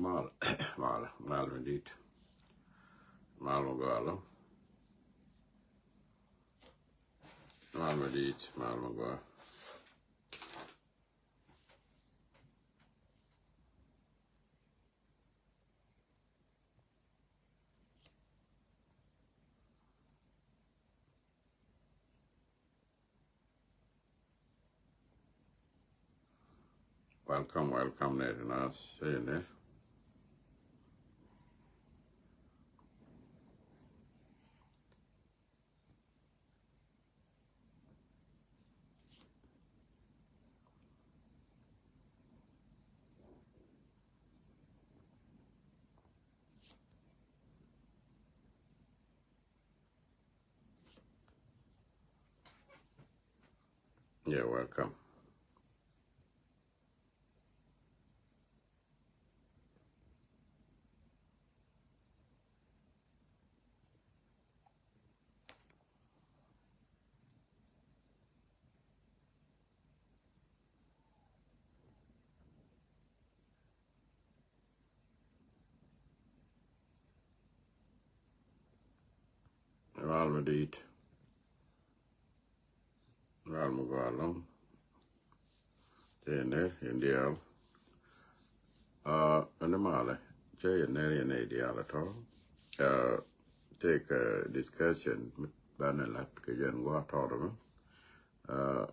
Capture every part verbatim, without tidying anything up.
Mal, mal, mal mi dit. Mal mi gɔaa lɔ. Mal mi dit, mal mi gɔaa. Welcome, welcome, nɛy ti naath, cä yɛ nɛy. You're welcome. Ral mi dit. Ral mi gɔaa lɔŋ. Cä yɛ nɛy, yɛ nɛy diaal. Ah, ɛn malɛ, cä yɛ nɛy, yɛ nɛy diaal ɛ tɔ. Ah, tëëkɛ, ah, discussion banɛ lat kɛ jɛn gua̱a̱th tɔɔt mɛ. Ah,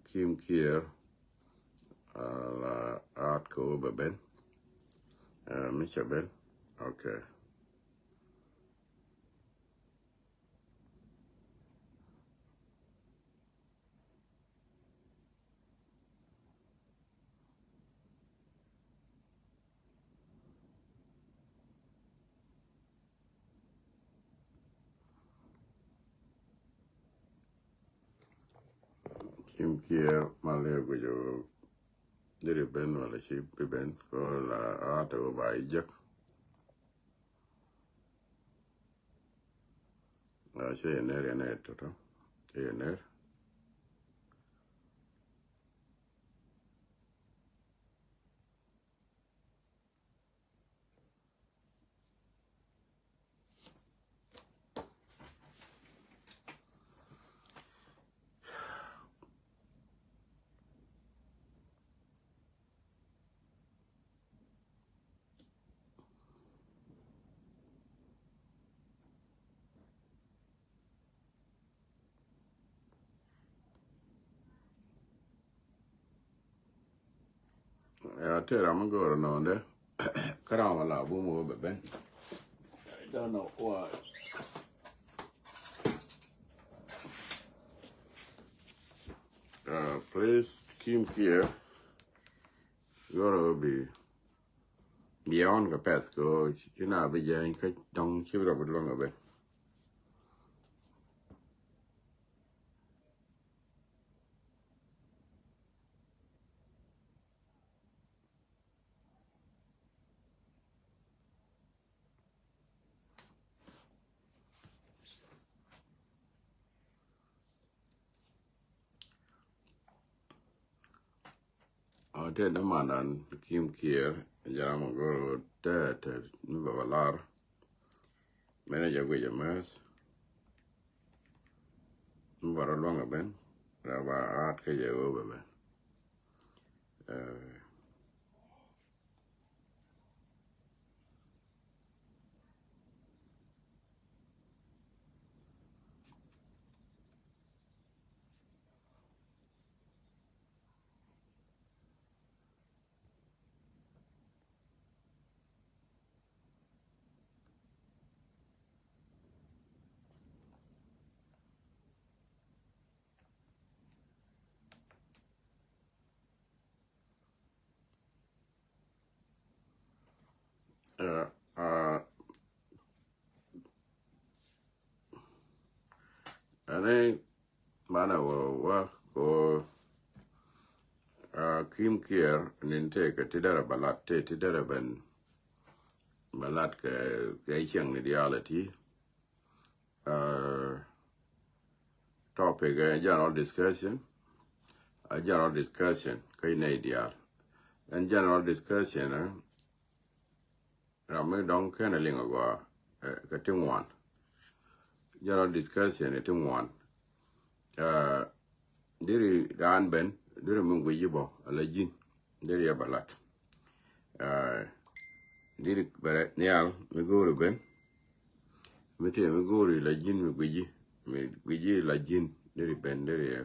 Kim Kier, ah, la aat kɛ ɣöö bɛ ben. Ah, mi cɛ ben. Okay. Kim Kier mal yɛ guic ɣöö deri ben wala ci bi ben kɛ ɣöö la aat ɣöö ba i̱ jek. Ah, cä yɛ nɛy, yɛ nɛy tɔ̱tɔ̱. Cä yɛ nɛy. Ya, tëë ram mi go̱o̱rä nɔɔndɛ. Kä ram mi la bum wä bɛ ben. I don't know why. Uh, please, Kim Kier. Go̱o̱rä bi beyond kɛ pɛth kɛ ɣöö ci na bi jɛny kä dɔ̱ŋ ci rɔ bi luäŋ ɛ ben. Ɔ, tëë dämandan Kim Kier, jɛ ram a go̱r ɣöö tɛɛt mi bɛ bä lar. Mɛn jɛ guic ɛmɛs mi bä rɔ luäŋ ɛ ben, rɛ ba aat kä jɛ ɣöö bɛ ben. Ɛ, Ɛ, ɛ, ɛn ni banɛ wä wä ko, ɛ, Kim Kier nin tëë kɛ ti derɛ bä lat, tëë ti derɛ ben bä lat kɛ, kɛ cieŋni diaal ɛ ti. Uh, topic, uh, general discussion. A general discussion kä inɛ diaal. Ɛn general discussion, uh, ram mi dɔ̱ŋ kɛn a liŋ a gɔaa, eh, kɛ ti ŋuan. General discussion ɛ ti ŋuan. Eh, diri raan ben, diri mi guic ji̱ bɔ, ala ji̱n, diri ɛ ba lat. Eh, diri bɛ rɛ nhial, mi go̱o̱ri ben, mi tëë mi go̱o̱ri la ji̱n mi guic ji̱, mi guic ji̱ la ji̱n, diri ben, diri ɛ,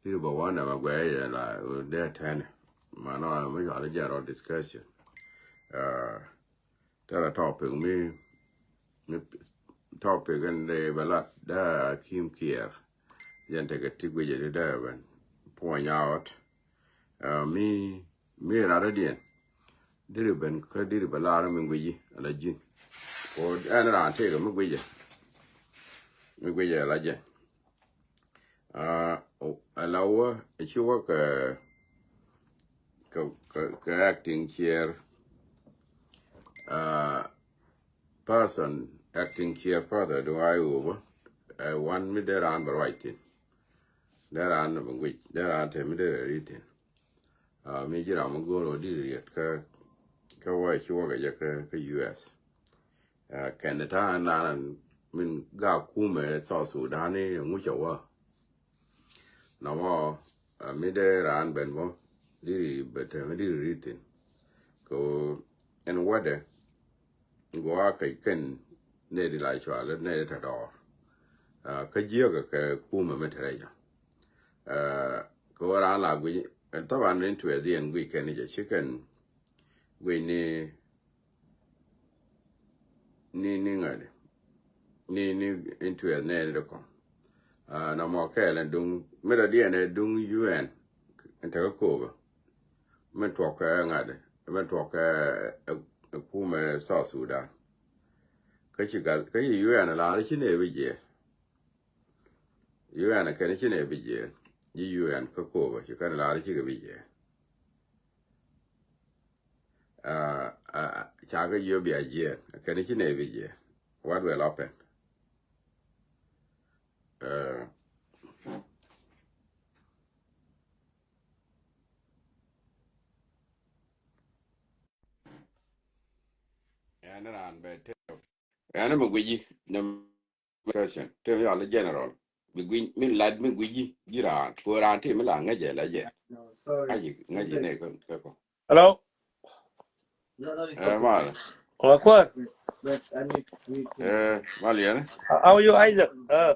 diri bɛ wä nɛmɛ guɛy ɛ la, dee tɛnɛ. Manɔ mi cɔal i̱ general discussion. Eh, Tɛrɛ topic mi, mi topic in dee bɛ lat dee Akim Kiɛɛr. Jɛn tekɛ ti guic ɛ ti dee bɛn point out. Uh, mi, mi rat rɔ̱diɛn diri ben kä diri bɛ lar mi guic ɛ la ji̱n. Ko ɛn raan tëëkɛ mi guic ɛ, mi guic ɛ la jɛ. Uh, ala wä ci wä kɛ, kɛ, kɛ, kɛ acting chair, uh, person, acting chair person du ay wä bä, uh, wan mi dee raan bɛ ruac thin. Dee raan bɛ guic, dee raan te mi dee rɛ ri thin. Uh, mi ji̱ ram mi go̱o̱r wä di riet kä, kä wä ci wä kɛ jɛ kä, kä U S. Uh, kɛn ta̱a̱ nan min ga kumɛ South Sudan ni ŋucɛ wä. Nɔmɔ, uh, mi dee raan ben bä diri bɛ te mi diri ri thin. Ko ɛn wädɛ gua kɛ kɛn nɛ di la cual nɛ di ta dɔɔr. Uh, kä jiäk kɛ kumɛ mi te rɛ jɛ. Uh, ko raan la guic, uh, taban ni tuɛ dhien guic kɛn jɛ ci kɛn guic ni, ni, ni ŋa̱di. Ni, ni interest nɛɛni di kɔn. Ah, nɔmɔ kɛɛl ɛn duŋ, mi dɔ̱diɛn ɛ duŋ U N, ɛn tekɛ ko̱o̱bä. Min tuɔk kɛ ŋa̱di, min tuɔk kɛ, ɛ, ɛ kumɛ South Sudan. Kä ci gal, kä ci U N lar ci nɛ bi jiɛ. U N kɛn ci nɛ bi jiɛ. Ji̱ U N kä ko̱o̱bä, ci kɛn lar ci kɛ bi jiɛ. Ah, ah, ca kɛ jiök bia jiɛɛn kɛn ci nɛ bi jiɛ. What will happen? Uh, ɛn raan bɛ te, ɛn mi guici nɛ question. Te mi yɔl general. Bi guic, min lat mi guici ji̱ raan. Ko raan te mi la ŋäcɛ la jɛ. Ŋaci, ŋaci nɛ kɛ kɔ. Hello. Eh, mal. Wa kuar. Eh, mal yɛn. How are you, Isaac? Uh,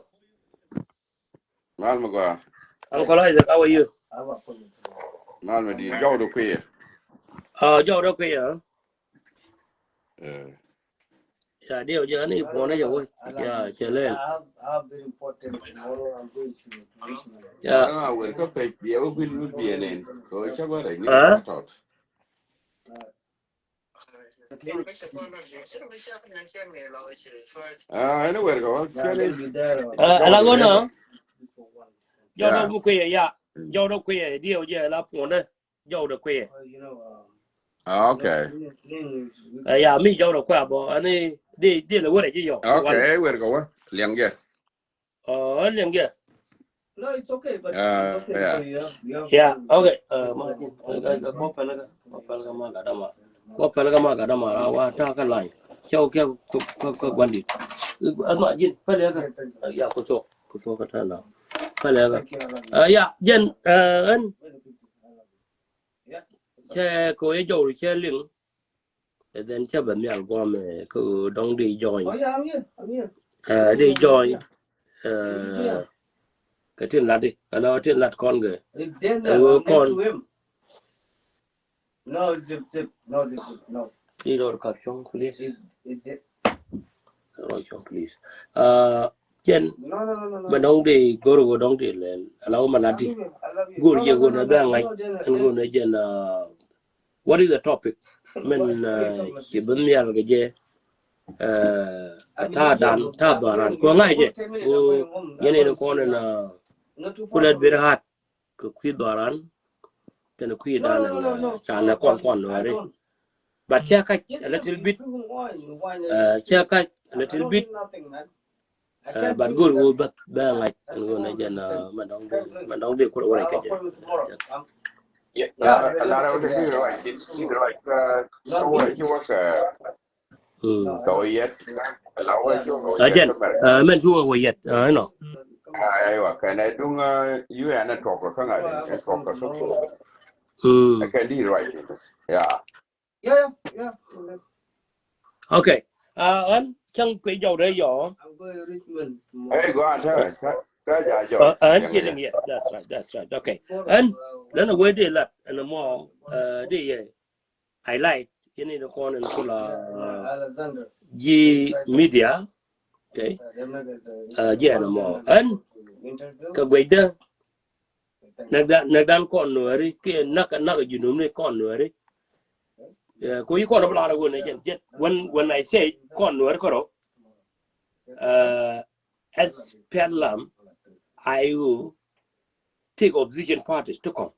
mal mi gɔaa. Uncle Isaac, how are you? Mal mi di jɔw do kuiɛ. Ah, jɔw do kuiɛ. Eh. Ya, diɛ jɛ ni bɔnɛ jɛ wä. Ya, cɛ lɛ. Ya. Ana wɛr kä pɛc biɛ wä gwil mi biɛ nen. Ko cɛ wä rɛ ni tɔt. Ah, ɛn wɛr kä wä. Ah, ala gɔna. Jɔw do kuiɛ ya. Jɔw do kuiɛ diɛ jɛ la pɔnɛ. Jɔw de kuiɛ. Ah, okay. Eh, ya, mi jɔw de kuiɛ bɔ ani di, di le wɛrɛ ji̱ yɔ. Okay, wɛrɛ kɛ wä liɛŋ jɛ. Oh, liɛŋ jɛ. No, it's okay, but, ah, it's okay, yeah. So you have, you have, yeah, to, okay. Uh, ma, uh, uh, uh, kɔ pɛlɛ kɛ, kɔ pɛlɛ kɛ ma gadama. Kɔ pɛlɛ kɛ ma gadama ra wa ta kɛ line. Cɛw kɛ kɛ, kɛ, kɛ guandi. Asma jin pɛlɛ kɛ. Ya, kuso, kuso kɛ ta la. Pɛlɛ kɛ. Uh, ya, jɛn, uh, ɛn. Cɛ kɛ wee jɔw cɛ liŋ. And then cɛ bɛ nhial guam, eh, kɛ dɔŋ di join. Oh, yeah, I'm here. I'm here. Eh, di join. Eh, kɛ tin lat di. Kɛ la tin lat kɔn kɛ. Eh, wee kɔn. No, zip, zip. No, zip, zip. No. Please, or kap chong, please. It, it, it, Rɔ cɔk, please. Uh, jɛn, no, no, no, no, no. Mɛ dɔŋ di go̱r wä dɔŋ di lɛl. Ala wä ma lati. I love you, I love you. Go̱r jɛ go̱r na bɛ ŋa̱c. Ɛn go̱r na jɛn, uh, what is the topic? Mɛn, uh, ci bi nhial kɛ jɛ. Uh, a ta̱a̱ dan, ta̱a̱ dhɔran. Kɔ ŋa̱c jɛ. Kɔ yɛn in kɔn in, uh, kulɛ bir hat. Kɛ kui̱ dhɔran kɛnɛ kui̱ dan ɛn, uh, canɛ kɔn kɔn wɛri. But cɛ kac a little bit. Uh, cɛ kac a little bit. Uh, but go̱r wä bä bɛ ŋa̱c ɛn go̱r nɛ jɛn, uh, mɛ dɔŋ di, mɛ dɔŋ di kulɛ wɛrɛ kɛ jɛ. Yeah, a lot of the thing right, it's right. Uh, so what you work, uh, Kɛ wä yɛt. La wä cu kɛ wä yɛt. Kä mɛr. Mɛn cu wä yɛt. Nɔ. Aywa, kɛn ɛ duŋ, uh, U N ɛ tuɔk kɛ kä ŋa̱ din, ɛ tuɔk kɛ suk suk. Ɛ kɛn di ruac din. Yeah. Okay. Ɣän cäŋ kui̱ jɔw rɛy yɔ. Hey, go on, tell, tell, tell, tell, Joe. Ɣän ci liŋ, yes, that's right, that's right. Okay. Ɣän lɛn a wee di lat ɛn a mɔ, uh, di yɛ highlight yɛn in kɔn in kula ji̱ media. Okay. Uh, ji̱ ɛn a mɔ ɣän kɛ guecdä. Näk dan, näk dan kɔn Nuääri kiɛ näk, näk Junubni kɔn Nuääri. Ku yi kɔn bi lar a ɣöö nɛ jɛn, jɛn, when, when I say kɔn Nuääri kärɔ, uh, S P L M, I O, ti opposition parties ti kɔn.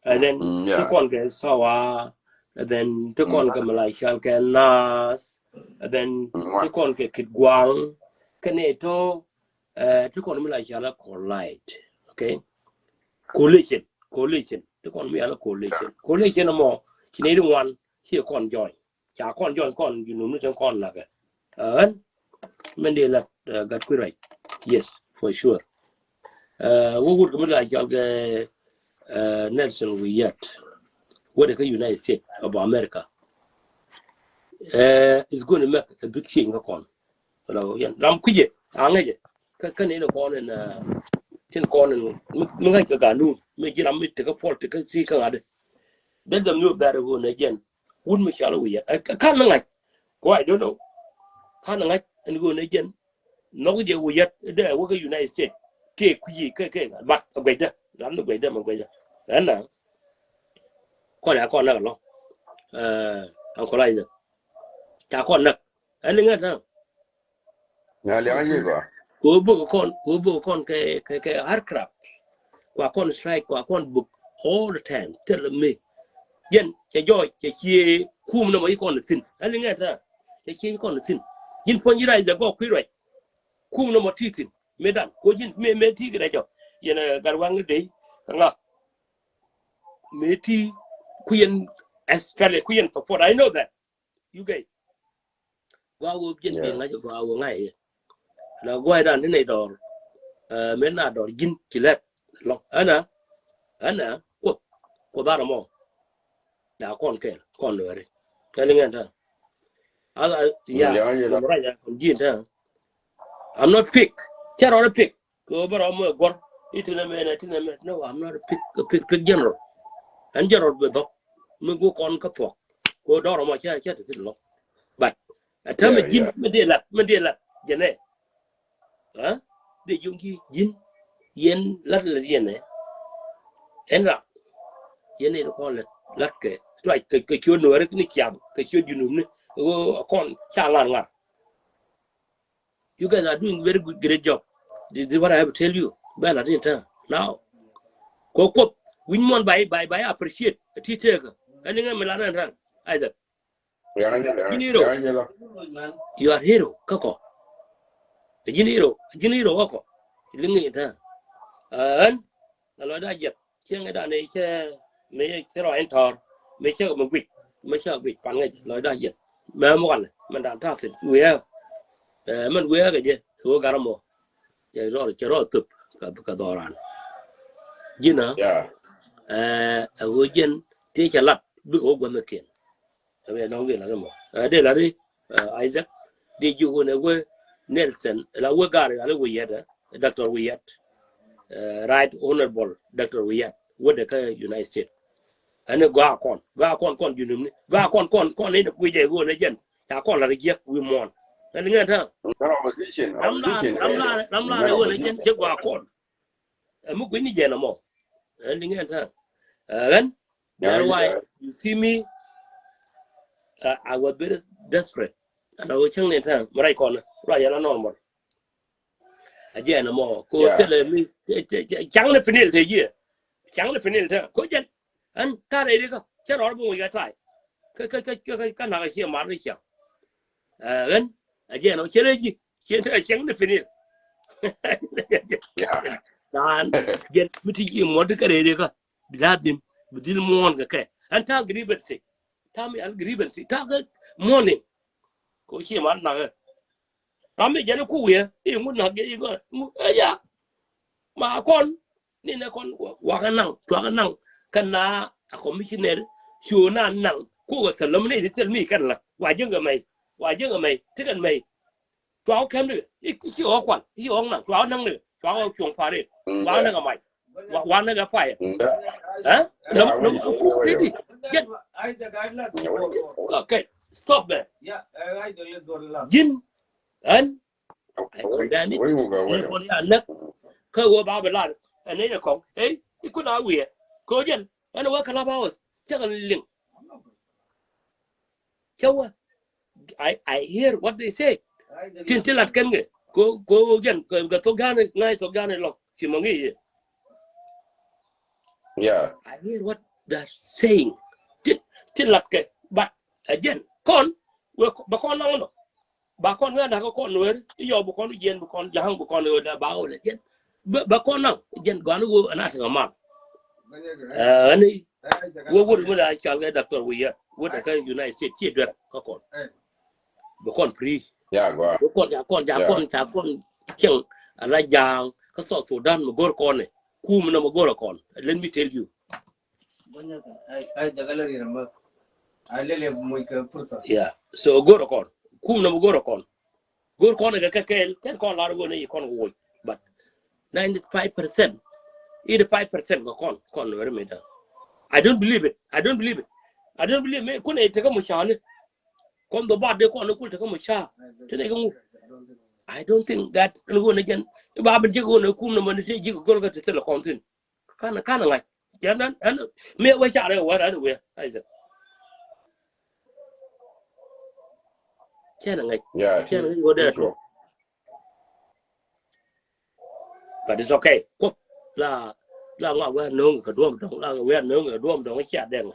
And then ti kɔn kɛ SSOA, and then ti kɔn kɛ mi la cɔal kɛ NAS, and then ti kɔn kɛ Kitgwang, kɛnɛ tɔ, uh, ti kɔn mi la cɔal kɛ Collide, okay? Coalition, coalition, ti kɔn mi la coalition. Coalition mɔ, ci nɛy ti ŋuan ci kɔn join. Ca kɔn join kɔn Junubni tin kɔn näkɛ. Ɣän min di lat, uh, gat kui̱ ruac. Yes, for sure. Uh, wä wut kɛ mi la cɔal kɛ, uh, Nelson Wiyat. Wä dɛ kä United States of America. Uh, it's going to make a big change kä kɔn. Ram kui̱cɛ a ŋäcɛ kä, kä ni kɔn in, uh, tin kɔn in mi ŋa̱c kɛ ganun mi ji̱ ram mi tekɛ politics kä si kä ŋa̱t. Dee gɛm ni wä bɛr ɣöö nɛ jɛn wut mi cɔal Wiyat. Ɛ, ɛ, kan ni ŋa̱c. Ko I don't know. Kan ni ŋa̱c ɛn ɣöö nɛ jɛn nhɔk jɛ Wiyat dee wä kä United States. Kɛ kui̱ kɛ, kɛ, but a guecdä. Ram ni guecdä ma guecdä. Ɛn na kɔn ya kɔn näk ɛlɔ̱ŋ. Ɛ, Uncle Isaac. Ca kɔn näk. Ɛn ni ŋɛ ta̱a̱. Nya liaŋ yi gɔaa. Kɛ ɣöö bök kɔn, kɛ ɣöö bök kɔn kɛ, kɛ, kɛ aircraft. Kua kɔn strike, kua kɔn bök all the time. Thilɛ mi. Yɛn cɛ jɔɔc, cɛ ciɛ kum nɔmɔ yi kɔn thi̱n. Ɛn ni ŋɛ ta̱a̱. Cɛ ciɛ yi kɔn thi̱n. Ji̱n puɔ̱ny ji̱ rac dhɛ gɔɔk kui̱ ruac. Kum nɔmɔ ti thi̱n. Mëë dan. Ko ji̱n mëë, mëë ti kɛ rɛc jɔk. Yɛn, eh, gat waŋ ni dey. Kä ŋa. Mëë ti ku yɛn especially ku yɛn support. I know that. You guys. Gua wä jiɛn bi ŋa̱c gua wä ŋa̱c yɛ. La gua dan ti nɛ dɔr. Eh, men na dɔr ji̱n ci lɛt. Lɔŋ. Ɛn na. Ɛn na. Kuoth. Kuoth arɔ mɔ. Da kɔn kɛl. Kɔn Nuääri. Kɛl iŋɛn ta. Ala, ya. Summarize ya. Kɔn ji̱n ta. I'm not pick. Cɛ rɔ pick. Kɛ ɣöö bä rɔ mɔ ɛ guɔ̱r i̱ tinɛ mɛnɛ, tinɛ mɛnɛ. No, I'm not a pick, a pick, pick general. Ɛn general bɛ dhɔk mi guɔ kɔn kä thuɔ̱k. Kɛ ɣöö dɔ̱rɔ mɔ cɛ, cɛ te thil lɔ. But a täämɛ ji̱n mi dee lat, mi dee lat jɛnɛ. Ɛ dee ji̱ ji̱n yɛn lat, lat yɛnɛ. Ɛn ram yɛn ni kɔn lat, lat kɛ tuac kɛ, kɛ ciöt Nuääri ni ciam kɛ ciöt Junubni. Ɣöö kɔn ca ŋa̱r ŋa̱r. You guys are doing very good, great job. This is what I have to tell you. Bɛ la tin ta now. Ko Kuoth wi̱ny muɔn ba, ba, ba appreciate. Ti tëëkä. Ɛn ni ŋɛ mi la nɛn ta. Isaac. Ji̱n hero. You are hero. Kä kɔ. Ji̱n hero. Ji̱n hero kä kɔ. Liŋ in ta. Ɛn. La lɔcda jiɛth. Cieŋ i̱ dan i̱ cɛ mëë cɛ rɔ in tɔ̱r mëë cɛ kɛ mi guic mëë cɛ guic pan ŋäc lɔcda jiɛth. Mɛ mi walɛ mɛn dan ta̱thi̱n wi̱i̱ ɛ mɛn wi̱i̱ ɛ kɛ jɛ ɣöö gat ɛmɔ. Cɛ rɔ, cɛ rɔ thöp kɛ dhɔran. Ji̱n ɛ ɛ ɣöö jiɛn tëë cɛ lat bikɛ wä guäthnikiɛn. Ɛ bɛ nɔŋ dee lat ɛmɔ. Ɛ dee lat i̱, ɛ, Isaac. Dee ji̱ wun ɛ wee Nelson la wee Gari, la wee Wiyat, ɛ, Doctor Wiyat. Ɛ, Right Honorable Doctor Wiyat wee dee kä United States. Ɛn ni gɔaa kɔn, gɔaa kɔn, kɔn Junubni. Gɔaa kɔn, kɔn, kɔn ni kui̱ jɛ wun ɛ jɛn. Ca kɔn la rɛ jiɛk wi̱i̱ muɔ̱ɔ̱n. Ɛn ni ŋɛ ta̱a̱. Ram la, ram la, ram la rɛ wun ɛ jɛn cɛ gɔaa kɔn. Ɛ mi gui̱ni jɛn ɛmɔ. Ɛ liŋ ɛn ta̱a̱. Ɛ ɣän. That's why you see me, uh, I was very desperate. Ɛn a wä cäŋ ni ta̱a̱ mi rac kɔn ruac yɛn a normal. A jɛn ɛmɔ ko thilɛ mi caŋ ni pinil te jiɛ. Caŋ ni pinil te ko jɛn. Ɛn ka rɛy ri kä cɛ rɔɔr bi ŋuc kɛ tay. Kä, kä, kä, kä, kä nak a ciɛ mar ni ciaŋ. Ɛ ɣän a jɛn ɛmɔ cɛ rɛy ji̱. Cien te cieŋ ni pinil. Daan jɛn mi ti ci muɔt kɛ rɛy kä bi la dhim bi dhil muɔ̱ɔ̱n kɛ kɛ. Ɛn ta̱a̱ grievance. Ta̱a̱ mi al grievance ta̱a̱ kɛ muɔ̱ɔ̱n ni. Kɛ ɣöö ciɛ mat nak ɛ. Ram mi jɛn iku wiɛ i̱ ŋut nak jɛ i̱ ŋu ɛ ya. Ma kɔn ni nɛ kɔn wakä naŋ cuakä naŋ. Kä na a commissioner cu na naŋ kukɛ thil lom ni ni thil mi kɛn la wa ji̱n kɛ mɛy wa ji̱n kɛ mɛy ti kɛn mɛy. Cuakä kɛm ni i̱ ci ɣɔk kual i̱ ci ɣɔk naŋ cuakä naŋ ni cuakä ɣɔk cuɔ̱ŋ pa̱a̱r in cuakä naŋ kɛ mac. Wa, wa nɛ kɛ fire. Ɛ? Nɔm, nɔm, ku, ku, ti di. Jɛn. Okay. Stop there. Ji̱n. Ɛn. I condemn it. Ɛ kɔn ya näk. Kä wä ba bi lar. Ɛn nɛ kɔŋ. Ɛ, i̱ kun a wiɛ. Ko jɛn. Ɛn wä Clubhouse. Cɛ kɛ liŋ. Cɛ wä. I, I hear what they say. Tin ti lat kɛn kɛ. Ko, ko jɛn kɛ thok gan ŋa̱c thok gan lɔk. Ci mɔ ŋi̱ yɛ. Yeah. I hear what they're saying. Tin, tin lat kɛ. But again, kɔn wɛ bɛ kɔn naŋ nɔ. Ba kɔn wɛ nak kɔn wɛ. I̱ yɔ bɛ kɔn jiɛn bɛ kɔn ja̱ŋ bɛ kɔn wɛ da ba wɛ lɛ jiɛn. Bɛ, bɛ kɔn naŋ jiɛn gɔan wɛ ana ti ŋa mal. Ɛni wä wut mi la cal kɛ doctor wi̱i̱ yɛ wut kɛ United States ci duer kä kɔn. Bi kɔn free. Ya gua. Bi kɔn ca kɔn ca kɔn ca kɔn cieŋ ala ja̱a̱ŋ kä South Sudan mi go̱r kɔn ni kum ni mi go̱r kɔn. Let me tell you. Ai jaga la ri ramba. Ai lele moy kɛ pursa. Yeah. So go̱r kɔn kum ni mi go̱r kɔn. Go̱r kɔn kɛ kɛ kɛɛl kɛn kɔn lar go̱r ni kɔn kɛ woc. But ninety five percent, eighty five percent kɛ kɔn kɔn wɛri mi da. I don't believe it. I don't believe it. I don't believe it. Kun ɛ tekɛ mucani. Kɔn dhɔ bat dee kɔn ni kul tekɛ muca. Ti nɛ kɛ ŋu. I don't think that ɛn ɣöö ni jɛn i̱ ba ben jek ɣöö ni kum ni mɛn ti jek göl kɛ ti thilɛ kɔn thin. Kan kan ŋa̱c. Jɛn ɛn ɛn mi wee carɛ wee rɛn wee. Isaac. Cɛn ŋa̱c. Cɛn ŋa̱c ɣöö dee tuɔk. But it's okay. Kuoth la la ŋɔak wee no̱o̱ŋ kɛ duɔ̱ɔ̱m dɔ̱ŋ la wee no̱o̱ŋ kɛ duɔ̱ɔ̱m dɔ̱ŋ cia dɛŋ.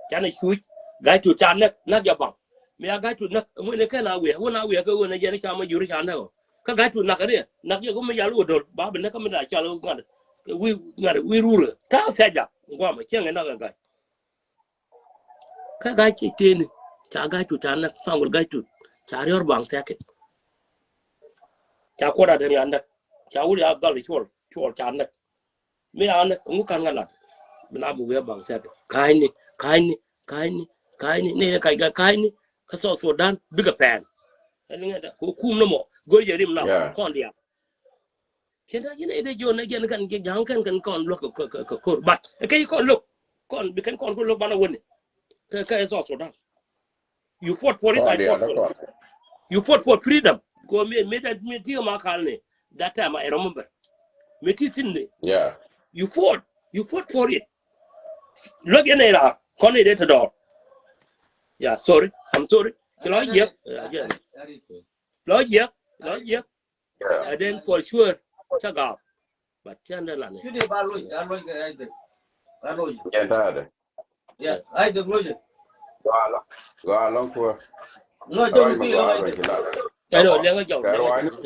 Canɛ cuc ga̱c tu ca näk näk jɛ baŋ. Mi a ga̱c tu näk ŋuɛn kɛn a wiɛ wun a wiɛ kɛ wun a jɛn ca ma juri ca näk ɔ. Kä ga̱c tu nak riɛ nak jɛ kum mi yal wä do̱l ba bi näk kä mi da cal ŋa̱t. Wi̱i̱ ŋa̱t wi̱i̱ rurɛ ta̱a̱ thɛc jak ŋuamɛ cieŋ ɛ nak ɛ ga̱c. Kä ga̱c ci teni ca ga̱c tu ca näk Samuel ga̱c tu ca riɔr baŋ thɛkɛ. Ca kuɔt a dɛm ya näk ca wut ya dhɔl cuɔl cuɔl ca näk. Mi ya näk ŋu kan ŋa lat. Bi na bi wiɛ baŋ thɛkɛ ka̱a̱cni ka̱a̱cni ka̱a̱cni ka̱a̱cni ni ni ka̱c ga̱ ka̱a̱cni. Kä South Sudan bikɛ pɛn. Ɛn ŋɛ da ko kum ni mɔ go̱r yɛ rim na kɔn diaal. Cien da yin ede jiɔn ne jiɛn kɛn ji̱ ja̱ŋ kɛn kɛn kɔn luäk kɛ kɛ kɛ kor but kɛ kɔn lo̱k kɔn bi kɛn kɔn kor lo̱k banɛ wuni. Kɛ kɛ South Sudan. You fought for it. I fought for it. You fought for freedom. Ko mi mi da mi ti ma kal ni. That time I remember. Mi ti sin ni. Yeah. You fought. You fought for it. Look in there. Kɔn ni de to dɔr. Yeah, sorry. I'm sorry. Kilo jiɛk. Lo jiɛk, lo jiɛk. And then for sure cä gap. But cä ndɛ lan. Cudi ba loj, a loj kɛ Isaac. Ba loj. Jɛ ta̱a̱dɛ. Yeah, Isaac loj. Gɔaa lɔŋ kuä. No, jɛ mi kui̱ lɔŋ Isaac. Ɛn ɔ liɛŋä jɔk. Ruani kɔ.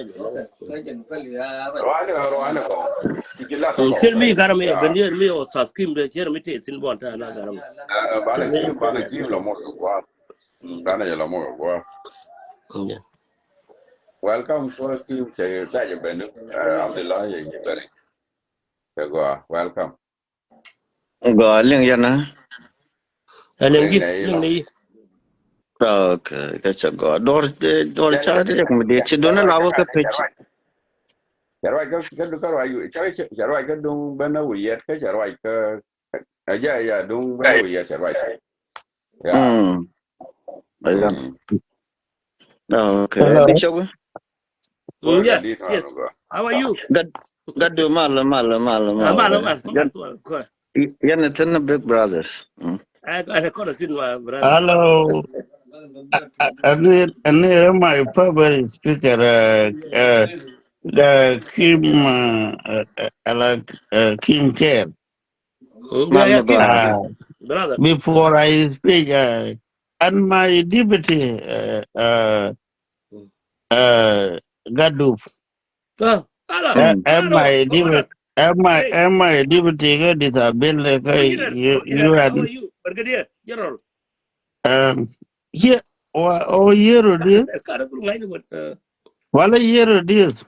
Ruani kɔ. Cɛ mi garɛ mi ben dier mi ɔ sas kim de cɛ mi te thin bɔn ta na garɛ mi. Banɛ jim, banɛ jim lɔ mɔ. Banɛ jɛ lɔ mɔ. Welcome to us team. Cɛ dacɛ ben. Abdullah yɛ jɛ ben. Cɛ gɔaa. Welcome. Gɔaa liŋ yɛn a. Ɛ liŋ ji̱ liŋ ni. Okay, kä cɛ gɔaa. Duɔr duɔr ca riɛk mi dee ci duɔn la wä kä pec. Cɛ ruac kä kä kä ruac kä cɛ ruac kä duŋ ben a wi̱i̱ yɛt kä cɛ ruac kä. A jɛ ya duŋ ben a wi̱i̱ yɛt cɛ ruac. Yeah. Mm. Ayan. Okay. Hello. Bishop. Mm, yes, yes. How are you? Gad gadu mal mal mal mal. Mal mal. Yan thin big brothers. Mm. I I record a thin my brother. Hello. Ani ani my favorite speaker uh, uh, the Kim uh, uh, like uh, Kim Care. Before I speak, uh, and my deputy, uh, uh, uh, Gadup. And my deputy, and my, and my deputy, uh, disability, uh, you, you and, um, here, wa, o yero dieth. Kara kul ngai ni wot. Wala yero dieth.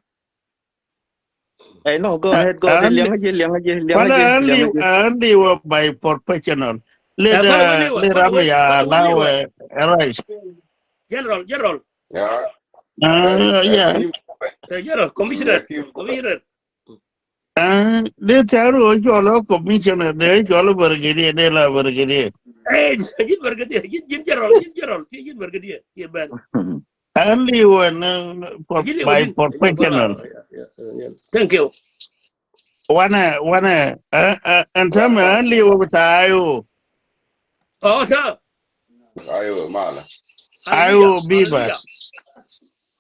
Hey, no, go ahead, go ahead. Liang aje, liang aje, liang aje, liang aje. Andi wa by professional. Let, let ram ya lawe. Right. General, general. Yeah. Uh, yeah. General, commissioner, commissioner. Ah, de taru o cholo commissioner, de cholo brigadier, de la brigadier. Eh, jin brigadier, jin, jin general, jin general, jin brigadier, jin ben. Only one, uh, for, by professional. Thank you. Wana, wana, uh, uh, and tell me only over to Ayo. Oh, sir. Ayo, mala. Ayo, Biba.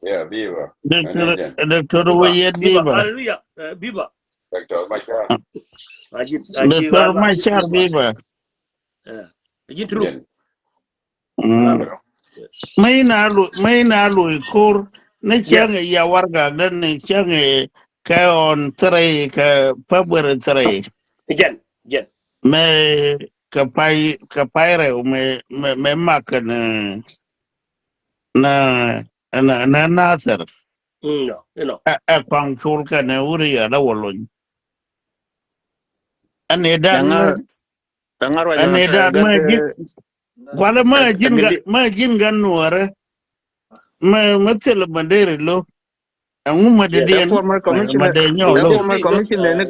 Yeah, Biba. Doctor, Doctor Wayet Biba. Hallelujah. Uh, Biba. Doctor Machar. Doctor Machar Biba. Yeah. Ajin true. Mä in a lu, mä in a lu i kur ni cäŋ i ya wargak den ni cäŋ i kɛ on three kɛ February three. Jɛn, jɛn. Mɛ kɛ pay, kɛ pay rɛw mɛ, mɛ, mɛ mak kɛ ni na, na, na Nathir. Ɛ, ɛ kɔaŋ col kɛnɛ wuri yɛ la wä lony. Ɛn ɛ dat mɛ, ɛn ɛ dat mɛ ji̱n. Kualɛ mɛ ji̱n gan, mɛ ji̱n gan nuɔrɛ. Mɛ, mɛ thil mɛ deri lo. Ɛŋu mɛ dee diɛn mɛ dee nyɔk lo. Former commissioner ni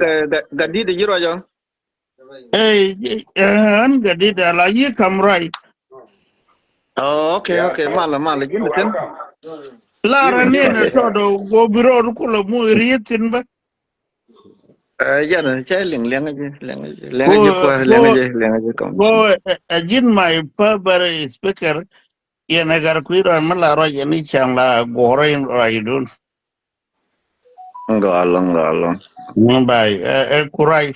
Gatdit ji̱ ruacɔ. Ey, ɛ, ɛn Gatdit ala yi kam ruac. Oh, okay, okay. Malɛ, malɛ, ji̱n thin. Lar ɛn ni ɛn tɔt ɔ go̱o̱ bi rɔɔd kulɛ mu riet thin bä. Ɛ, jɛn cɛ liŋ, liŋ ji̱, liŋ ji̱, liŋ ji̱ kuäär, liŋ ji̱, liŋ ji̱ kɔm. Go, ɛ, ɛ, ji̱n my favorite speaker, yɛn ɛ gat kui̱ rɔɔd mi la ruac yɛn i̱ cäŋ la guɔ̱rä in ruac idun. Gɔaa ɛlɔ̱ŋ, gɔaa ɛlɔ̱ŋ. Ŋun bay, ɛ, ɛ, kuray.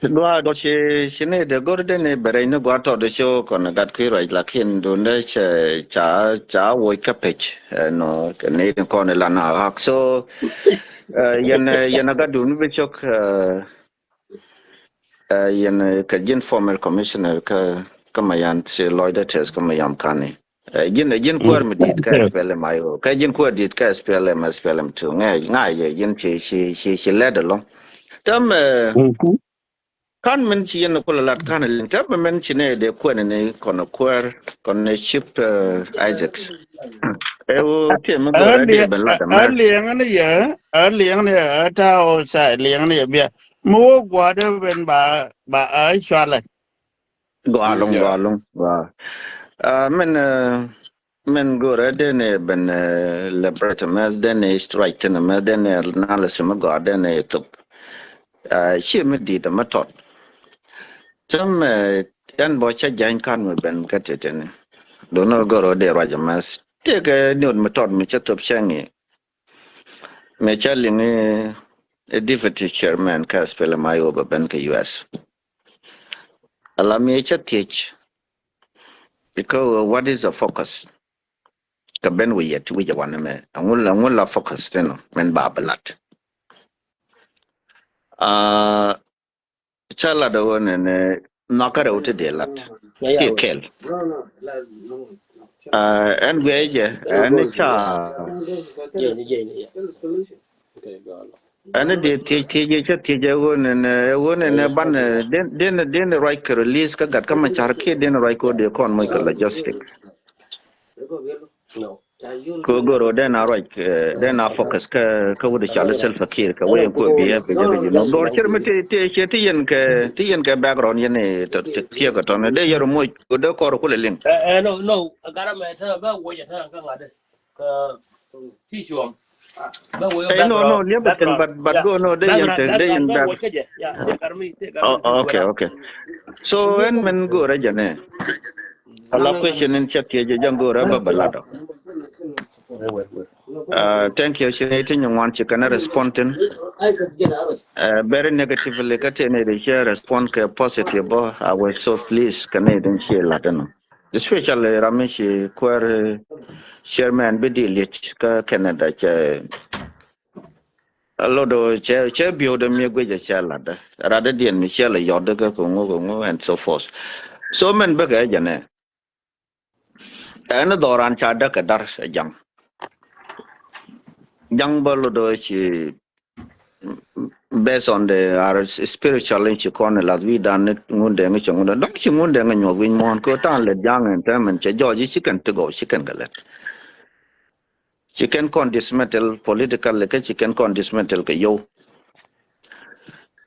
Gua dɔ ci, ci ni de gor de ni berɛ ni gua tɔ de ci kɔn gat ki ruac lakin dun de cɛ ca, ca woc kä pec. Ɛ, no, kɛ ni de kɔn la na hak. So, ɛ, yɛn, ɛ, yɛn a gat dun bi cok, ɛ, ɛ, yɛn, ɛ, kɛ ji̱n former commissioner kä, kä Mayan ci lɔcdɛ tɛth kä Mayam Kani. Ɛ, ji̱n, ɛ, ji̱n kuäär mi di̱i̱t kä S P L M I O. Kä ji̱n kuäär di̱i̱t kä S P L M, S P L M two. Ŋɛ, ŋa̱ yɛ ji̱n ci, ci, ci, ci lɛt ɛlɔ̱ŋ. Täämɛ, ɛ, ka̱n min ci yɛn kulɛ lat ka̱n liŋ. Täämɛ min ci nɛ dee kuɛn ni kɔn kuäär, kɔn ni Chief, ɛ, Isaacs. Ɛ, wä tiɛ mi gɔrɛ dee ben lat ɛmɛ. Ɛ liɛŋ ni yɛ, ɛ liɛŋ ni yɛ, ɛ ta̱a̱ ɔ sa liɛŋ ni yɛ bia. Mi wä gua̱a̱dɛ ben ba, ba, ɛ cualɛ. Gɔaa ɛlɔ̱ŋ, gɔaa ɛlɔ̱ŋ, gɔaa. Ɛ, min, ɛ, min go̱rɛ dee ni ben, ɛ, liberate mɛ, dee ni strike thin mɛ, dee ni analysis mɛ gɔaa, dee ni thop. Ɛ, ci mi di̱i̱t mɛ tɔt. Täämɛ, ɛ, ɛn bɔ cä jany ka̱n mi ben kä teteni. Do̱n ni go̱rɛ dee ruac mɛ. Tëëkɛ ni ot mi tɔt mi cä thop cäŋ i̱. Mëë cä liŋ i̱, i̱ deputy chairman kä S P L M I O bɛ ben kä U S. Ala mëë cä thiec, because what is the focus? Kä ben wi̱i̱ yɛ ti wi̱c ɛ wanɛ mɛ. Ɛŋu, ɛŋu la focus thin ɔ, min ba bi lat. Aa, Ca lat ɣöö nɛnɛ nhɔakä rɛw ti dee lat kiɛ kɛl. Ɛn guiɛ jɛ ɛn ca. Ɛn dee thiec thiec jɛ, cä thiec jɛ ɣöö nɛnɛ, ɣöö nɛnɛ banɛ den, den, den ruac kɛ release kä gat kä Macar kiɛ den ruac kɛ ɣöö dee kɔn moc kɛ logistics. Kɛ go̱r ɣöö den a ruac, eh, den a focus kä, kä wut cɔal i̱ Salva Kiir kɛ wee kuɛ bi ɛ bi jɛ kɛ ji̱ nɔ. Go̱r cir mi ti, ti, ti, ti yɛn kɛ, ti yɛn kɛ background yɛn i̱ tɔ, ti, ti, tiɛ kɛ tɔn. Dee yɛr moc, kɛ dee kɔr kulɛ liŋ. Eh, eh, no, no, agarɛ mɛ tɛ bɛ woc ɛ tɛ kä ŋa̱t dee. Kä ti cuɔm. Bɛ woc ɛ background. Eh, no, no, liep ɛ thin, but, but go, no, dee yɛn tɛ, dee yɛn back. Oh, okay, okay. So, ɛn min go̱r ɛ jɛ nɛ. Ala question in chat ye jang go raba balado. Uh, thank you. Ci nɛ ti nyuŋ wan ci kɛn respond thin. Uh, very negatively kä ti nɛ di ci respond kɛ positive bɔ. I was so pleased kɛ nɛ din ci lat ɛnɔ. Especially rami ci kuɛr, uh, chairman bi di liec kä Canada cɛ. A lot of cɛ, cɛ biödɛ mi guic a cɛ latdɛ. Ratdɛ diɛn mi cɛ la yɔtdɛ kä ŋu, ŋu, and so forth. So mɛn bäkɛ jɛ nɛ. Ɛn dhɔran ca däk kɛ dar ɛ jaŋ. Jaŋ bä lotdɔ ci, based on the, our spiritual in ci kɔn lath wi̱i̱ dan ni Ŋundɛŋ ci Ŋundɛŋ. Dɔ̱ŋ ci Ŋundɛŋ nyuɔth wi̱ny muɔ̱ɔ̱n kɛ ta̱a̱n lɛ jaŋ ɛn tɛmɛn cɛ jɔɔc ci kɛn ti gɔw ci kɛn kɛ lɛt. Ci kɛn kɔn dismantle political kɛ ci kɛn kɔn dismantle kɛ yio̱w.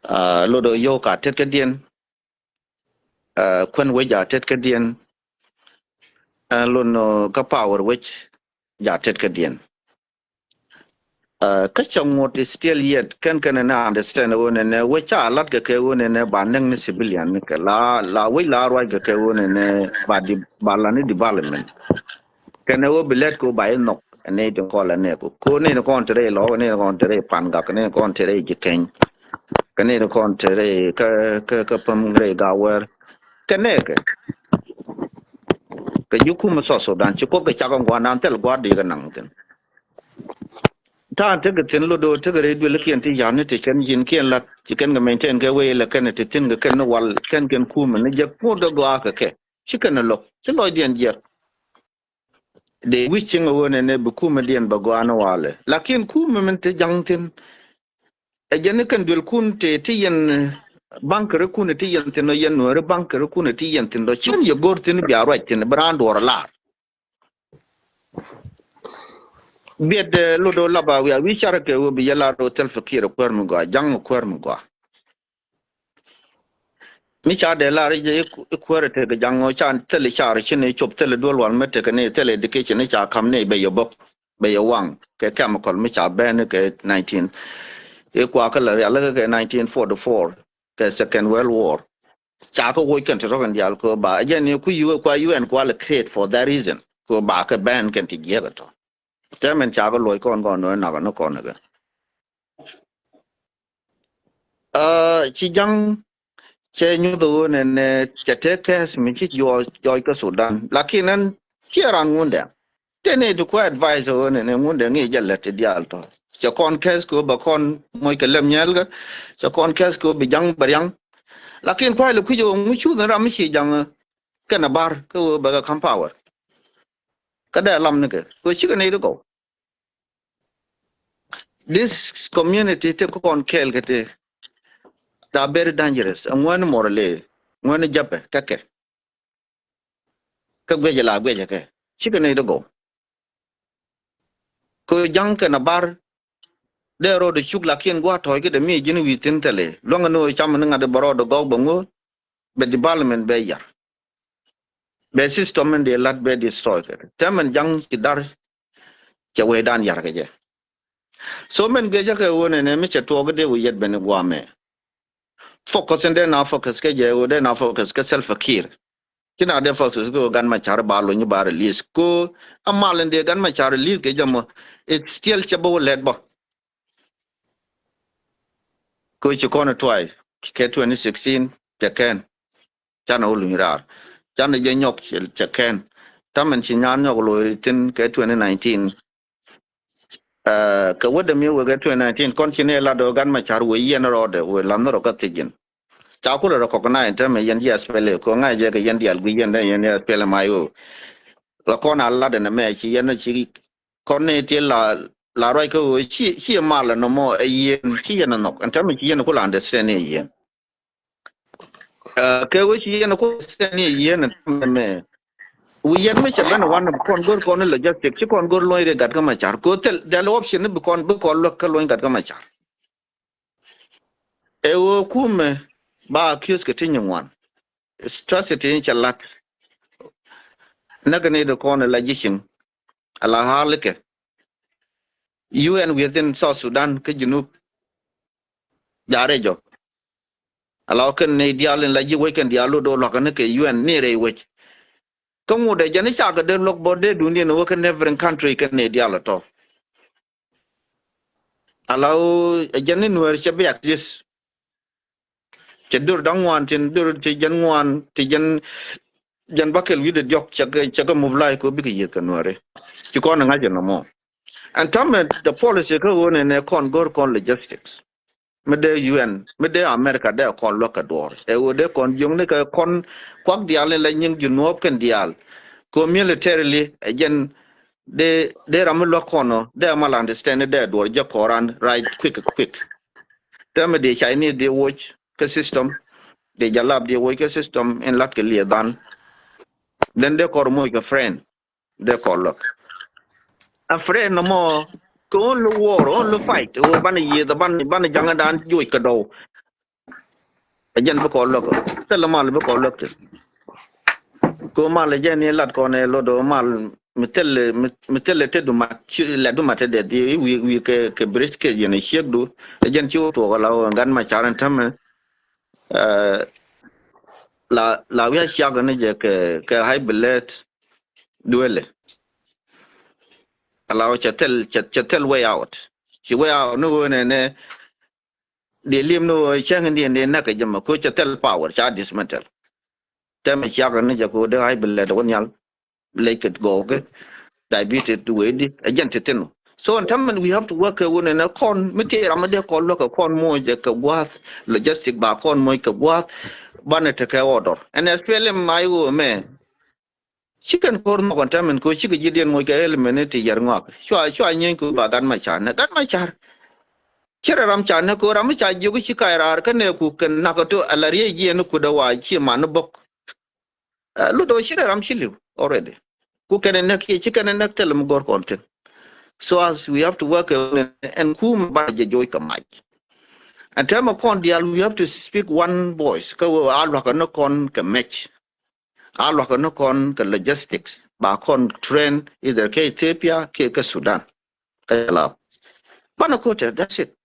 Ah, lotdɔ yio̱w ka tet kɛ diɛn. Ah, kuɛn wec a tet kɛ diɛn. Ah, lotdɔ kä power wec ja tet kɛ diɛn. Ah, kä cɛ ŋot is still yet kɛn kɛn ni understand ɣöö nɛnɛ wec ca lat kɛ kɛ ɣöö nɛnɛ ba näk ni civilian ni kɛ la, la wec la ruac kɛ kɛ ɣöö nɛnɛ ba di, ba la ni development. Kɛnɛ wä bi lɛt kɛ wä ba inhɔk ɛ nɛy tin kɔn la nɛɛk kɛ kɛ wä nɛy tin kɔn te rɛy lɔɔk, nɛy tin kɔn te rɛy Pangak, nɛy tin kɔn te rɛy Jikɛny, kɛ nɛy tin kɔn te rɛy kä, kä, kä päm rɛy Gawɛr. Kɛ nɛɛkɛ kɛ ji̱ kumɛ South Sudan ci Kuoth kɛ cak in gua̱a̱r nan thil gua̱a̱r di kɛ naŋ thi̱n. Ta̱a̱ tekɛ thi̱n lotdɔ tekɛ rɛy duël kiɛn ti ya̱r ni ti kɛn ji̱n kiɛn lat ci kɛn kɛ maintain kɛ wee lɛ kɛn ti thi̱n kɛ kɛn ni wal kɛn kɛn kumɛ ni jɛ ŋot kɛ gɔaa kɛ kɛ ci kɛn ni lo̱k ci lɔcdiɛn jiɛk. Dee wi̱c cieŋ ɛ ɣöö nɛnɛ bi kumɛ diɛn bɛ gɔaa ni walɛ. Lakin kumɛ min te jaŋ thi̱n. Ɛ jɛn ni kɛn duel kun te ti yɛn, eh, baŋkɛ ri kun te ti yɛn thi̱n ɔ yɛn nuɔ̱ɔ̱ri baŋkɛ ri kun te ti yɛn thi̱n ɔ. Cien yɛ go̱r thi̱n bia ruac thi̱n bi raan duɔɔr lar. Biɛt, eh, lotdɔ lap a wiaa wi̱i̱ carɛ kɛ ɣöö bi yɛ lar ɣöö Salva Kiir ɛ kuäär mi gɔaa, jaŋ ɛ kuäär mi gɔaa. Mi ca dee lar i̱, i̱ kuäär i̱ tekɛ jaŋ ɔ ca thil i̱ car i̱ ci ni cop thil i̱ duel wal mi tekɛ ni thil i̱ dikicin i̱ ca ka̱m ni bɛ yɛ bok bɛ yɛ waŋ kɛ chemical mi ca bɛn i̱ kɛ nineteen i̱ kua kä la rial i̱ kɛ nineteen forty-four kɛ Second World War. Ca kä woc kɛn ti rɔk in dial kɛ ba jɛn i̱ ku yu kua U N kua lɛ create for that reason kɛ ba kɛ bɛn kɛn ti jiɛk ɛ tɔ. Tɛmɛn ca kɛ luɔc kɔn kɔn nöö nak ni kɔn kɛ. Ah, ci jaŋ cɛ nyuth ɣöö nɛnɛ cɛ tëë kɛɛth mi ci jɔɔc, jɔɔc kä Sudan. Lakin ɛn ciɛ ran Ŋundɛŋ. Tëë ni ti kuɛ advice ɣöö nɛnɛ Ŋundɛŋ i̱ jɛ lät ti diaal tɔ. Cɛ kɔn kɛɛth kɛ ɣöö bɛ kɔn moc kɛ lɛm nyɛɛl kɛ. Cɛ kɔn kɛɛth kɛ ɣöö bi jaŋ bɛ riaŋ. Lakin kuay lɛ kui̱c ɣöö ŋu cuth ni ram mi ci jaŋ kɛn a bar kɛ ɣöö bɛ kɛ ka̱m power. Kä dee lam ni kɛ kɛ ɣöö cikɛ ni ti gɔw. This community ti kɔn kɛɛl kɛ ti, they are very dangerous. Ɛ ŋuɛni Mɔrɔlɛ, ŋuɛni Japɛ, kɛ kɛ. Kä guecɛ la guecɛ kɛ. Cikɛ ni ti gɔw. Kɛ jaŋ kɛn a bar. Dee rɔɔdɛ cuk lakin gua̱a̱ tɔ̱ɔ̱c kä dee mi ji̱n wi̱i̱ thi̱n thilɛ. Luäŋɛ ni ɣöö cam ni ŋa̱t bɛ rɔɔdɛ gɔɔk bɛ ŋo̱o̱th. Bɛ development bɛ yar. Bɛ system in dee lat bɛ destroy kɛ. Tɛmɛn jaŋ ci dar cɛ wecdan yar kɛ jɛ. So mɛn gecä kɛ ɣöö nɛnɛ mi cɛ tuɔɔk i̱ dee wi̱i̱ yɛt ben i̱ guamɛ. Focus in dee na focus kɛ jɛ ɣöö dee na focus kɛ Salva Kiir. Ci na dee focus kɛ ɣöö Gat Macar ba lony ba release. Ko a mal in dee Gat Macar release kɛ jɛ mɔ. It still cɛ bä wä lɛt bä. Ko ci kɔn tuay kɛ twenty sixteen cɛ kɛn. Canɛ wä luny raar. Canɛ jɛ nyɔk cɛ, cɛ kɛn. Tamɛn ci nyan nyɔk lo̱ri thi̱n kɛ twenty nineteen. Ɛ, kɛ wädɛ mi wekɛ twenty nineteen kɔn ci ni lat ɣöö Gat Macar wee yɛn rɔɔdɛ wee la̱th ni rɔ kä thi̱c ji̱n. Ca kulɛ recognize tämɛ yɛn ji̱ S P L A kɛ ŋa̱c jɛ kɛ yɛn diaal gui̱c yɛn dee yɛn S P L M I O. La kɔn a lat ɛn ɛmɛ ci yɛn ci kɔn ni ti la, la ruac kä ɣöö ci, ci mal ɛn nɔmɔ ɛ yɛn ci yɛn ɛ nhɔk ɛn tämɛ ci yɛn kulɛ understand ni ɛ yɛn. Ɛ, kɛ ɣöö ci yɛn ku sɛn ni yɛn ɛn tämɛ. Wi̱i̱ yɛn mi cɛ ben wan bi kɔn go̱r kɔn ni logistic ci kɔn go̱r luɔ̱ny ri Gat kä Macar. Kɛ ɣöö thil, thil option ni bi kɔn, bi kɔn luäk kä luɔ̱ny Gat kä Macar. Ɛ ɣöö kumɛ ba accuse kɛ ti nyin wan. Strategy in cɛ lat. Näk ni di kɔn la ji̱ ciŋ. Ala halikɛ. U N within South Sudan kä Junub. Jarɛ jɔ. Ala kɛn ni diaal in la ji̱ wec kɛn diaal lot do̱ luakä ni kɛ U N ni rɛy wec. Kä ŋut ɛ jɛn i̱ cakɛ dee luɔk bä dee dunia ni wä kä neighboring country kɛn ni diaal ɛ tɔ. Ala ɛ jɛn ni Nuɛr cɛ bi exist. Cɛ dur da̱ŋ ŋuan tin dur ti jɛn ŋuan ti jɛn, jɛn bä kɛl wi̱cdɛ diɔ̱k cɛ kɛ, cɛ kɛ move like kɛ bikɛ yieth kɛ Nuɛri. Ci kɔn ŋa̱c ɛn nɔmɔ. Ɛn tämɛ the policy kä ɣöö nɛnɛ kɔn go̱r kɔn logistics. Mi dee U N, mi dee America dee kɔn luäk kɛ duɔ̱ɔ̱r. Ɛ ɣöö dee kɔn jiökni kɛ kɔn kuak diaal in la nyiŋ Junub kɛn diaal. Ko militarily, ɛ jɛn dee, dee ram mi luäk kɔn ɔ, dee mal understand, dee duɔr jɛ kɔran right quick, quick. Tɛmɛ dee Chinese dee woc kɛ system, dee jalap dee woc kɛ system in lat kɛ liɛ dhan. Then dee kɔr moc kɛ friend, dee kɔr luäk. A friend nɔmɔ, kɛ only war, only fight, wä banɛ yieth, banɛ, banɛ jaŋä dan joc kɛ dɔw. Ɛ jɛn bi kɔn luäk. Thilɛ mal bi kɔn luäk ti. Ko mal ɛ jɛn ni lat kɔn ɛ lot ɔ mal mi thilɛ, mi, mi thilɛ te dumat, ci lɛ dumat te dɛ di wi̱i̱, wi̱i̱ kɛ, kɛ bridge kɛ yɛn ɛ ciek du. Ɛ jɛn ci wä tuɔk ala wä gat ma car ɛn tämɛ. Ɛ, la, la wi̱i̱ a ciak ni jɛ kɛ, kɛ high blood duëlɛ. Ala wä cɛ thil, cɛ, cɛ thil way out. Ci way out ni wä nɛ, nɛ, di li̱em ni wä cäŋ in di, di näk kɛ jɛ mɛ ko cɛ thil power ca dismantle. Tɛmɛ ciak ni jɛ ko dee high blood wä nhial. Lec kɛ gɔɔkɛ diabetes di wee di ɛ jɛn ti thin. So ɛn tämɛ we have to work kɛ wun ɛn ɛ kɔn mi ti ram mi dee kɔn luäk kɛ kɔn moc ɛ kɛ gua̱a̱th logistic ba kɔn moc kɛ gua̱a̱th banɛ tekɛ order. Ɛn ɛ spelem ma iwä mɛ. Cikɛn ko̱r nhɔk ɛn tämɛ ko cikɛ ji̱ diɛn moc kɛ element ni ti yɛr ŋɔak. Cua, cua nyieeny ko ba gat ma car nɛ gat ma car. Ci rɛ ram ca nɛ ko ram mi ca jiök ci kac raar kä nɛ ku kɛn nak to ala riey jiɛn ku dee wa ci man ni bok. Ɛ, lut ɔ ci rɛ ram ci li̱w already. Ku kɛn ɛ näk kiɛ ci kɛn ɛ näk thilɛ mi gɔr kɔn thin. So as we have to work, ɛ, ɛn kum ba jɛ joc kɛ mac. Ɛn tɛmɛ kɔn dial we have to speak one voice. Kä wee a luakä ni kɔn kɛ mec. A luakä ni kɔn kɛ logistics ba kɔn train either kɛ Ethiopia kɛ, kɛ Sudan. Kɛ lap banɛ ko̱tɛ, that's it.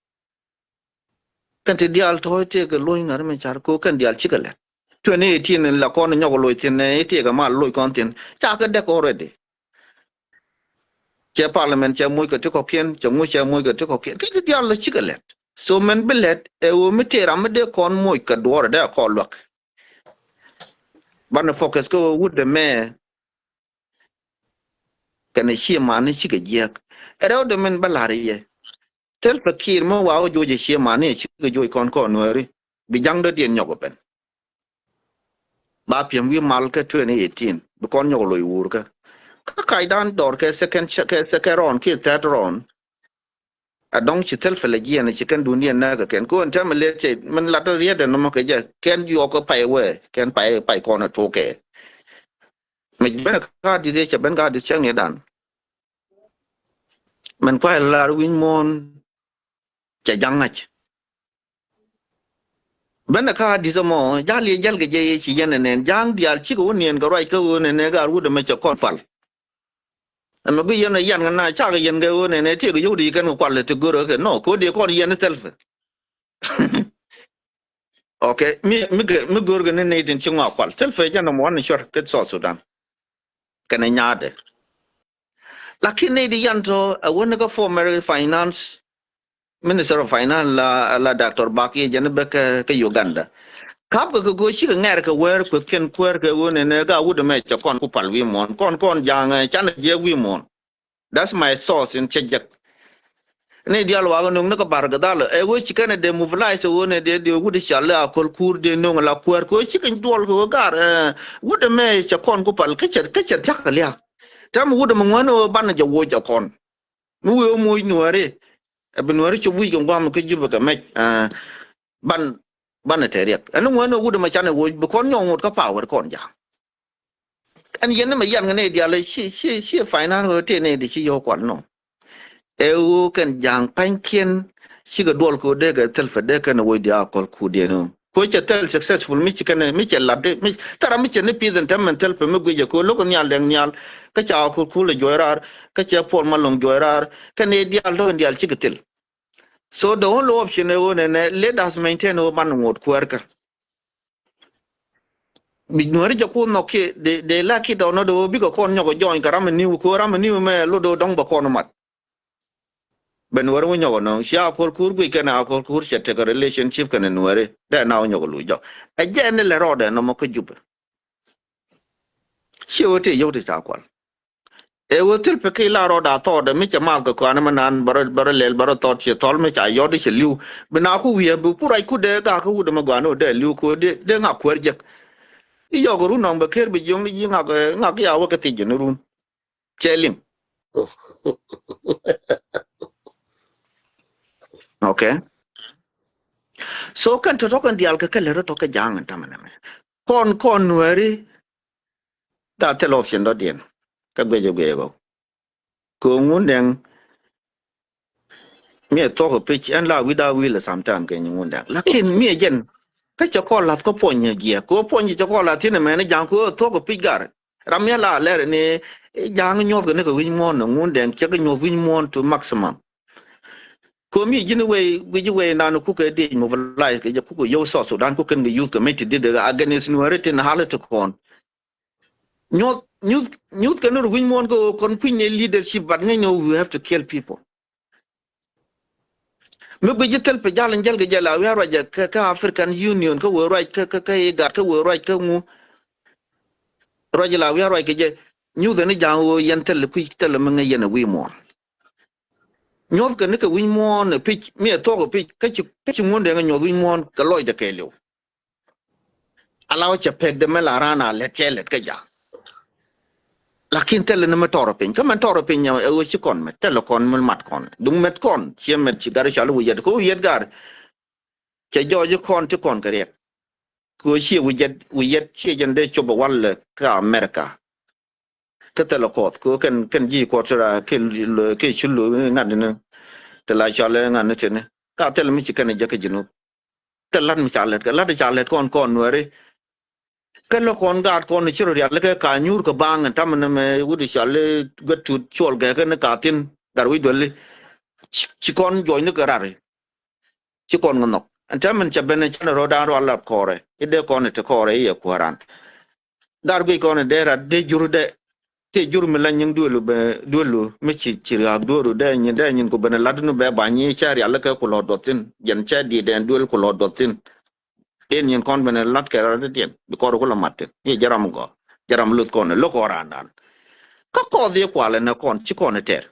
Kɛn ti diaal tɔ̱ itek kɛ lo̱c ŋa̱r mi car ko kɛn diaal cikɛ lɛt. Twenty eighteen la kɔn nyɔk loc thin, itek kɛ mal loc kɔn thin. Ca kɛ dɛk already. Cɛ parliament cɛ moc kɛ ti kɔ̱kiɛn, cɛ ŋuc cɛ moc kɛ ti kɔ̱kiɛn. Kɛ ti diaal la cikɛ lɛt. So mɛn bi lɛt ɛ ɣöö mi tëë ram mi dee kɔn moc kɛ duɔ̱ɔ̱r dee kɔn luäk. Banɛ focus kä ɣöö wut dee mɛ kɛnɛ cie mani cikɛ jiɛk. Ɛ rɛw dee mɛn bä la̱r yɛ. Thil pɛ kiir mi wa wä joc ɛ cie mani ɛ cikɛ joc kɔn kɔn nuääri. Bi ja̱ŋ dee diɛn nyɔk ɛ ben. Ba piɛm wi̱i̱ mal kä twenty eighteen bi kɔn nyɔk loc wurkä. Kä kacdan dɔɔr kɛ second, kɛ second round kiɛ third round. A dɔŋ ci thil pɛ lɛ jiɛn ci kɛn dun diɛn nääk kɛ kɛn ko ɛn tɛmɛ lɛ cɛ min lat riɛt ɛn nɔmɔ kɛ jɛ kɛn yuɔk kɛ pay wee kɛn pay, pay kɔn ɛ tuɔk kɛ. Mɛ ben kä dit cɛ ben kä dit cɛ ŋi̱dan. Mɛn kuay lar wi̱ny muɔ̱ɔ̱n cɛ ja̱ŋ ŋa̱c. Ben kä dit mɔ jal yɛ jäl kɛ jɛ yɛ ci yɛn ɛnɛn ja̱ŋ diaal cikɛ wä niɛn kɛ ruac kä ɣöö nɛnɛ gar wut ɛmɛ cɛ kɔn pal. Ɛmɛ bi yɛn ɛ yan kɛ na cakɛ yɛn kɛ ɣöö nɛnɛ tiɛk yio̱w di kɛn kɛ kual ti gör kɛ nɔ ko di kɔn yɛn thil pɛ. Okay, mi, mi gɛ, mi gör gɛ ni nɛy tin ci ŋɔak kual. Thil pɛ jɛ nɔmɔ wan ni cuɔr kɛ South Sudan. Kɛnɛ nyaadɛ. Lakin nɛy di yan tɔ, ɛ wä ni kä former finance, Minister of Finance la, la Doctor Bak yɛ jɛ ni bɛ kɛ, kɛ Uganda. Kap kɛ kɛ go̱o̱ cikɛ ŋɛr kɛ wɛɛr kueth kɛn kuɛɛr kɛ wä ni nɛ ga wut mɛ cɛ kɔn ku pal wi̱i̱ muɔ̱ɔ̱n. Kɔn, kɔn ja̱a̱ŋ, ɛ, canɛ jiɛk wi̱i̱ muɔ̱ɔ̱n. That's my source in cɛ jek. Ni dial wakä nuŋ ni kä bar kɛ dhal ɛ wee ci kɛn ɛ dee mobilize ɛ wee ni dee dee wut i̱ cal ɛ akol kuur dee nuŋ la kuäär kɛ wee ci kɛn duɔl kɛ wee gar, ɛ, wut ɛmɛ cɛ kɔn ku pal kä cɛ, kä cɛ thiak kɛ liak. Tɛm wut ɛmɛ ŋuän ɛ wee banɛ jɛ woc ɛ kɔn. Mi wee wee moc nuääri ɛ bi nuääri cop wi̱c kɛ guam kä Jubɛ kɛ mɛc, ɛ, ban, banɛ tɛ riɛk. Ɛn ŋuän ɛ wut ɛmɛ canɛ woc bi kɔn nyɔk ŋot kä power kɔn ja̱a̱ŋ. Ɛn yɛn ni mɛ yan kɛ nɛy diaal ci, ci, ci finance kɛ tëë nɛy di ci yio̱w kual nɔ. Ɛ ɣöö kɛn ja̱a̱ŋ pa̱nykiɛn cikɛ duɔl kɛ ɣöö dee kɛ thil pɛ dee kɛn ɛ woc diaal kɔl kuut diɛn ɣöö. Kɛ ɣöö cɛ thil successful mi ci kɛn ɛ, mi cɛ lat di, mi thara mi cɛ ni pith ɛn tɛm mɛn thil pɛ mi guic ɛ kɛ ɣöö lo̱k nhial dɛŋ nhial. Kä ca kɔl kuut lɛ juɔc raar, kä cɛ puɔl ma loŋ juɔc raar. Kɛn nɛy diaal tɔ̱ in diaal cikɛ thil. So the only option ɛ ɣöö nɛnɛ, let us maintain ɣöö man ŋot kuäärkä. Bi nuääri jɛ ku nhɔk kiɛ, dee, dee la kiɛ dɔɔnɔ dee wä bikɛ kɔn nyɔk join kɛ ram ɛ niw, kɛ ram ɛ niw mɛ lot dee dɔŋ bɛ kɔn mat. Bɛ nuääri wä nyɔk nɔŋ, cia kɔr kur guic kɛn a kɔr kur cɛ tekɛ relationship kɛn nuääri. Dee na wä nyɔk luc jɔk. Ɛ jɛ ni lɛ rɔɔdɛ nɔmɔ kä Jubɛ. Ciɛ wä tëë yio̱w ti ca kual. Ɛ wee thil pɛ ki la rɔɔda thɔɔdɛ mi cɛ math kɛ kɔanɛ mi naan bärä, bärä lɛl bärä thɔɔd ciɛ thɔl mi ca yɔt i̱ cɛ li̱w. Bi na ku wi̱i̱ bi ku ruac ku dee gak kä wut ɛmɛ gɔaa ni wä dee li̱w ku dee, dee ŋak kuäär jek. I̱ yɔk run nɔŋ bɛ ker bi jiɔŋ ni ji̱ ŋak, ŋak ya wä kɛ thiec jɛ ni run. Cɛ liŋ. Okay. So kɛn tɔ̱tɔ̱ kɛn diaal kɛ kɛ lɛ rɔ tɔ̱ kɛ ja̱a̱ŋ ɛn tamɛ nɛmɛ. Kɔn, kɔn Nuɛri. Tha thil option dɔ̱diɛn. Kä guic ɛ guic ɛ gɔw. Kɛ Ŋundɛŋ. Mi ɛ thuɔ̱k ɛ pic ɛn la wi̱da wi̱i̱ lɛ sometime kɛ nyi Ŋundɛŋ. Lakin mi ɛ jɛn. Kä cɛ kɔn lath kä puɔ̱ny ɛ jiɛk. Kɛ puɔ̱ny cɛ kɔn lath thi̱n ɛmɛn ɛ ja̱a̱ŋ kɛ thuɔ̱k ɛ pic gar. Ram mi la lɛr ni ja̱a̱ŋ nyuɔth kɛ ni kɛ wi̱c muɔ̱ɔ̱n ni Ŋundɛŋ cɛ kɛ nyuɔth wi̱c muɔ̱ɔ̱n to maximum. Komi ji̱n wei, gui̱c wei nan kukɛ diec mobilize kɛ jɛ kukɛ yow South Sudan kukɛ kɛn kɛ youth kɛ mec ti dit against Nuɛri tin hali ti kɔn. Nyuth, nyuth, nyuth kɛ ni ru wi̱c muɔ̱ɔ̱n kɛ kɔn kui̱ny ni leadership, but ŋäcnɛ we have to kill people. Mi gui̱c ji̱ thil pɛ jal in jäl kɛ jɛ la wi̱i̱ a ruac kɛ, kɛ African Union, kɛ wee ruac kɛ, kɛ, kɛ IGAD, kɛ wee ruac kɛ ŋu. Ruac la wi̱i̱ a ruac kɛ jɛ, nyuth ɛn i̱ ja̱a̱ŋ ɣöö yɛn thil kui̱c thil mi ŋäc yɛn ɛ wi̱i̱ muɔ̱ɔ̱n. Nyuɔth kɛ ni kɛ wi̱c muɔ̱ɔ̱n ɛ pic, mi ɛ thuɔ̱k ɛ pic, kä ci, kä ci Ŋundɛŋ ɛ nyuɔth wi̱c muɔ̱ɔ̱n kɛ lɔcdɛ kɛɛliw. Ala wä cɛ pek dɛ mɛ la raan a lɛt cɛ lɛt kä ja̱a̱ŋ. Lakin thilɛ ni mɛ tɔrɔ piny. Kä mɛn tɔrɔ piny ɛ ɣöö ci kɔn mɛt. Thilɛ kɔn mi mat kɔn. Duŋ mɛt kɔn. Ciɛ mɛt ci gar cɔal wi̱i̱ yɛt. Kä wi̱i̱ yɛt gar. Cɛ jɔɔc kɔn ti kɔn kɛ riɛk. Kɛ ɣöö ciɛ wi̱i̱ yɛt, wi̱i̱ yɛt ciɛ jɛn dee cop ɛ wal kä America. Kä thilɛ kɔth. Kɛ ɣöö kɛn, kɛn ji̱ kɔth ti ra kɛ, kɛ cul ŋa̱t ni. Ti la cɔal ŋa̱t ni tini. Ka thilɛ mi ci kɛn jɛ kä ji̱ nu. Thil lat mi ca lɛt kɛ lat ca lɛt kɔn kɔn Nuɛri. Kä lä kɔn gaat kɔn ci rɔ rial kɛ ka nyuur kɛ baŋ ɛn tamɛ nɛmɛ wut i̱ cɔal i̱ guet tut cuɔl gɛkɛ ni ka thin gat wi̱c duɛli. Ci, ci kɔn juɔcni kɛ rar i̱ ci kɔn kɛ nhɔk ɛn tamɛ cɛ ben i̱ canɛ rɔ daan rɔ alap kɔrɛ i̱ dee kɔn i̱ ti kɔrɛ i̱ yɛ kuääran. Gat guic kɔn i̱ dee rat dee jur dee. Tëë jur mi la nyiŋ duelu bɛ duelu mi ci, ci riaak duelu dee nyin, dee nyin ku ben lat nu bɛ ba nyi cɛ rial kɛ ku lɔ duɔth thin. Jɛn cɛ diet dee duel ku lɔ duɔth thin. Dee nyin kɔn ben lat kɛ rat diɛn bi kɔr ku lɔ mat thin. Yɛ jɛ ram gɔaa. Jɛ ram luth kɔn lo̱k kɔn raandan. Kä kɔth yɛ kualɛ nɛ kɔn ci kɔn tɛr.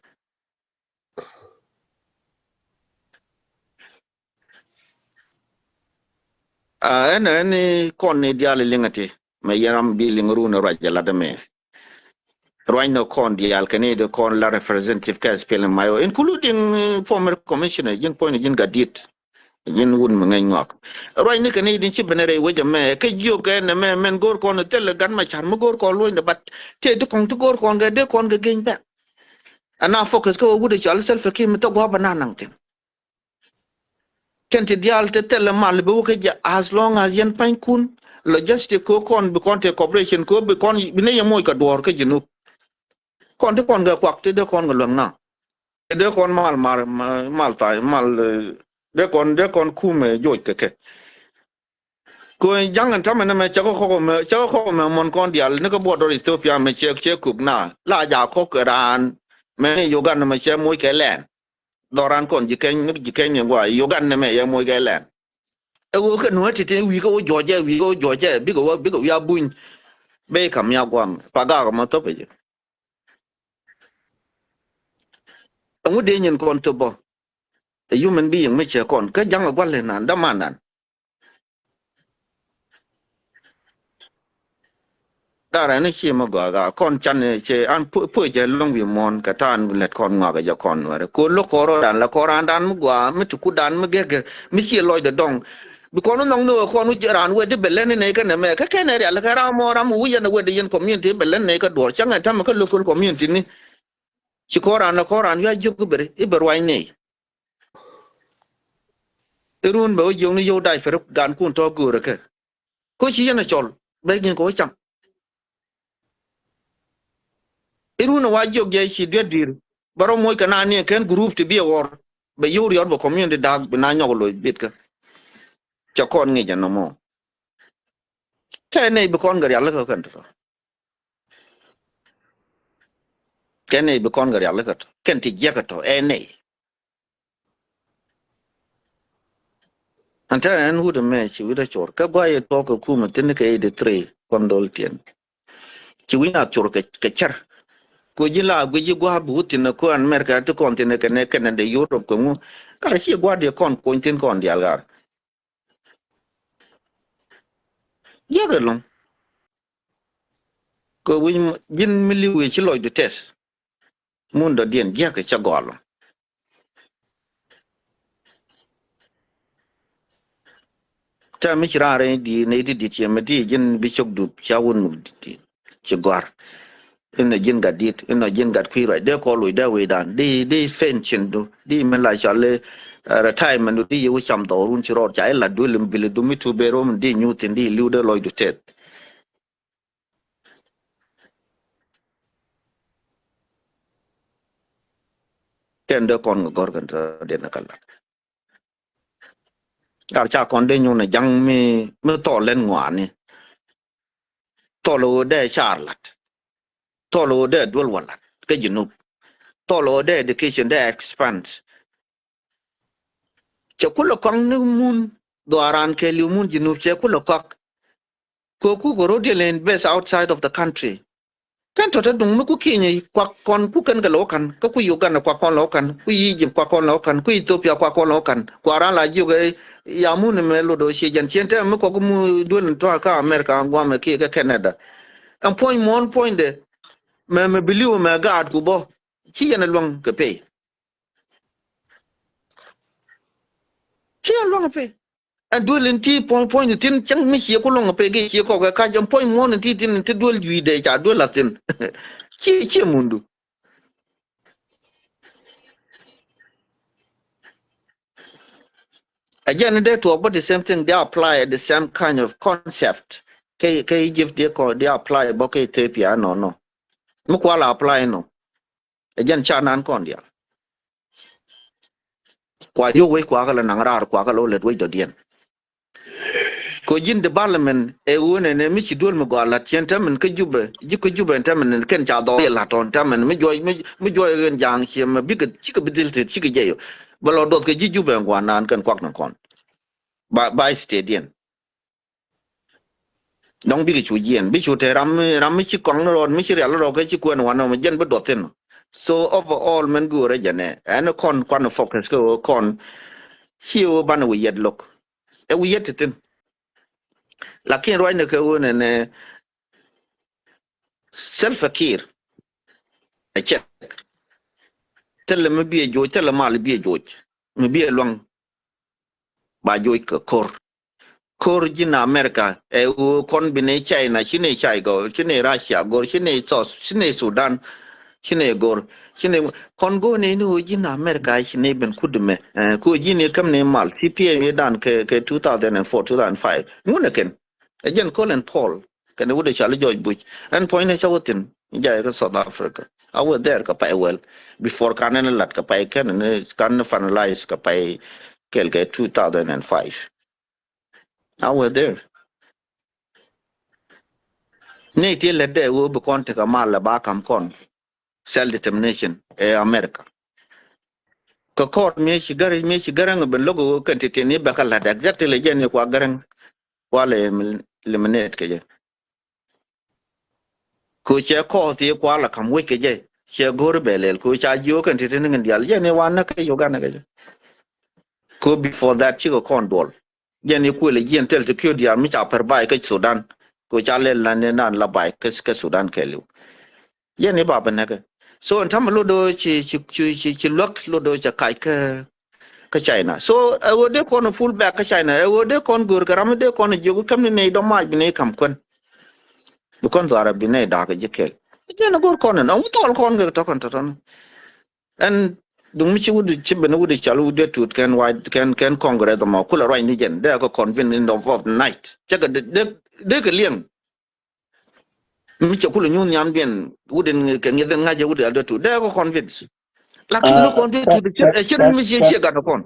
A ɛn, ɛn kɔn ni diaal liŋ ati mɛ yɛn ram bi liŋ run ruac jɛ lat mɛ. Ruac nɔ kɔn diaal kɛ ni di kɔn la representative kɛ SPLM-IO, including, uh, former commissioner, ji̱n puɔ̱ny ni ji̱n gat diet. Ji̱n wun mi ŋäc ŋɔak. Ruac ni kɛ ni di ci ben rɛy wecɛ mɛ kɛ jiök kɛ nɛ mɛ mɛn go̱o̱r kɔn thilɛ gat ma car mi go̱o̱r kɔn luɔ̱ny dɛ bat tëë di kɔŋ ti go̱o̱r kɔn kɛ dee kɔn kɛ geny bɛk. Ana focus kɛ wä wut ɛ cɔal Salva Kiir mi thok gua̱a̱p ana naŋ thin. Kɛn ti diaal te thilɛ mal bi wä kä jɛ as long as yɛn panykun logistic kɛ kɔn bi kɔn te cooperation kɛ bi kɔn bi ne yɛ moc kɛ duɔ̱ɔ̱r kä Junub. Kɔn ti kɔn kɛ kuak ti dee kɔn kɛ luäŋ na. Dee kɔn mal mar, mal, mal tha̱a̱c mal, eh, dee kɔn, dee kɔn kumɛ joc kɛ kɛ. Kɛ ja̱ŋ ɛn tämɛ nɛmɛ cɛ kɛ kɔk ɛmɛ, cɛ kɛ kɔk ɛmɛ muɔ̱n kɔn diaal ni kä border Ethiopia mɛ cɛ, cɛ kuk na la ja kɔk kɛ raan mɛ ni Uganda mɛ cɛ moc kɛ lɛn. Dhɔran kɔn ji̱ kɛny ni ji̱ kɛny ni gua Uganda mɛ yɛ moc kɛ lɛn. Ɛ ɣöö kɛ nuɔ̱ɔ̱t ti̱ti̱ wi̱i̱ kä wä juɔcɛ, wi̱i̱ kä wä juɔcɛ bikɛ wä, bikɛ wi̱i̱ a buny. Bey kam ya guam pa gak ma thop ɛ jɛ. Ɛŋu dee nyin kɔn thop bä. Ɛ human being mi cɛ kɔn kä ja̱ŋ ɛ gua̱l inan dämandan. Darɛ ni ci mɛ gɔaa gaa kɔn can cɛ an puɔc jɛ loŋ wi̱i̱ muɔ̱ɔ̱n kɛ ta̱a̱n lɛt kɔn ŋɔakɛ jɛ kɔn nuɛrɛ ko̱ lo̱k kɔn rɔ̱dan lɛ kɔn raandan mi gɔaa mi ti kutdan mi gɛkɛ mi ci lɔcdɛ dɔŋ. Bi kɔn wä nhɔŋ ni wä kɔn wä raan wɛ di bɛ lɛn ni nɛ kɛ nɛ mɛ kä kɛn ɛ rial kɛ ram mɔ ram wä yɛn ɛ wɛ di yɛn community bɛ lɛn ni kɛ duɔr cäŋ ɛ ta̱mɛ kä local community ni. Ci kɔn raan lɛ kɔn raan wi̱i̱ a jiök i̱ bɛ ri i̱ bɛ ruac ni. Irun bɛ wä jiök ni yio̱w dac fɛ ri gaan kun tɔ̱ göörä kɛ. Kä ci yɛn a cɔl bɛ gin kɛ wä cam. Irun a wa jiök jɛ ci duet di̱i̱r bɛ rɔ moc kɛ na ni kɛn group ti bi a ɣɔr bɛ yio̱w riɔt bɛ community da̱a̱k bi na nyɔk loc bit kä. Cɛ kɔn ŋic ɛn nɔmɔ. Kɛ nɛy bi kɔn kɛ rial kä kɛn tɔ̱. Kɛ nɛy bi kɔn kɛ rial kä tɔ̱ kɛn ti jiäk kä tɔ̱ ɛ nɛy. Ɛn te ɛn wut ɛmɛ ci wi̱cdɛ cor kɛ guay ɛ tuɔk kɛ kumɛ thi̱n kɛ eighty three kɔn dhol tiɛn. Ci wi̱c na cor kɛ, kɛ cär. Ko ji̱ la guic ji̱ gua̱a̱p bi wut thi̱n ɛ ko ɛn America ti kɔn thi̱n ɛ kɛnɛ, kɛnɛ dee Europe kɛ ŋu. Kar ci gua̱a̱p diɛ kɔn kuny thi̱n kɔn diaal gar. Jiäk ɛlɔ̱ŋ. Kɛ wi̱c ji̱n mi li̱w i̱ ci lɔcdu tɛth. Mun dɔ̱diɛn jiäk cä gɔl. Tɛ mi ci raan rɛy di nɛy ti dit ciɛ mi di ji̱n bi cok dup ca wun muk di ci gɔ̱a̱r. Inɔ ji̱n gat dit, inɔ ji̱n gat kui̱ ruac dee kɔl loc dee wecdan di di fen cin du di mi la cɔl i̱ retirement du di yɛ wä cam dhɔr wun ci rɔɔd ca i̱ lat du lim bili du mi tu ben rom di nyuth in di li̱w dee lɔcdu tɛth. Kɛn dee kɔn kɛ gɔ̱r kɛn tɔ den kɛ lat. Ar ca kɔn dee nyuŋ ni ja̱ŋ mi mi thɔɔl lɛn ŋɔaani. Thɔɔl ɣöö dee car lat. Thɔɔl ɣöö dee duel wä lat kä Junub. Thɔɔl ɣöö dee education dee expand. Cɛ kulɛ kɔk ni mun dhuaaran kɛɛliw mun Junub cɛ kulɛ kɔk. Kɛ kuk kɛ ro̱diɛn in base outside of the country. Kɛn tɔ̱ te duŋ mi ku Kenya kuak kɔn ku kɛn kɛ lɛ wä ka̱n, kä ku Uganda kuak kɔn lɛ wä ka̱n, ku Egypt kuak kɔn lɛ wä ka̱n, ku Ethiopia kuak kɔn lɛ wä ka̱n. Kua ran la jiök ɛ ya mun ɛmɛ lot ɔ cie jɛn cien te mi kɔk mu duel in tɔ̱ kä America guamɛ kiɛ kä Canada. Ɛn puɔ̱ny muɔ̱ɔ̱n puɔ̱nydɛ mɛ mɛ bi li̱w mɛ gaat ku bä. Ci yɛn ɛ luäŋ kɛ pay. Ci yɛn luäŋ kɛ pay. Ɛn duel in ti puɔ̱ny puɔ̱ny ni thi̱n cäŋ mi cie ku luäŋ pek i̱ cie kɔk ɛ ka̱c ɛn puɔ̱ny muɔ̱ɔ̱n in ti thi̱n in ti duel jui̱dɛ ca duel a thi̱n. Cie cie mundu. Ɛ jɛn in dee tuɔɔk bä the same thing, they apply the same kind of concept. Kɛ kɛ Egypt dee kɔ dee apply bä kɛ Ethiopia nɔ nɔ. Mi kual apply nɔ. Ɛ jɛn ca nan kɔn diaal. Kua yio̱k wec kua kɛ lɛ naŋ raar kua kɛ lɛ wä lät wec dɔ̱diɛn. Kɛ ji̱n development ɛ ɣöö nɛnɛ mi ci duel mi gɔaa la̱t cien täämɛn kä Jubɛ ji̱ kä Jubɛ täämɛn kɛn ca dhɔk yɛ la̱t tɔ̱n täämɛn mi juɔc mi juɔc ɣen ja̱a̱ŋ ciɛ mɛ bikɛ cikɛ bi dhil tet cikɛ jɛ yɔ. Bɛ lɔ duɔth kɛ ji̱ Jubɛ ŋuan naan kɛn kuak ni kɔn. Ba ba state diɛn. Dɔ̱ŋ bikɛ cu jiɛn bi cu te ram mi ram mi ci kɔŋ ni rɔɔd mi ci rial ni rɔɔd kä ci kuɛn wanɔ mi jɛn bi duɔth thin. So overall mɛn go̱o̱rɛ jɛnɛ ɛn kɔn kuan focus kɛ ɣöö kɔn ci ɣöö banɛ wi̱i̱ yɛt lo̱k. Ɛ wi̱i̱ yɛt ti thin. Lakin ruacnɛ kɛ ɣöö nɛnɛ Salva Kiir ɛ cɛk. Thilɛ mi biɛ joc thilɛ mal biɛ joc mi biɛ luaŋ. Ba joc kɛ ko̱r. Ko̱r ji̱n America ɛ ɣöö kɔn bi ni China ci ni China go̱r ci ni Russia go̱r ci ni South ci ni Sudan. Ci ni go̱r ci ni kɔn go̱r ni ni ɣöö ji̱n America ci ni ben kut mɛ. Ɛ kɛ ɣöö ji̱n i̱ käm ni mal ci piɛ mi dan kɛ kɛ two thousand and four two thousand five ŋun ɛ kɛn. Ɛ jɛn Colin Powell kɛn wut ɛ cɔal i̱ George Bush. Ɛn puɔ̱ny ni cä wä thi̱n. Jay kä South Africa. I was there kɛ pay well before kan ni lat kɛ pay kɛn ni kan ni finalize kɛ pay kɛl kɛ two thousand and five. I was there. Ni ti lɛ dee wä bi kɔn tekɛ mal lɛ ba kam kɔn. Self determination ɛ America. Kɛ kɔr mi ci gär mi ci gäräŋ ben lo̱k wä kɛn ti ti ni bɛ kä lat exactly jɛ ni kua gäräŋ. Kua lɛ eliminate kɛ jɛ. Ko cɛ kɔɔth i̱ kual a ka̱m wec kɛ jɛ cɛ go̱o̱r bɛ lɛl ko ca jiök kɛn ti ti ni ŋin dial jɛ ni wan näk kɛ Uganda kɛ jɛ. Ko before that cikɛ kɔn duɔl jɛ ni kuël jiɛn tɛl ti kiöt dial mi ca pɛr bay kä Sudan. Ko ca lɛl na ni nan la bay kä kä Sudan kɛ liw. Jɛ ni ba bɛ näkɛ. So ɛn ta̱mɛ lot do̱ ci ci ci ci ci luäk lot do̱ cɛ kac kä kä China. So ɛ ɣöö dee kɔn full back kä China ɛ ɣöö dee kɔn gör kɛ ram dee kɔn jiök käm ni nɛy dɔ̱ mac bi nɛy ka̱m kuän. Bi kɔn dhuaar bi nɛy da̱a̱k ji̱ kɛl. Jɛn ɛ go̱r kɔn ɛn ɔŋ thɔɔl kɔn kɛ tɔ̱kɔn tɔ̱tɔ̱n. Ɛn duŋ mi ci wut ci ben wut cal wut dee tuut kɛn wac kɛn kɛn Congress ɛmɔ kulɛ ruac ni jɛn dee kɛ convince in the of night cɛ kɛ dee dee kɛ liɛŋ. Mi cɛ kulɛ nyuun nhiamdiɛn wut in kɛ ŋi̱th in ŋa̱c jɛ wut in al dee tuut dee kɛ convince. Lakin mi kɔn dee tuut ɛ cir mi ci ciɛ gat kɔn.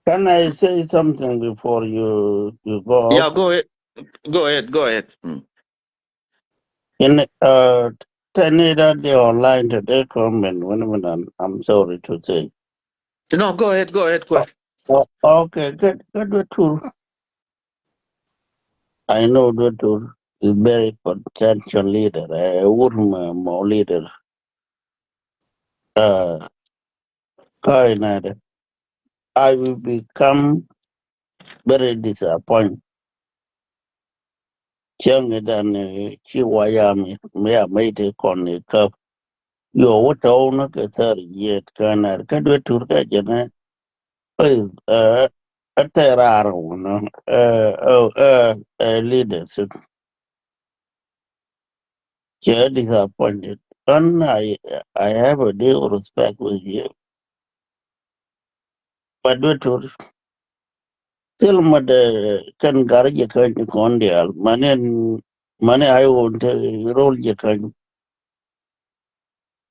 Can I say something before you you go? Yeah, go ahead. Go ahead. Go ahead. Mm. In uh, ten ira the online today comment when when I'm, I'm sorry to say. No, go ahead. Go ahead. Quick. Oh, okay, good, good, good tour. I know the tour is very potential leader, a woman more leader. Uh, Kainada, I will become very disappointed. Cäŋ idan ci wayam mi a mey ti kɔn ikäp. Yo wä tɔw na kɛ thar jiet kä nar kä duet tur kä jɛnɛ. Ɛ tɛ rar wun ɛ leadership. Cɛ disappointed. And I, I have a deep respect with you. But duet tur thil ma dee kɛn gar jɛ kä kɔn diaal mani mani ay wun te rol jɛ kä.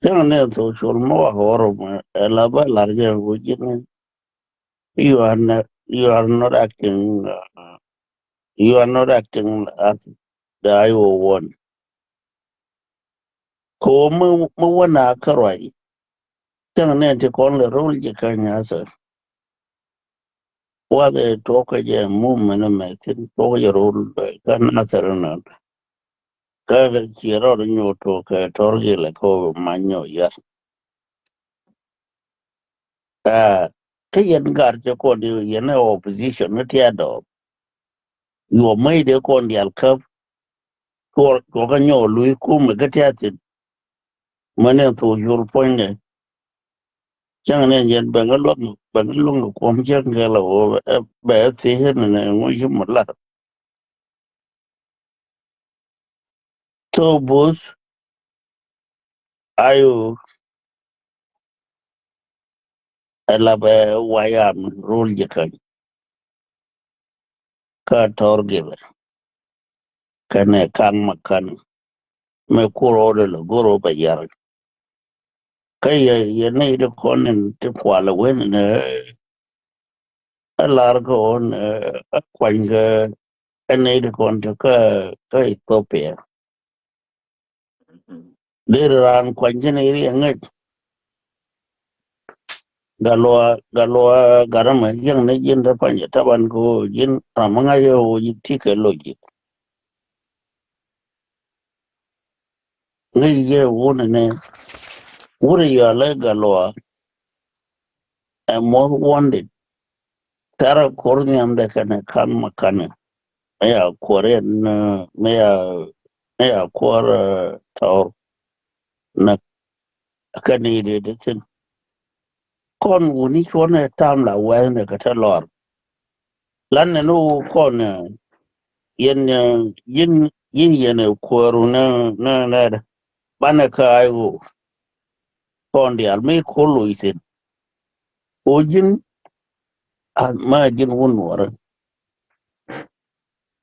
Cäŋ ni social ma wa horo ma ɛ la ba lar jɛ wun ji̱n. You are not, you are not acting, uh, you are not acting as the I O want. Ko mi mi wä na kä ruac. Cäŋ ni ti kɔn lɛ rol jɛ kä nyasɛ. Wa the tuɔkä jɛ movement mɛ thin tuɔkä jɛ rol kä nasɛ rɛ nɔ. Kä ci rɔd nyuɔ tuɔkä tɔr gilɛ ko ma nyuɔ yar. Aa, kä yɛn gar cɛ kɔn di yɛn ɛ opposition ni tiat dɔɔth. Yuɔ mec dee kɔn dial käp. Cuɔ, cuɔ kä nyɔɔ lui kumɛ kä tiat thin. Mɛ ni thok yur puɔ̱nydɛ. Cäŋ ni yɛn bɛŋ luɔk, bɛŋ luɔk ni kuɔm cäŋ kɛ la wä bɛ thiec ni ŋuc ci mɛ lar. Thok both ayo. Ɛ la bɛ wayam rol jɛ käny. Kä tɔr gilɛ kɛnɛ kaŋ ma kän mɛ kur ɔ dee lɛ gor ɔ bɛ yar. Kä yɛ yɛ nɛy ti kɔn in ti kualɛ wen in ɛ lar kä ɣän ɛ kuany kä ɛ nɛy ti kɔn ti kä kä Ethiopia. Deri raan kuany jin iri ŋäc. Galua galua garama yiëŋ ni jin dee pany taban ko jin ram ŋa̱c yɛ wo jin ti kɛ logic. Ŋäc yɛ wun ni wuri yɔalɛ galua. Ɛ most wanted. Tara kor nhiam dɛ kɛnɛ kan ma kanɛ. Mɛ ya kuɔr yɛn mɛ ya mɛ ya kuɔr tɔr. Na kɛnɛ idɛ dɛ thin. Kɔn wuni cuɔnɛ tam la wɛth nɛ kɛ tɛ lɔr. Lan nɛ ni wuk kɔn yɛn yɛn yɛn yɛn kuɔru nɛ nɛ nɛ dɛ banɛ kä ay wuk. Kɔn diaal mi kolo ithin. O ji̱n a ma ji̱n wun nuɔrä.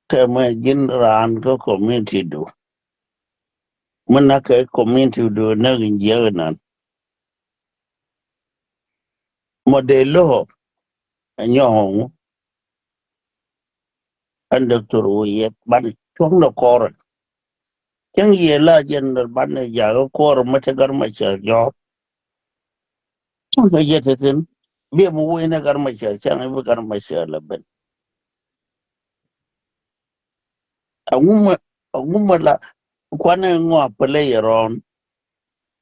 Kɛ ma ji̱n raan kä community du. Mi nak kɛ community du nak in jiäk inan. Ma dee lo̱hɔ ɛ nyɔk ŋu. Ɛn doctor wä yɛ ban cuɔ̱ŋ dɛ kɔrɛ. Cäŋ yɛ la jɛn dɛ ban dɛ jakä kɔrɛ ma te gar ma cɛ jɔr. Cäŋ kɛ jɛ te thin biɛ mi wee ni gar ma cɛ cäŋ ibi gar ma cɛ lɛ ben. Aŋu ma aŋu ma la kuanɛ ŋɔa pele yɛ rɔn.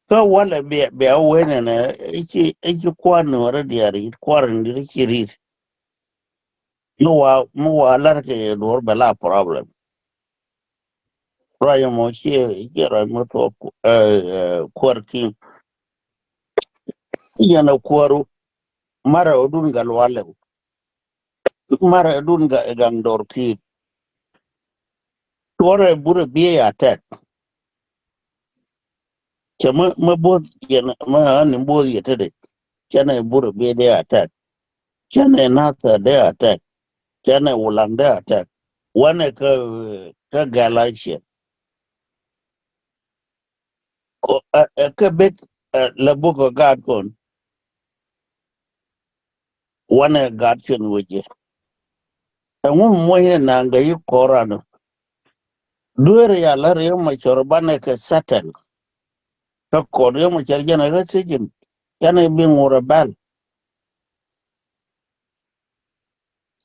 Kä walɛ bia bia wen ɛnɛ ici ici kuan ni wara diari kuan ni ci rit. Mi wa mi wa lar kɛ duɔr bɛ la problem. Ruac mɔ cie cie ruac mɔ tuɔ kuɔr kiŋ. Yɛn a kuɔru marɛ ɔ dun gal walɛ. Marɛ ɔ dun gaŋ dɔr kiit. Tuɔrɛ burɛ biɛ ya tɛk. Cɛ mä mä both yɛn mä ani both yɛ tede. Cɛnɛ burɛ biɛ dee attack. Cɛnɛ nathɛ dee attack. Cɛnɛ wulaŋ dee attack. Wanɛ kä kä gɛl a ciɛ. Kä bek lɛ buk kä gaat kɔn. Wanɛ gaat cin wecɛ. Ɛŋu muɔcnɛ naŋ gɛ yi kɔr anɔ. Dueer ya la Riek Machar banɛ kɛ settle. Kä kɔn Riek Machar jɛn ɛ kä sijin. Jɛn ɛ bi ŋur ɛ bɛl.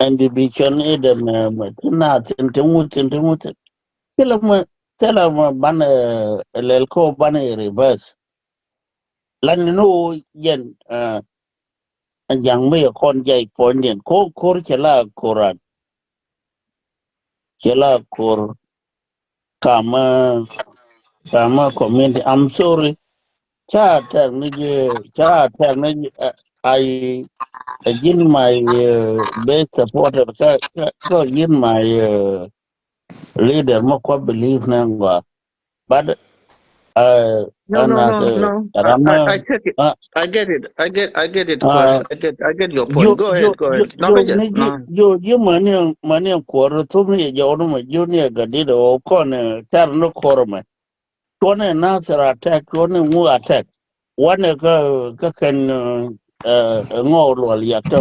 Ɛn di bi cɔn idɛ mɛ mɛ ti na thin ti ŋu thin ti ŋu thin. Thilɛ mɛ thilɛ mɛ banɛ lɛl kä banɛ reverse. Lan ni ni wä jɛn ɛ ja̱ŋ mi yɛ kɔn jay puɔ̱nydiɛn ko kor cɛ la koran. Cɛ la kor Kamä, kamä community. I'm sorry. Ca tɛk ni ji̱, ca tɛk ni ji̱, uh, I, uh, ji̱n my, uh, best supporter. Ka, ka, ka ji̱n my, uh, leader ma kua believe ni gua. But, uh, No, and no, as no, a, no. I, Rama, I take it. uh, I get it. I get, I get it, uh, Kuɔr. I get, I get your point. Go ahead, go ahead. No, no, no, ni ji̱, no. Ji̱, ji̱ mani, mani Kuɔr thum ni jɛ ɔnu ma ji̱ ni a gadid o kɔn, uh, tar ni Kuɔr mɛ. Cuɔnɛ Nasir attack, cuɔnɛ ŋu attack. Wanɛ kä, kä kɛn, uh, uh, ŋɔw luɔl yak tɔ.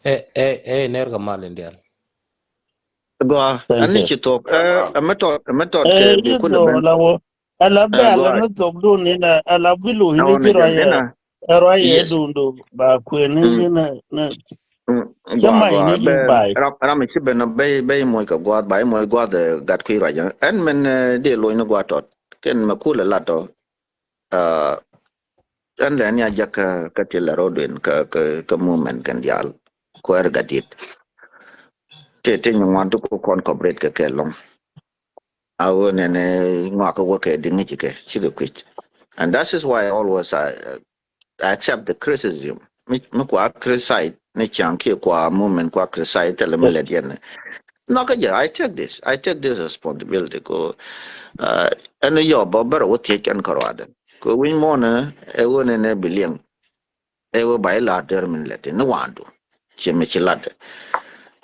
Eh, eh, eh, ner kɛ mal in dial. Gua, ani ci thok, eh, a metod, a metod kɛ bi kul ben. Ala bɛ ala ni thok dun ni na, ala bi lu ni ci rɔ yɛ. Ɛ rɔ yɛ dundu ba kuen ni ni na. Cɛ ma ini bi bai. Ram, ram ci ben bɛ, bɛ moc kɛ guath, ba moc guath, eh, gat kui rɔ yɛ. Ɛn men, eh, di loc ni guath tɔt. Ken mɛ kul la tɔ. Uh, ɛn lɛ ni a jak kä, kä ti la rɔ duen kä, kä, kä movement kɛn dial. Kuɛr gadit. Te, te nyi ŋuan ti ku kɔn cooperate kɛ kɛ lɔŋ. A wä nɛnɛ ŋuak kɛ wä kɛ di ŋi̱ci kɛ, cikɛ kui̱c. And that is why always I, I accept the criticism. Mi, mi kua criticize ni ciaŋ kiɛ kua movement kua criticize thilɛ mi lɛt yɛn. Nhɔkä jɛ, I take this, I take this responsibility. Ko, uh, ɛn yɔ bä bärɛ wä thiec kɛn kärɔadɛ. Ko wi̱ny mɔnɛ ɛ wä nɛnɛ bi liɛŋ. Ɛ wä ba ilar der min lɛt ni wandu. Ciɛ mi ci latdɛ.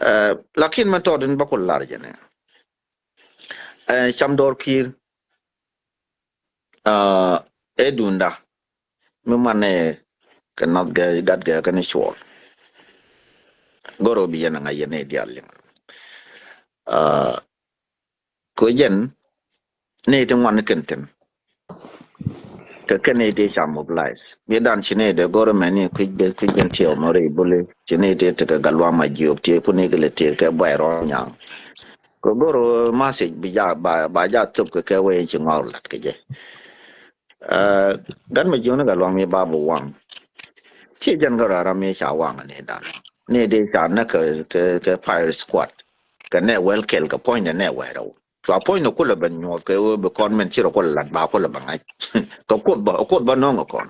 Uh, lakin mɛ tɔt in bä ku lar jɛ nɛ. Eh, cam dɔr ki̱i̱r, ah, ɛ dunda mi man ɛ kɛ nath gɛ gat gɛ kɛ ni cuɔl. Goro bi yɛn ŋa yɛn ɛ dial liŋ. Ah, ko jɛn ni ti ŋuan ni kɛn thin. Kɛ kɛn ni ti ca mobilize. Bi dan ci ni de goro mɛ ni kuic ben, kuic ben tiɛw mɔ ri buli. Ci ni ti ti kɛ galwa ma jiok ti ku ni kɛ le ti kɛ bwɛ rɔ nyaŋ. Kɛ goro message bi ja ba, ba ja thop kɛ kɛ wee ci ŋɔr lat kɛ jɛ. Ɛ, gan mɛ jiɔni kɛ luaŋ mi ba bi waŋ. Ci jɛn kɛ rara mi ca waŋ ni dan. Ni di ca nɛ kɛ, kɛ, kɛ fire squad. Kɛ nɛ wɛl kɛl kɛ puɔ̱ny nɛ nɛ wɛrɛ. Cua puɔ̱ny nɛ kulɛ bɛ nyuɔth kɛ wee bi kɔn mɛn ci rɔ kulɛ lat ba kulɛ bɛ ŋa̱c. Kɛ kuoth bä, kuoth bä nɔŋ kɛ kɔn.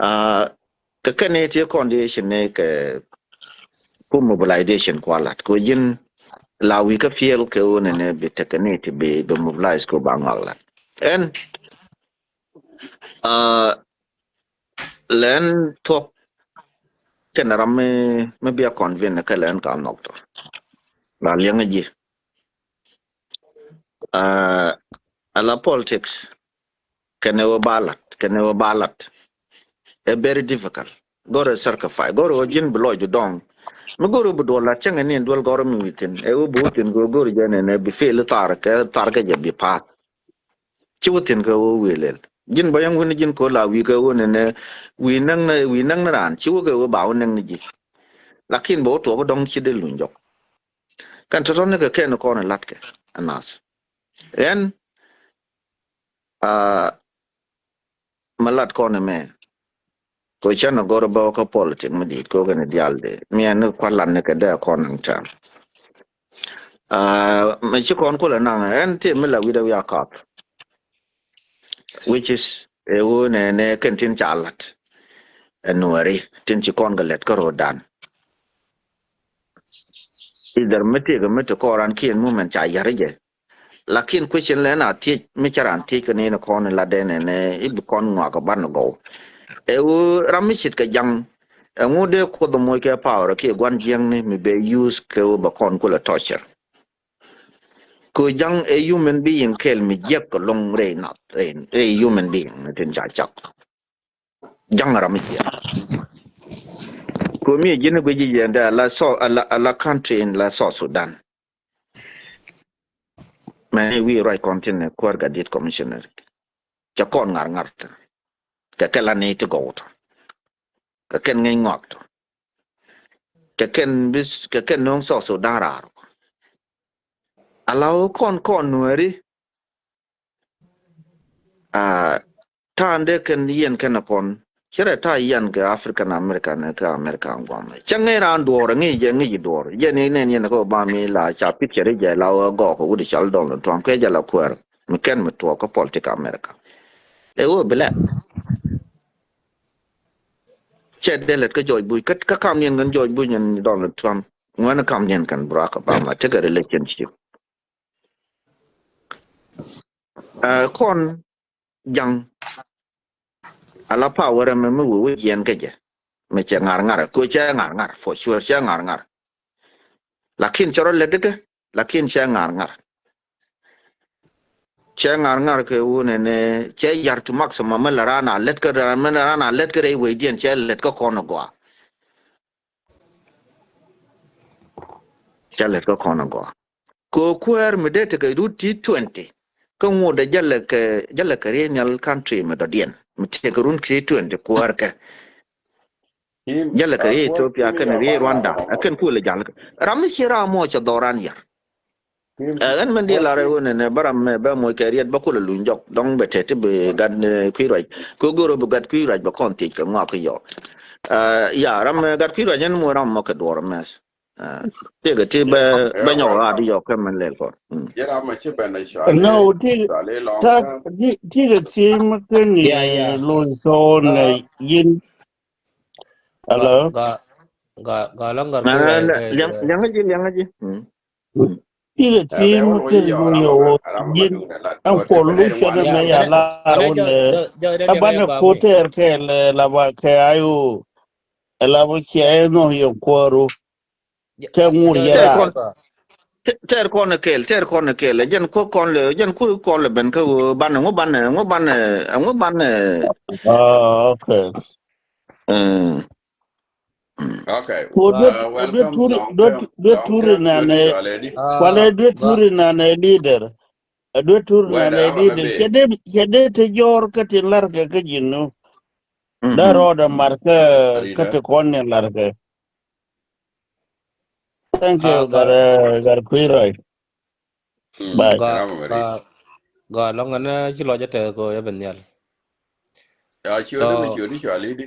Ɛ, kɛ kɛn ni ti kɔn di ci ni kɛ ku mobilization kua lat. Ko ji̱n la wi̱i̱ kä field kɛ wä nɛnɛ bi tekɛ ni ti bi, bi mobilize ko ba ŋɔak lat. Ɛn, ah, lɛn thuɔk kɛn ram mi, mi bia convince kɛ lɛn ka nhɔk tɔ. La liɛŋ ji̱. Ah, ala politics. Kɛnɛ wä ba lat, kɛnɛ wä ba lat. Ɛ very difficult. Gɔrɛ sacrifice, gɔrɛ wä ji̱n bi lɔcdu dɔŋ. Mi gɔrɛ bi duɔl lat cäŋɛ ni duɔl gɔrɛ mi wi̱thin. Ɛ wä bi wi̱thin gɔrɛ, gɔrɛ jɛ nɛnɛ bi fail thar kɛ, thar kɛ jɛ bi path. Ci wi̱thin kɛ wä wi̱i̱ lɛl. Ji̱n bä yɛn wi̱n ji̱n kɔ la wi̱i̱ kɛ wä nɛnɛ wi̱i̱ näŋ ni, wi̱i̱ näŋ ni raan. Ci wä kɛ wä ba wä näŋ ni ji̱. Lakin bä wä tuɔk dɔŋ ci dee luny jɔk. Kɛn tɔtɔ ni kɛ kɛn kɔn lat kɛ. Anas. Ɛn, ah, ma lat kɔn ɛmɛ. Ko cɛn a gɔr bä kä politik mi di̱i̱t ko kɛn diaal de. Mi ɛn ni kualan ni kɛ dee kɔn naŋ tɛm. Ah, mɛ ci kɔn kulɛ naŋ ɛn ti mi la wi̱dɛ wi̱i̱ a kath. Which is, ɛ wä nɛ, nɛ kɛn tin ca lat. Ɛ nuɛri, tin ci kɔn kɛ lɛt kä ro̱o̱dan. Either mi tëëk mi ti kɔɔran kiɛn movement ca yär jɛ. Lakin question lɛ na thiec, mi cä ran thiec kä ni ni kɔn la dee nɛ nɛ i̱ bi kɔn ŋɔak kä ban gɔw. Ɛ wä ram mi cit kɛ jaŋ. Ɛ ŋu dee kuoth moc kɛ power kiɛ guan jiäŋni mi bɛ use kɛ wä bɛ kɔn kulɛ torture. Kɛ jaŋ ɛ human being kɛl mi jiäk kɛ loŋ rɛy nath, rɛy, rɛy human being ni tin ca cak. Jaŋ ram mi jiäk. Kɛ mi ji̱n guic ji̱ jɛ dee ala so, ala, ala country in la South Sudan. Mɛ ni wi̱i̱ ruac kɔn tin kuäär gat di̱t commissioner. Cɛ kɔn ŋa̱r ŋa̱r tɔ. Kɛ kɛ la ni ti gɔw tɔ. Kɛ kɛn ŋäc ŋɔak tɔ. Kɛ kɛn bis, kɛ kɛn no̱o̱ŋ South Sudan raar. Ala wä kɔn kɔn nuɛri. Ah, ta̱a̱n dee kɛn yɛn kɛn kɔn. Ci rɛ ta̱a̱ yɛn kɛ African American kɛ America guam. Cä ŋäc raan duɔɔr ŋi̱i̱c jɛ ŋi̱i̱c duɔɔr. Jɛ ni nɛn yɛn kɛ Obama mi la ca picture jɛ la wä gɔɔk wut i̱ cal Donald Trump kɛ jɛ la kuäär. Mi kɛn mi tuɔɔk kä politic America. Ɛ wä bi lɛk. Cɛ dee lɛt kä George Bush. Kä, kä kam niɛn kɛn George Bush ɛn Donald Trump. Ŋuɛn kam niɛn kɛn Barack Obama. Tekɛ relationship. Ɛ, kɔn jaŋ. Ala power ɛmɛ mi wee wee jiɛn kä jɛ. Mi cɛ ŋar ŋar. Ko cɛ ŋar ŋar. For sure cɛ ŋar ŋar. Lakin cɛ rɔ lɛ dikɛ. Lakin cɛ ŋar ŋar. Cɛ ŋar ŋar kɛ wunɛ ni cɛ yar to maximum mi la raan a lɛt kä raan mi la raan a lɛt kä rɛy wee diɛn cɛ lɛt kä kɔn a gɔaa. Ca lɛt kä kɔn a gɔaa. Kɛ kuäär mi dee tekɛ rut ti twenty. Kä ŋot dee jälɛ kɛ, jälɛ kɛ riey nhial country mi dɔ̱diɛn. Mi tekɛ run ti twenty kuäär kɛ. Jälɛ kɛ riey Ethiopia kɛn riey Rwanda. Ɛ kɛn kulɛ jal kɛ. Ram mi ci ram mɔ cɛ dhɔran yar. Ɛ, ɛn mɛn di lar ɛ wunɛ nɛ bä ram mɛ bä moc kɛ riet bä kulɛ luny jɔk. Dɔŋ bɛ tɛti bi gat, ɛ, kui̱ ruac. Kɛ go̱r bi gat kui̱ ruac bɛ kɔn thiec kɛ ŋɔak kɛ yɔ. Ɛ, ya, ram mɛ gat kui̱ ruac ɛn mɔ ram mɔ kɛ duɔr mɛs. Ɛ, ti kɛ ti bɛ, bɛ nyɔk rat yɔ kɛ mɛn lɛl kɔn. Mm. No, ti, ta, ti, ti kɛ ti mɛ kɛ ni lo̱c tɔn nɛ yin. Hello. Ga, ga, ga la ŋar kɛ liaŋ, liaŋ ji, liaŋ ji. Mm. Ti kɛ ti mɛ kɛ lo̱c yɔ yin. Ɛn kuɔ luc cɛ dɛ mɛ ya la wun ɛ. Ɛ banɛ ko tɛr kɛ lɛ la ba kɛ ayo. Ɛ la ba cɛ ɛ nɔ yɛ kuɔru. Kɛ ŋur yɛ ra. Tɛr kɔn, tɛr kɔn kɛl, tɛr kɔn kɛl. Jɛn ko kɔn lɛ, jɛn ko kɔn lɛ ben kä banɛ, ŋu banɛ, ŋu banɛ, ŋu banɛ. Oh, okay. Mm. Mm. Okay. Ko due, due turi, due, due turi nanɛ. Kualɛ due turi nanɛ leader. Due turi nanɛ leader. Cɛ dee, cɛ dee te jɔr kä tin lar kɛ kä jinu. Da rɔɔdɛ mar kä, kä ti kɔn ni lar kɛ. Thank you, gar, gar kui̱ rɔy. Bye. Ga, ga, ga lɔŋ ɛn ci lɔc ɛ tɛth kɛ yɛ ben nhial. Ya, ciöt mi ciöt ni cual idi.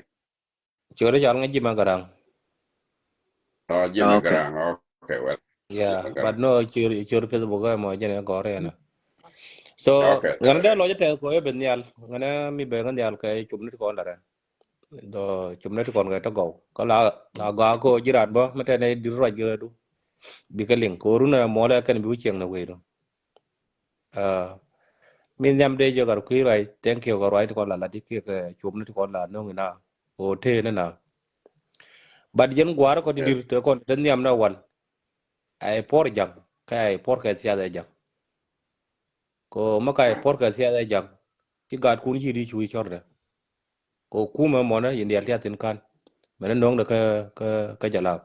Ciöt ical ŋa Jim Agaraŋ. Oh, Jim Agaraŋ. Okay, well. Yeah, but no, ciöt, ciöt Facebook ɛ mɔ jɛn ɛ gɔr ɛn. So ŋɛn dee lɔc ɛ tɛth kɛ yɛ ben nhial. Ŋɛn mi ben ŋa nhial kɛ cum ni ti kɔn darɛ. Dɔ cum ni ti kɔn kɛ tɔ gɔw. Kä la, la gɔaa ko ji̱ rat bä mi tɛn ɛ dir ruac gɛ du. Bikɛ liŋ ko run ɛ muɔlɛ kɛn bi wi̱c cieŋ ni wee du. Mi nhiam dee jɛ gar kui̱ ruac, thank you, gar ruac ti kɔn la la di kiɛ kɛ cum ni ti kɔn la no̱ŋ ina. Ko tee ni na. But jɛn gua̱a̱r kɔn ti dir te kɔn te nhiam na wal. Ay puɔr jaŋ, kɛ ay puɔr kɛ siath ɛ jaŋ. Ko mä ka ay puɔr kɛ siath ɛ jaŋ. Ci gaatkun ci di cu i̱ cɔrdɛ. Ko kumɛ mɔnɛ yin dial tiathin kan. Mɛn no̱ŋdɛ kä, kä, kä jalap.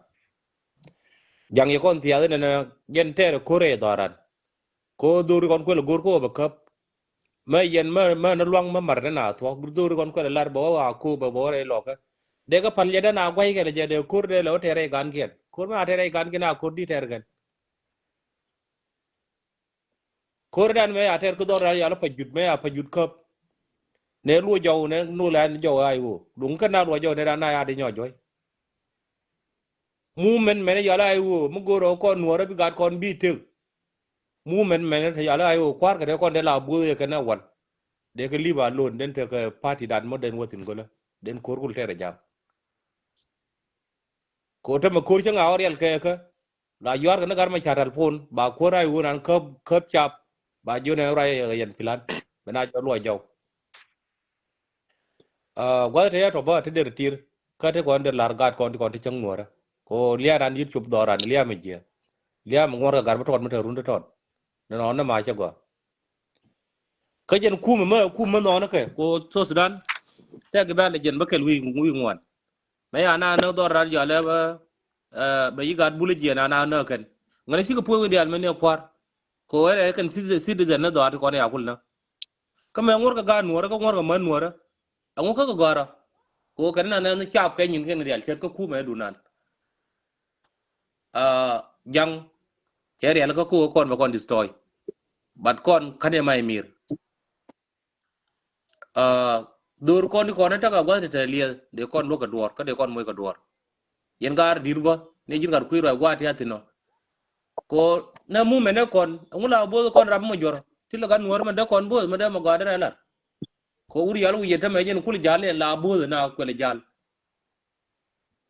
Jaŋ yɛ kɔn thiath inɛnɛ jɛn tɛɛr ko̱r ɛ dhɔran. Ko dhori kɔn kuɛl go̱r ko bɛ käp. Mä yɛn mä, mä ni luaŋ mä mar ni na thuɔk. Dhori kɔn kuɛl lar bɛ wä wa ko bɛ bɛ wä rɛy lɔkä. Dee kä pal jɛ dee na guay kɛn jɛ dee ko̱r dee lɛ wä tɛɛr ɛ gan kiɛn. Ko̱r mä a tɛɛr ɛ gan kiɛn a ko̱r di tɛɛr kɛn. Ko̱r dan mɛ ya tɛr kä dhɔr dan ya la pa jut mɛ ya pa jut käp. Nɛ luɔ jɔw nɛ nu la ni jɔw ay wo. Duŋ kä na luɔ jɔw nɛ dan na ya di nyɔ jɔy. Mu mɛn mɛn ya la ay wo mi go̱r ɔ kɔn nuɔrɛ bi gat kɔn bi tek. Mu mɛn mɛn ya la ay wo kuar kɛ dee kɔn dee la buoth yɛ kɛ nɛ wal. Dee kɛ liba lon den tekɛ party dan mɔ den wä thin gölä. Den ko̱r kul tɛrɛ jam. Ko tämɛ ko̱r cä ŋa ɔ riɛl kɛ kä. La yuaar kɛ ni gat mɛ ca tɛl pon ba kuäär a iwun an käp käp cap. Ba jiön ɛ ruac ɛ yɛn pilan bɛ na jɔ luɔc jɔw. Gua̱th te yɛ tɔ bä te der tir kä te kɔn der lar gat kɔn ti kɔn ti cäŋ nuɔrä. Ko lia̱a̱ ran yit cop dhɔr ran lia̱a̱ mɛ jiɛ lia̱a̱ mɛ ŋuɔr kɛ gat bä tɔt mɛ te run te tɔt. Ni nɔn ni ma cɛ gɔaa. Kä jɛn kumɛ mɛ kumɛ nɔn kɛ ko South Sudan. Tɛ kɛ bɛ lɛ jɛn bä kɛl wi̱i̱ wi̱i̱ ŋuan. Mɛ ya na nä dhɔr rat jɔalɛ bä bɛ yi gat bulä jiɛn ana nä kɛn. Ŋäni cikɛ puɔth kɛ diaal mɛ ni kua̱r. Ko wɛrɛ kɛn citizen ni dhɔaar ti kɔn ya kul nä. Kä mɛ ŋuɔr kɛ gaat nuɔrä kä ŋuɔr kɛ män nuɔrä. Aŋu kä kɛ gɔrä. Ko kɛn na nä cap kɛ nyin kɛn diaal cɛt kä kumɛ dunan. Jaŋ cɛ rial kä ko kɔn bɛ kɔn destroy. But kɔn kani ma imir. Dhor kɔn ti kɔn tekɛ gua̱th tɛtɛ liɛth, dee kɔn luäk kɛ duɔ̱ɔ̱r, kä dee kɔn moc kɛ duɔ̱ɔ̱r. Yɛn gaat di̱t bä, ni ji̱n gat kui̱ ruac gua̱a̱th tiath thi̱n ɔ. Ko nɛ mumɛn ɛ kɔn, ɛŋu la bo̱o̱th kɔn rap mɔ juɔr. Thilɛ gat nuɔ̱ɔ̱r mɛn dee kɔn bo̱o̱th, mɛn dee mɔ gɔaa derɛ lar. Ko wur yal wi̱i̱ yɛ tämɛ yɛn kul jal yɛn la bo̱o̱th na kuɛl jal.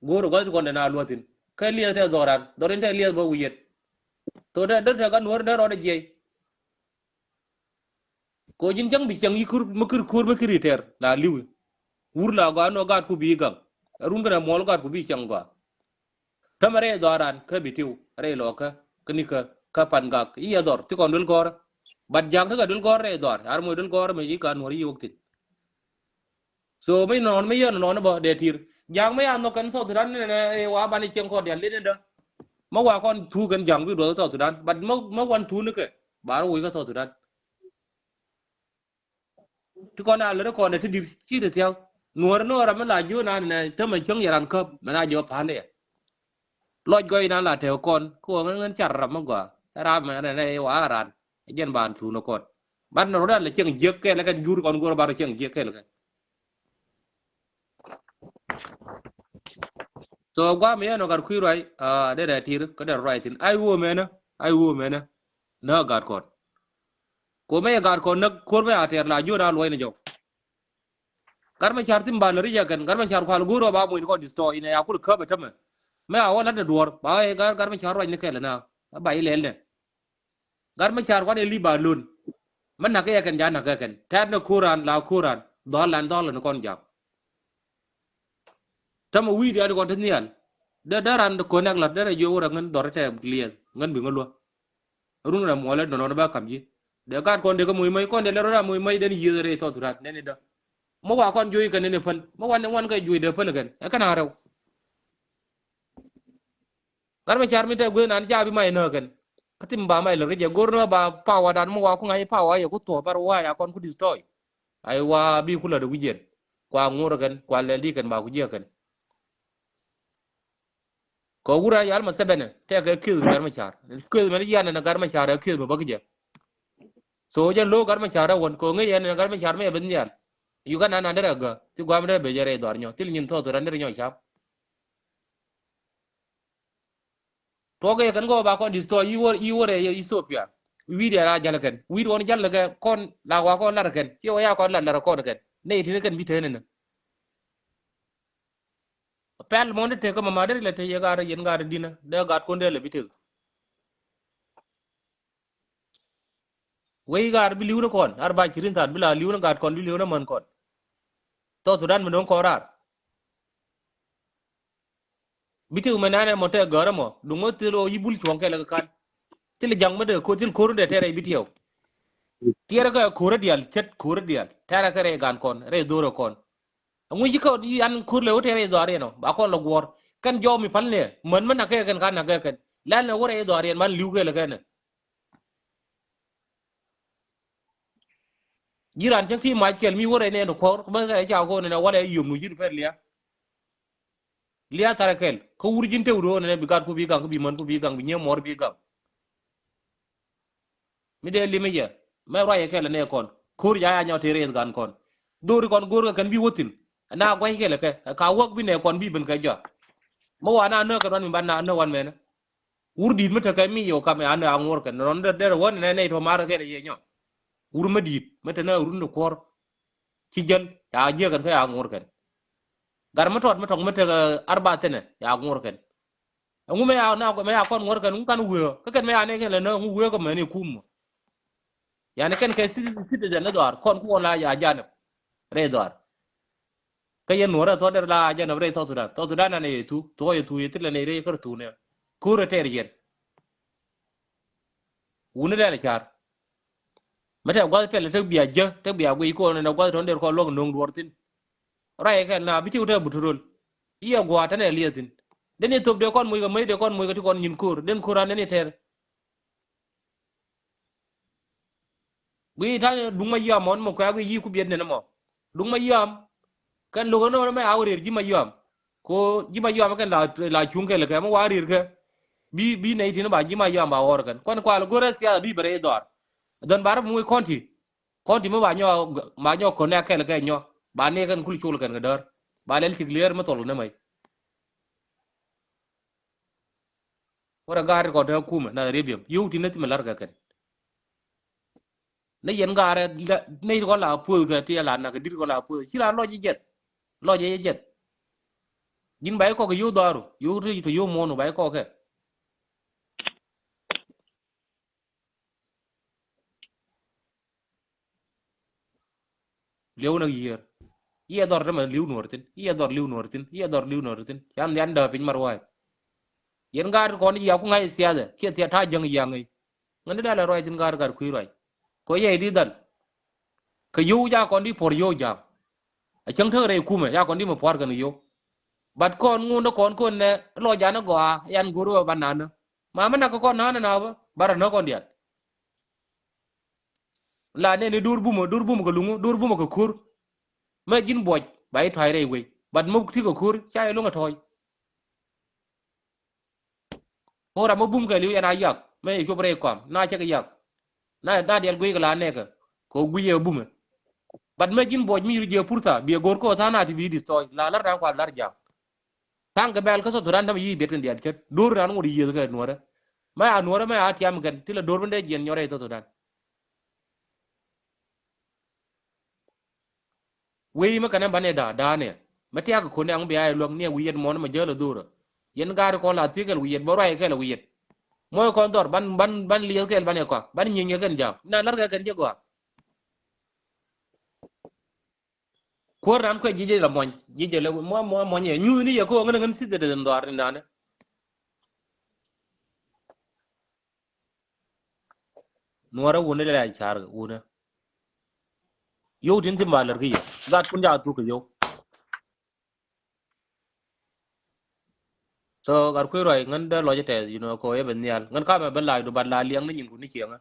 Go̱o̱r ɛ gua̱th ti kɔn dee na luäth thi̱n. Kɛ liɛth tɛ dhɔran, dhɔr in tɛ liɛth bä wi̱i̱ yɛt. Tho tɛ dee tɛ gat nuɔ̱ɔ̱r dee rɔɔdɛ jiɛc. Ko ji̱n cäŋ bi cäŋ yi kur, mi kir kur, mi kir iter la liwi. Wur la gɔaa nɔ gat ku bi gaŋ. Run kɛnɛ muɔl gat ku bi cäŋ gɔaa. Tämɛ rɛy dhɔran kä bi tiw, rɛy lɔkä, kä nikä, kä pan gak. Iɛ dhɔr, ti kɔn duel gɔr. But jaŋ ti kɛ duel gɔr rɛy dhɔr. Ar moc duel gɔr mɛ yi ka nuɔr yi wok thin. So mi nɔn mi yɛn nɔn bä dee tir. Jaŋ mi ya nhɔk kɛn South Sudan ni nɛ, eh, wa ban cieŋ kɔn dial lin ni dä. Ma wa kɔn thu kɛn jaŋ bi duɔth South Sudan. But ma, ma wan thu ni kɛ. Bar woi kä South Sudan. Ti kɔn a lär kɔn ti dir ci ti thiaw. Nuɔr nuɔr mi la ju na nɛ tämɛ cieŋ yaran köp mɛ na jɔ pan dɛ. Lɔc gɔy na la tɛw kɔn ko ŋän ŋän car ram mi gɔa. Ram mɛ nɛ nɛ wa ran. Jɛn ban thu ni kɔn. Ban nɛ rɔ da la cieŋ jiek kɛ lɛ kɛn jur kɔn gor bar cieŋ jiek kɛ lɛ kɛn. So guam yɛn ɔ gat kui̱ ruac, ah, derɛ tir kä derɛ ruac thin. Ai wuɔ mɛnä, ai wuɔ mɛnä. Nä gat kɔn. Ko mɛ yɛ gat kɔn näk ko̱r mɛ a tɛr la juɔn a luɔy ni jɔw. Gat mɛ car thin ba lä ri jɛ kɛn, gat mɛ car kual go̱r ɔ ba muny kɔn destroy inɛ ya kul käp ɛ tämɛ. Mɛ a wä lat ni duɔr, ba ɛ gat, gat mɛ car ruac ni kɛl na. A ba ilɛl nɛ. Gat mɛ car kɔn ɛ li ba lon. Mɛ nak kɛ kɛn ja nak kɛ kɛn. Tɛr ni ko̱ran la ko̱ran. Dhɔl lan dhɔl ni kɔn jak. Tämɛ wi̱i̱ diaal kɔn ti nhial. Dee dee ran kɔn nɛk lat dee rɛ jiö wurɛ ŋän dhɔr tɛ liɛth ŋän bi ŋä luä. Run rɛ muɔlɛ nɔnɔ ba kam ji̱. Dee gat kɔn dee kä moc mäc kɔn dee lɛ rɔ ran moc mäc den yieth rɛy South Sudan nɛn idä. Mä wa kɔn juɔc kɛn nɛn ipäl mä wan wan kɛ juɔc dee päl kɛn ɛ kɛn a rɛw. Gat mɛ car mi tɛ gueth nan ca bi mac nä kɛn. Kä tim ba mac lɛ rɛ jɛ go̱r nä ba power dan mä wa ku ŋa̱c power yɛ ku thuɔ̱ɔ̱p bar wa ya kɔn ku destroy. Ai wa bi ku lät wi̱c yɛn. Kua ŋuɔ̱t kɛn, kua lɛl di kɛn ba ku jiäk kɛn. Kɛ wur a yal ma thɛbɛnɛ, tɛkɛ kieth gat ma car. Kieth mɛn yian ɛn gat ma car ɛ kieth mɛ bä ki jɛ. So jɛn lo̱o̱ gat ma car ɛ wän, kɛ ŋäc yɛn ɛn gat ma car mɛ ɛ ben nhial. Uganda nan derɛ gä, thi guam derɛ ben jɛ rɛy dhɔr nyɔ, thil nyin thɔth ran derɛ nyɔ cap. Tuɔk kɛ kɛn kɔ ba kɔn destroy yi wor, yi wor ɛ Ethiopia. Wi̱i̱ diɛ ra jal kɛn. Wi̱i̱ wɔn jal kɛ kɔn la wa kɔn lar kɛn. Ci wä ya kɔn lar lar kɔn kɛn. Nɛ itini kɛn bi teni ni. Pɛl mɔn ti tek kɛ mama deri lɛ te yɛ gar yɛn gar dina. Dɛ gat kɔn dɛ lɛ bi tek. Wei gar bi li̱w ni kɔn. Ar ba cirin than bi la li̱w ni gat kɔn bi li̱w ni män kɔn. Tɔ Sudan mi do̱ŋ kɔn rar. Bi tëk mɛ nanɛ mɔ tɛ gärä mɔ duŋ ɣä thil ɣä yi bul cuɔ̱ŋ kɛl kɛ ka̱n. Thil ja̱ŋ mä dee ko̱r thil ko̱r dee tɛrɛ bi tiɛw. Tiɛrɛ kɛ ko̱r dial cät ko̱r dial tɛrɛ kɛ rɛy gan kɔn rɛy dhorɛ kɔn. Ɛŋu ci kä yan ko̱r lɛ wä tɛrɛ dhɔar yɛn ɔ ba kɔn lɛ guɔ̱ɔ̱r kɛn jɔw mi pal nɛ män mä nakɛ kɛn ka nakɛ kɛn lɛl nɛ wä rɛy dhɔar yɛn man li̱w kɛl kɛn. Ji̱ ran cäŋ ti mac kɛl mi wä rɛy nɛn ti kuɔr kä bä kɛ ca ko̱n nɛ walɛ yom nu ji̱ ri pɛr lia̱. Lia̱ tharɛ kɛl kä wur ji̱n tëw ro̱o̱n nɛ bi gat ku bi gaŋ kä bi män ku bi gaŋ bi nyiee muɔr bi gaŋ. Mi dee limä yɛ mɛ ruacɛ kɛl nɛ kɔn ko̱r ja ya nyɔ te rɛth gan kɔn. Dhori kɔn go̱r kɛ kɛn bi wä thi̱n na gua̱c kɛl kɛ ka wäk bi nɛ kɔn bi ben kɛ jɔak. Mä wa na nä kɛ ruan mi ban na nä wan mɛnä. Wur di̱i̱t mi tekɛ mi yɛ wä kamɛ anɛ a ŋuɔr kɛn rɔn der der wä nɛ nɛ tɔ mar kɛn yɛ nyɔ. Wur mi di̱i̱t mi te nɛ run di kuɔr. Ci jäl ya jiɛ kɛn kä ya ŋuɔr kɛn. Gar mi tɔt mi tɔk mi tekɛ arba thinɛ ya ŋuɔr kɛn. Ɛŋu mi ya na mi ya kɔn ŋuɔr kɛn ŋu kan wee kä kɛn mi ya nɛ kɛn lɛ nɛ ŋu wee kä mɛni kum. Yani kɛn kɛ citizen ni dhɔar kɔn ku kɔn la ya janɛ rɛy dhɔar. Kä yɛn nuɔrɛ thɔt der la ajɛn ɔ rɛy South Sudan. South Sudan anɛ yɛ thu, thuɔ yɛ thu yɛ thilɛ nɛ rɛy kär thu nɛ. Ko̱rɛ tɛɛr yɛn. Wuni lɛl car. Mɛ tɛ guath pɛl tek bia jä, tek bia guic kɔn nɛ guath tɔn der kɔn luɔk no̱ŋ duɔr thin. Ruac kɛl na bi tiw tɛ buturol. Iɛ gua̱a̱ tɛnɛ liɛ thin. Den iɛ thop de kɔn muc kɛ mec de kɔn muc kɛ ti kɔn nyin ko̱r, den ko̱r an den iɛ tɛɛr. Gui ta̱ duŋ ma yam mɔn mɔ kɛ gui yi ku biet nɛn mɔ. Duŋ ma yam. Kɛn lo̱k ɛn ɣän mɛ a wä rɛr ji̱ ma yam. Ko ji̱ ma yam kɛn la, la cuŋ kɛl kɛ mɛ wa rɛr kɛ. Bi, bi nɛy tin ba ji̱ ma yam ba ɣɔr kɛn. Kuan kual go̱rɛ siasa bi bɛ rɛy dhɔar. Dhɔn ba rɛ bi muc kɔn ti. Kɔn ti mi ba nyɔ, ba nyɔ kɔn nɛ kɛl kɛ nyɔ. Ba nɛɛkɛn kul col kɛn kɛ däär. Ba lɛl cik liɛɛr mi thɔl kɛ nɛ mɛy. Wä rɛ gaat kɔn te kumɛ nath ribiɛm yio̱w ti nɛ thimɛ lar kɛ kɛn. Nɛ yɛn gaat rɛ nɛ kɔn la puɔth kɛ ti la nak kɛ dit kɔn la puɔth ci la lɔc jiɛth. Lɔc jiɛth. Ji̱n ba ikɔk yio̱w dharu yio̱w ti to yio̱w muɔ̱ɔ̱n ba ikɔk kɛ. Liɛw nɛ yiër. Iɛ dhɔr tämɛ li̱w nuɔr thi̱n iɛ dhɔr li̱w nuɔr thi̱n iɛ dhɔr li̱w nuɔr thi̱n. Yan yan dääp piny mar wa̱a̱. Yɛn gaat kɔn jiak ku ŋa̱c thiathɛ kiɛ thiath ta̱a̱ jäŋ yiaŋ i̱. Ŋäni dalɛ ruac thi̱n gaat gat kui̱ ruac. Kɔ yɛ i̱ di dhal. Kɛ yio̱w ca kɔn di puɔr yio̱w ja̱a̱ŋ. A cäŋ tek rɛy kumɛ ca kɔn di mɛ pua̱r kɛn yio̱w. Bat kɔn ŋun dä kɔn kɔn nɛ lɔ ja̱a̱n gɔaa yan go̱r wä ba na̱a̱n. Ma mi nak kɛ kɔn na̱a̱n na bä ba rɛ nä kɔn diaal. La nɛni dur bumä dur bumä kɛ luŋä dur bumä kɛ ko̱r. Mɛ ji̱n buɔc ba i̱ tɔ̱a̱c rɛy wei bat mä ti kɛ ko̱r ca i̱ luŋä tɔ̱ɔ̱c. Ko̱r amä bum kɛ li̱w yɛn a yak mɛ i̱ cop rɛy kɔam na cɛ kɛ yak. Na na diɛl guiy kɛ la nɛkɛ kɛ guiy ɛ bumɛ. Bat mɛ ji̱n buɔc mi yur jiɛ purtha biɛ go̱r kɛ tha̱a̱ŋ na ti bi destroy la lar da̱a̱ŋ kual lar ja̱a̱ŋ. Tha̱a̱ŋ kɛ bɛl kä South Sudan tämɛ yi̱ biɛt kɛn diaal cät do̱r ran ŋot yiëth kɛ nuɔrɛ. Mɛ a nuɔrɛ mɛ a tiam kɛn ti la do̱r bändɛ jiɛn nyɔrɛ i̱ South Sudan. Wei mɛ kɛnɛ banɛ da̱a̱ da̱a̱ nɛ mɛ tiak kɛ ko̱n ɛŋ bia iluäŋ niɛ wi̱i̱ yɛt muɔ̱n mɛ jäl a dho̱rä. Yɛn gaat kɔn la thiek kɛl wi̱i̱ yɛt bä ruac kɛl wi̱i̱ yɛt. Muɔc kɔn dhɔr ban ban ban lieth kɛl banɛ kɔak ban nyieny kɛ kɛn ja̱a̱ŋ na la̱r kɛ kɛn jɛ gɔaa. Kuäär nan kuɛ ji̱ jɛ la muɔny ji̱ jɛ lɛ muɔ muɔ muɔny yɛ nyuuth ni yɛ kä ɣöö ŋän ŋän thieth dee dhɔaar ni nanɛ. Nuɔrɛ wunɛ lɛ a car wunɛ. Yio̱w tin ti ma lär kä yɛ gat kun ca thuk kɛ yio̱w. So gat kui̱ ruac ŋän dee lɔc tɛth you know kɛ ɣöö yɛ ben nhial ŋän kamɛ ben lac du bat la liɛŋ ni nyin kun ni cieŋä.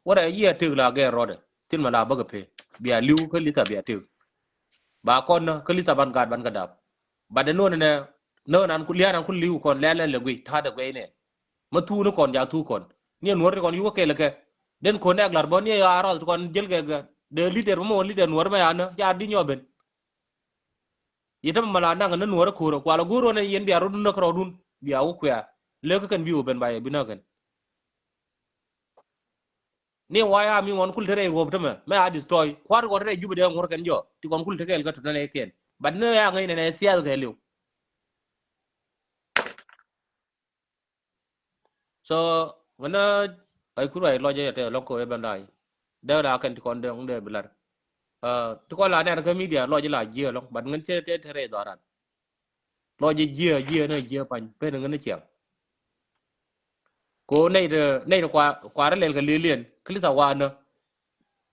Wä rɛ yiëë tëk la gɛɛr rɔɔdɛ tin ma la bäkɛ pee bia li̱w kä litha bia tëk. Ba kɔn nä kä litha ban gaat ban kɛ dap. Bat dɛ nuɔ̱n nɛ nä nan ku lia̱a̱n nan ku li̱w kɔn lɛl lɛl lɛ guiy ta̱a̱dɛ guiy nɛ. Mä thuuk ni kɔn ja thuuk kɔn ni ɛ nuɔ̱r ti kɔn yuk kä kɛl kɛ. Den ko̱n nɛ glar bä ni ɛ ya rɔth ti kɔn jel kɛ gɛ dee leader mä mɔ leader nuɔ̱r mɛ ya nä ca di nyɔ ben. Yɛ tämɛ mala naŋ ni nuɔrä ko̱rä kualä go̱r ɣän yɛn bia rɔ̱dun näk rɔɔdun bia wä kuɛ̈ɛ̈. Lek kä kɛn bi wä ben ba yɛ bi näk kɛn. Ni wa ya mi ŋuɔn kul te rɛy ruɔp tämɛ mɛ a destroy kua̱r kɔn te rɛy Jubɛ dee ŋuɔ̱r kɛn jɔ ti kɔn kul te kɛɛl kä tɔ̱ nɛn ɛ kɛn. But ni ya ŋäc nɛn ɛ thiath kɛ liw. So ŋänä ay kur ay lɔc ay tɛ lɔŋ ko ɛ bɛn day. Dee la kɛn ti kɔn dee ŋun dee bi lar. Ti kɔn la nɛn kä media lɔc la jiɛ lɔŋ but ŋän cɛ tɛ tɛ rɛ dhɔran. Lɔc jiɛ jiɛ nɛ jiɛ pany pen ŋän ciɛŋ. Ko nɛy ti nɛy ti kua kua rɛ lɛl kɛ liɛliɛn kɛ litha wanä.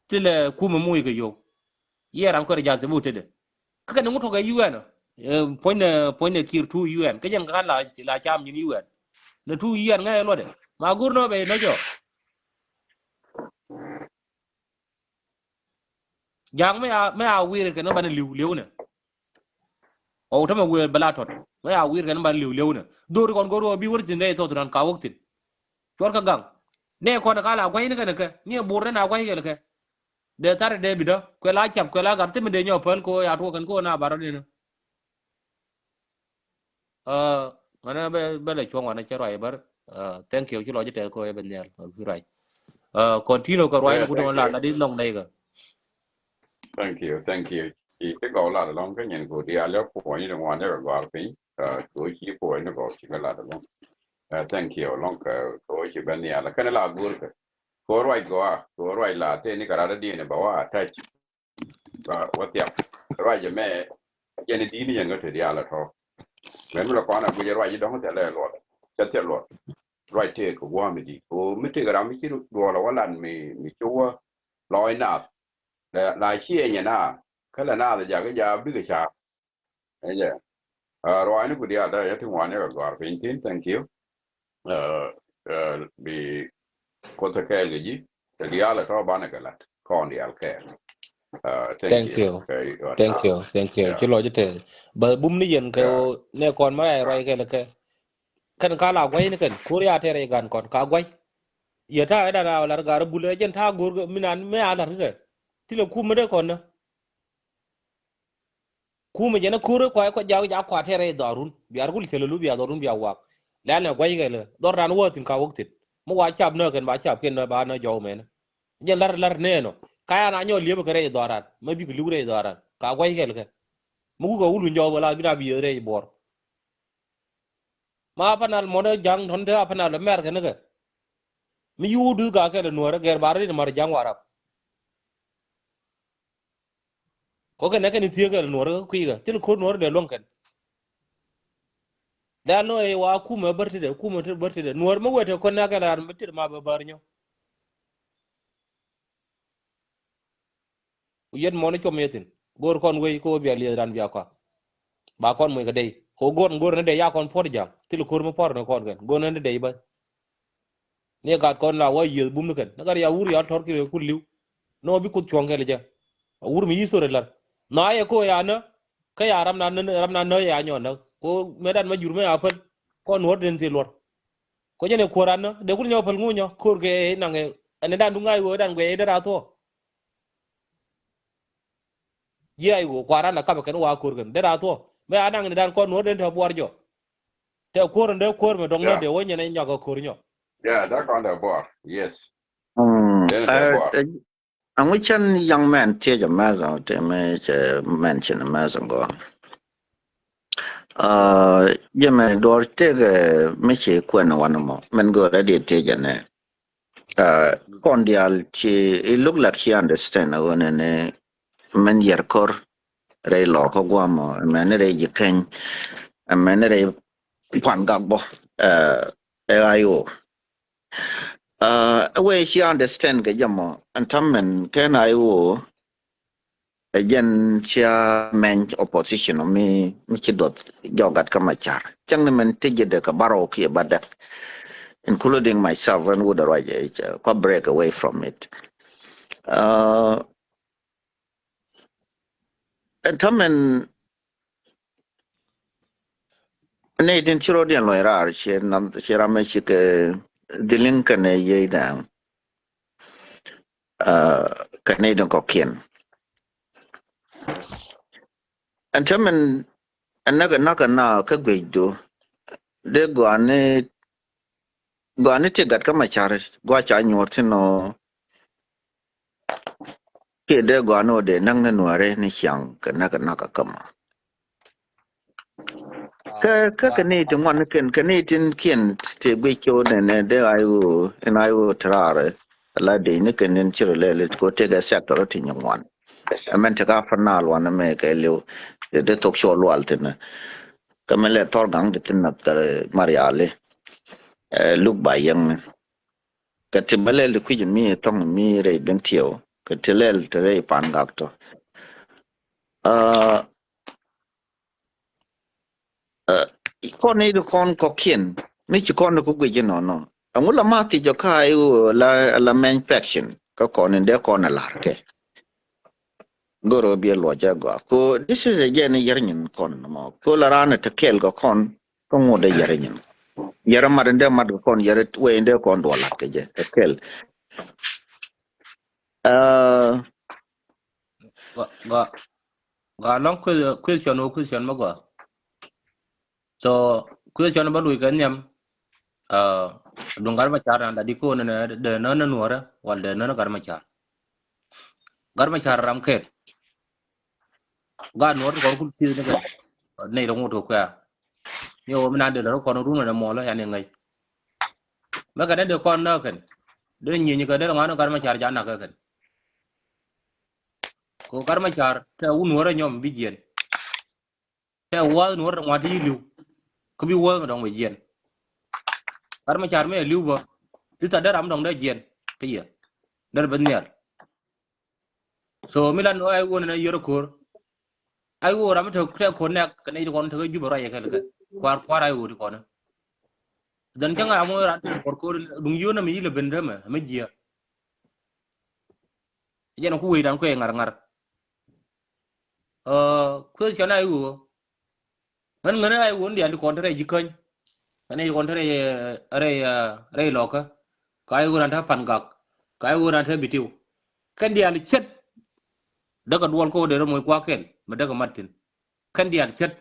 Ti lɛ kumɛ muc kɛ yo̱w. Yɛ ram kɛ rɛ jath ti bu tetdɛ. Kä kɛn ŋut tɔkɛ U N. Puɔ̱nydɛ puɔ̱nydɛ Kiir tu U N kä jɛn kä la la cam nyin U N. Nɛ tu U N ŋa̱c luɔtdɛ ma go̱r nɔ bɛ nä jɔ. Ja̱a̱ŋ mɛ a mɛ a wi̱i̱r kɛn banɛ li̱w li̱w nɛ. Ɣɔw tämɛ wëë bɛ la tɔt mɛ a wi̱i̱r kɛn banɛ li̱w li̱w nɛ. Dho̱r kɔn go̱r wä bi wär thi̱n rɛy thɔth ran ka wäk thi̱n. Cuɔr kä gaŋ nɛ kɔn ka la gua̱cni kɛn kɛ ni ɛ bo̱r nɛ na gua̱c kɛn kɛ. Dee thar dee bidä kuɛ la cap kuɛ la gat thimɛ dee nyɔ päl ko ya tuɔk kɛn ko na barɔ ni nä. Ŋänä bɛ bɛ lɛ cuɔ̱ŋ wanɛ cɛ ruac bär. Thank you ci lɔc tɛth ko ɛ bɛ nhial bi ruac. Continue kɛ ruac ni kut mɛ la ŋa̱t i̱ nhɔk nɛy kɛ. Thank you, thank you. Ci ci gɔw lat alɔŋ kä nyin ku diaal yɔ puɔ̱ny ni ŋuan yɛ kɛ gɔar piny. Ko ci puɔ̱ny ni gɔw ci kɛ lat alɔŋ. Thank you alɔŋ kɛ ko ci bɛ nhial kɛn la go̱r kɛ. Ko ruac gɔaa ko ruac la tëë ni kɛ rat adiɛn bɛ wa attach. Ba wä thiap ruac ɛmɛ. Jɛn i̱ di̱t ni yɛn kä te diaal ɛ tɔ̱. Mɛ mi lɔ kɔn a guic ruac i̱ dɔ̱ŋ thilɛ luɔt. Cɛ thil luɔt. Ruac tëëk kɛ gua̱a̱m i̱ di̱t ko mi tëëk ram mi ci duɔl ɛ wä lan mi mi ci wä lɔɔc naath. La ciɛ nyɛ naath kä lɛ naath jakä jaak bikɛ caak. Ɛ jɛ. Ruaacni ku diaal dee yɛ ti ŋuan yɛ kɛ gɔ̱a̱r piny thi̱n, thank you. Bi Kuoth kɛɛl kɛ ji̱ te diaal ɛ tɔ̱ banɛ kɛ la̱t kɔn diaal kɛɛl. Thank you. Thank you. Thank you. Ci lɔc tɛth bä bum ni yɛn kɛ nɛ kɔn ma ɛ ruac kɛl kɛ. Kɛn ka la gua̱c ni kɛn ko̱r ya tɛr ɛ gan kɔn ka gua̱c. Yɛ ta̱a̱ ɛ dan a lar gar bul ɛ jɛn ta̱a̱ go̱r mi nan mɛ a lar kɛ. Thilɛ kumɛ dee kɔn nä. Kumɛ jɛn a ko̱r kuay kɔ jak jak kua tɛrɛ dhɔrun. Bia rɛ kul cɛ lɛ lu bia dhɔrun bia wak. Lɛn ɛ guay kɛlɛ dhɔr dan wä thin ka wäk thin. Mi wa cap nä kɛn ba cap kɛn ba nä jɔw mɛn. Jɛn lar lar nɛɛnɔ. Ka yan a nyɔ liep kɛ rɛy dhɔran. Ma bik liu rɛy dhɔran. Ka guay kɛl kɛ. Mi wuk a wul win jɔw bä la bi na bi yeth rɛy buɔr. Ma Upper Nile mɔnɛ ja̱ŋ tɔn te Upper Nile mɛr kɛn kɛ. Mi yu duth ka kɛl nuɔrɛ gɛr ba ri ni mar ja̱ŋ warap. Kɔ kɛn nɛ kɛn thiek kɛl nuɔrɛ kui̱ kɛ thil ko̱r nuɔrɛ dee luäŋ kɛn. Dal nɔ ɛ wa kumɛ bär ti dɛ kumɛ ti bär ti dɛ nuɔr mi wet te kɔn nɛ kɛl ran mi tir ma bä bär nyɔ. Ku yet mɔni cuɔm yethin. Go̱o̱r kɔn wei ko bia lieth ran bia kɔa. Ba kɔn muc kɛ dey. Ko go̱o̱r go̱o̱r ni dey ya kɔn puɔt ja̱ŋ. Thil ko̱r mi puɔt ni kɔn kɛn. Go̱o̱r ni dey bä. Ni gat kɔn la wa yieth bum ni kɛn. Ni gat ya wur ya tɔr ki kul liu. Ni wa bi kuth cuɔ̱ŋ kɛl jɛ. A wur mi yi thor lar. Na ye ko ya nä. Kä ya ram na nä ram na nä ya nyɔ nä. Ko me dan ma jur me ya päl. Kɔn nuɔr den thi luɔr. Ko jɛn ɛ kuɔr anä dee kul nyɔ päl ŋu nyɔ ko̱r kɛ naŋ ɛ ɛn dan duŋ ay ɣöö dan guɛ ɛ dee ra thuɔ. Jiɛ ay ɣöö kuar an a kap ɛ kɛn wa ko̱r kɛn dee ra thuɔ mɛ a naŋ ni dan kɔn nuɔr den te buar jɔ. Te kuɔr in dee kuɔr mɛ dɔŋ nä dee wä nyɛn ɛ nyɔk ɛ ko̱r nyɔ. Yeah, that kind of bar. Yes. Mm, Then the uh, bar. uh, Aŋu cän young man tiec a mɛth ɔ te mi cɛ mention a mɛth ɔ gɔ. Uh, jɛ mɛ duɔr tëk mi ci kuɛn wan mɔ min gör a diet tiec a nɛ. Uh, kɔn dial ci it look like she understand a ɣöö nɛnɛ min yɛr kor rɛy lɔ kä guam ɔ mɛn rɛy ji̱ keny mɛn rɛy kuan gak bɔ. Uh, ɛ ɣa̱c ɣöö Uh, ɛ wee ci understand kɛ jɛ mɔ ɛn täämɛ kɛn a iwoo. Ɛ jɛn cia mɛny opposition mi mi ci duɔth jɔgat kä Macar cäŋ ni mɛn ti ji̱ dee kɛ barɔw kiɛ ba dɛk, including myself, ɛn wut ɛ ruac ɛ kua break away from it. Uh, ɛn täämɛ Nɛy tin ci rɔ̱diɛn luɔ̱c raar ci ram, ci ram ɛ ci kɛ dhiliŋ kɛnɛ yiey dɛŋ. Uh, kɛ nɛy tin kɔ̱kiɛn. Ɛn täämɛ ɛn näk ɛ näk ɛ na kä guecdu dee gɔaa ni Gɔaa ni ti gat kä Macar gɔaa ca nyuɔr thin ɔ. Kiɛ dee gɔaa ni ɔ dee näk ni nuɔri ni ciaŋ kɛ näk kɛ näk kɛ kämɔ. Kä kä kɛ ni ti ŋuan ni kɛn kɛ ni tin kiɛn ti guic kɛ ɔ nɛnɛ dee ay ɣöö in ay ɣöö ti raar. La dee ni kɛn in ci rɔ lɛl it ko tekɛ sector ti nyi ŋuan. Ɛmɛn ti ka fanaal wan mɛ kɛ liw ti dee thok cuɔ lual thin. Kä mi lɛ thɔr gaŋ ti thin nath kɛ mariali. Ɛ luk ba yɛŋ ni kɛ ti bä lɛl ti kui̱c mi thɔŋ mi rɛy ben tiɛw kɛ ti lɛl ti rɛy pan gak tɔ. Aa, aa, kɔn ni di kɔn kɔkiɛn mi ci kɔn ni ku guic inɔnɔ. Ɛŋu la ma thiec ɔ ka iwu la, la mɛny faction kä kɔn in dee kɔn a lar kɛ. Goro biɛ luɔc jɛ gɔaa ko this is a jɛ ni yɛr nyin kɔn mɔ ko la ran te kɛl kɔ kɔn. Kä ŋot dee yɛr nyin yɛr mat in dee mat kɔ kɔn yɛr wee in dee kɔn duɔlat kɛ jɛ te kɛl. Aa, Gɔaa, gɔaa, gɔaa lɔŋ que-, question wä question mɛ gɔaa. So question bä luc kɛ nhiam. Aa, duŋ Gat Macar nan da di ko nɛ dee nä nä nuɔrɛ wal dee nä nä Gat Macar. Gat Macar ram kɛt. Gat nuɔr ti kɔn kul thieth ni kɛ nɛy rɛ ŋot kɛ kuɛ̈ɛ̈. Ni ɣöö mi na del rɛ kɔn run wänɛ muɔlä yani ŋäc. Mɛ kɛn dee kɔn näk kɛn dee nyieny kɛ dee ŋɔn Gat Macar ja nak kɛ kɛn. Kɛ Gat Macar tɛ wun nuɔr rɛ nyɔm bi jiɛn. Tɛ wuɔth nuɔr rɛ ŋuan ti yi li̱w. Kä bi wuɔth mi dɔŋ bi jiɛn. Gat Macar mi ɛ li̱w bä ti tha̱t dee ram dɔŋ dee jiɛn kä yɛ. Dee rɛ bɛ nhial. So mi lan ɣä ay ɣöö nɛn a yär ko̱r. Ay ɣöö ram mi te, te ko̱r nɛk kɛ nɛy ti kɔn te kä Jubɛ ruac yɛ kɛl kɛ. Kua̱r, kua̱r ay ɣöö ti kɔn. Dhɛn cäŋ ram ɣöö ran te ko̱r ko̱r duŋ yio̱n ɛmɛ yilɛ ben te mɛ, ɛmɛ jiɛ. Jɛn ku wec ran kuɛ ŋa̱r ŋa̱r. Ɛ, question ay ɣöö. Ɣän ŋän ay wun diaal ti kɔn te rɛy ji̱ käny. Ɣän ay kɔn te rɛy, rɛy, rɛy lɔkä. Ka ay wun an te pan gak. Ka ay wun an te bitiw. Kɛn diaal cet. Däkɛ duɔl kä wä dee rɔ moc gua̱a̱k kɛl mɛ däkɛ mat thi̱n. Kɛn diaal cät.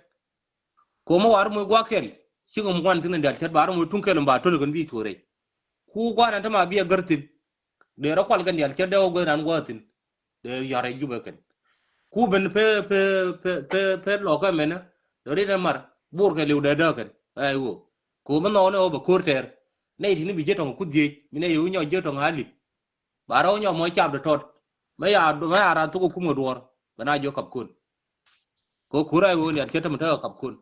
Ko̱mä wa rɔ moc gua̱a̱k kɛl cikɛ ŋuan thi̱n diaal cät ba rɔ moc tuŋ kɛl ba töl kɛn bi cuɔr rɛc. Ku gua̱a̱k nan te ma bi a gär thi̱n. Dee rɔ kual kɛn diaal cät dee wä gua̱a̱k nan gua̱a̱k thi̱n. Dee yɔ̱r rɛc Jubɛ kɛn. Ku ben pe pe pe pe pe lɔkä mɛnä. Dee ri dee mar bor kɛ liw dee dee kɛn. Ay wo. Ko̱mä nhɔk ni wä bɛ ko̱r tɛɛr. Nɛy ti ni bi ji̱ tɔŋ ku dhiec mi nɛy wi nyɔk ji̱ tɔŋ a lip. Ba rɛw nyɔk mɔ cap de tɔt. Mɛ ya mɛ ya ran thok kum ŋa duɔr. Bɛ na jiɔ kap kun. Ko kura iwo ni at cetem te kap kun.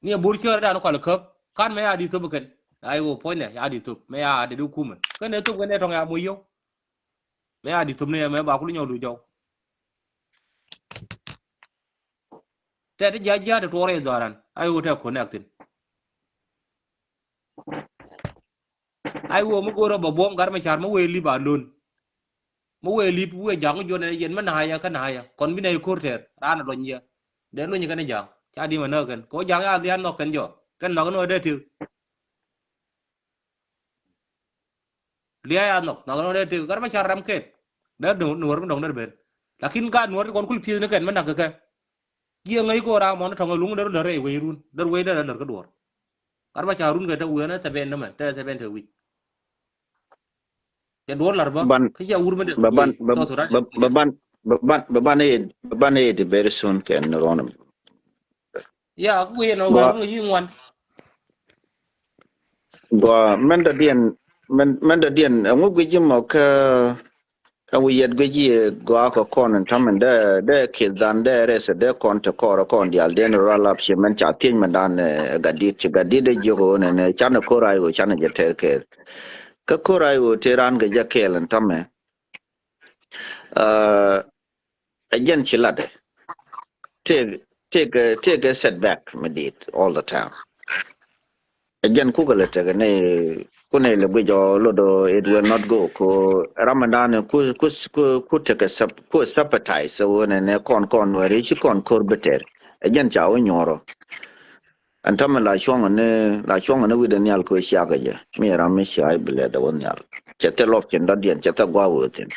Ni a bur ciɔ dan kɔl köp. Kan mɛ ya di thop kɛn. Ai wo point ya di thop. Mɛ ya de du kumɛ. Kɛn ne thop kɛn ne tɔŋ ya mo yo. Mɛ ya di thop ne mɛ ba kulu nyɔk du jɔw. Tɛ ti jia jia ti tuɔrɛ dhɔran. Ai wo tɛ connectin. Ai wo mi go̱o̱r ɔ bɛ buɔ̱m Gat Macar mi wee lip a lon. Mi wee lip wee ja̱ŋ mi juɔn ɛn yɛn mi na̱a̱ yɛ kä na̱a̱ yɛ kɔn bi nɛ yi ko̱r tɛɛr raan ɛ luɔny yɛ. Dee luɔny kɛn ja̱ŋ ca di mɛ näk kɛn kɛ wä ja̱ŋ ya dhian nhɔk kɛn jɔ kɛn nhɔk ni wä dee tëk. Lia̱a̱ ya nhɔk nhɔk ni wä dee tëk Gat Macar ram kɛn. Dee nuɔr mi dɔ̱ŋ dee ben. Lakin ka nuɔr ti kɔn kul pi̱eth ni kɛn mi nak kɛ kɛ. Jiɛ ŋäc kɛ wä ram mɔn tɔŋ luŋ dee run dee rɛy wecrun dee wec dee run dee kä duɔr. Gat Macar run kɛ te wi̱i̱ ɣän ɛ thɛbɛn nɛmɛ te thɛbɛn te wi̱c. Cɛ duɔr lar bä ban kä cia wur mi dee ba ban ba South Sudan ba ba ban ba ban ba ban ed ba ban ed very soon kɛn ni rɔn. Ya ku yɛn ɔ gua war ŋa yi ŋuan. Gua mɛn dɔ diɛn mɛn mɛn dɔ diɛn ɛŋu guic mɔ kä Kä wi̱i̱ yɛt guic yiëë gɔaa kɛ kɔn in tɔ̱mɛn dee dee kith dhan dee rɛth dee kɔn te kɔr kɔn diaal den rual ap ci mɛn ca thiec mɛn dan ɛ gat dit ci gat dit dee jiök ɣöö nɛnɛ canɛ ko̱r ay ɣöö canɛ jɛ tɛr kɛɛl. Kä ko̱r ay ɣöö tëë raan kɛ jɛ kɛɛl in tɔ̱mɛ. Ɛ jɛn ci latdɛ. Tëëk tëëk tëëk ɛ setback mi dit all the time. Ɛ jɛn kukɛ lɛ tekɛ ni kunɛ lɛ guic ɔ lot ɔ it will not go ko. Ramadan ku ku ku ku tekɛ sap ku sympathize ɛ wä nɛ nɛ kɔn kɔn wɛri ci kɔn kor beter. Ɛ jɛn ca wä nyuɔrɔ. Ɛn tamɛ la cuɔŋ ni la cuɔŋ ni wi̱dɛ nhial ko ciakɛ jɛ mi ram mi cia ibilɛ dɛ wä nhial. Cɛ thɛ lɔp cin dɔ̱diɛn cɛ thɛ gua wä thin.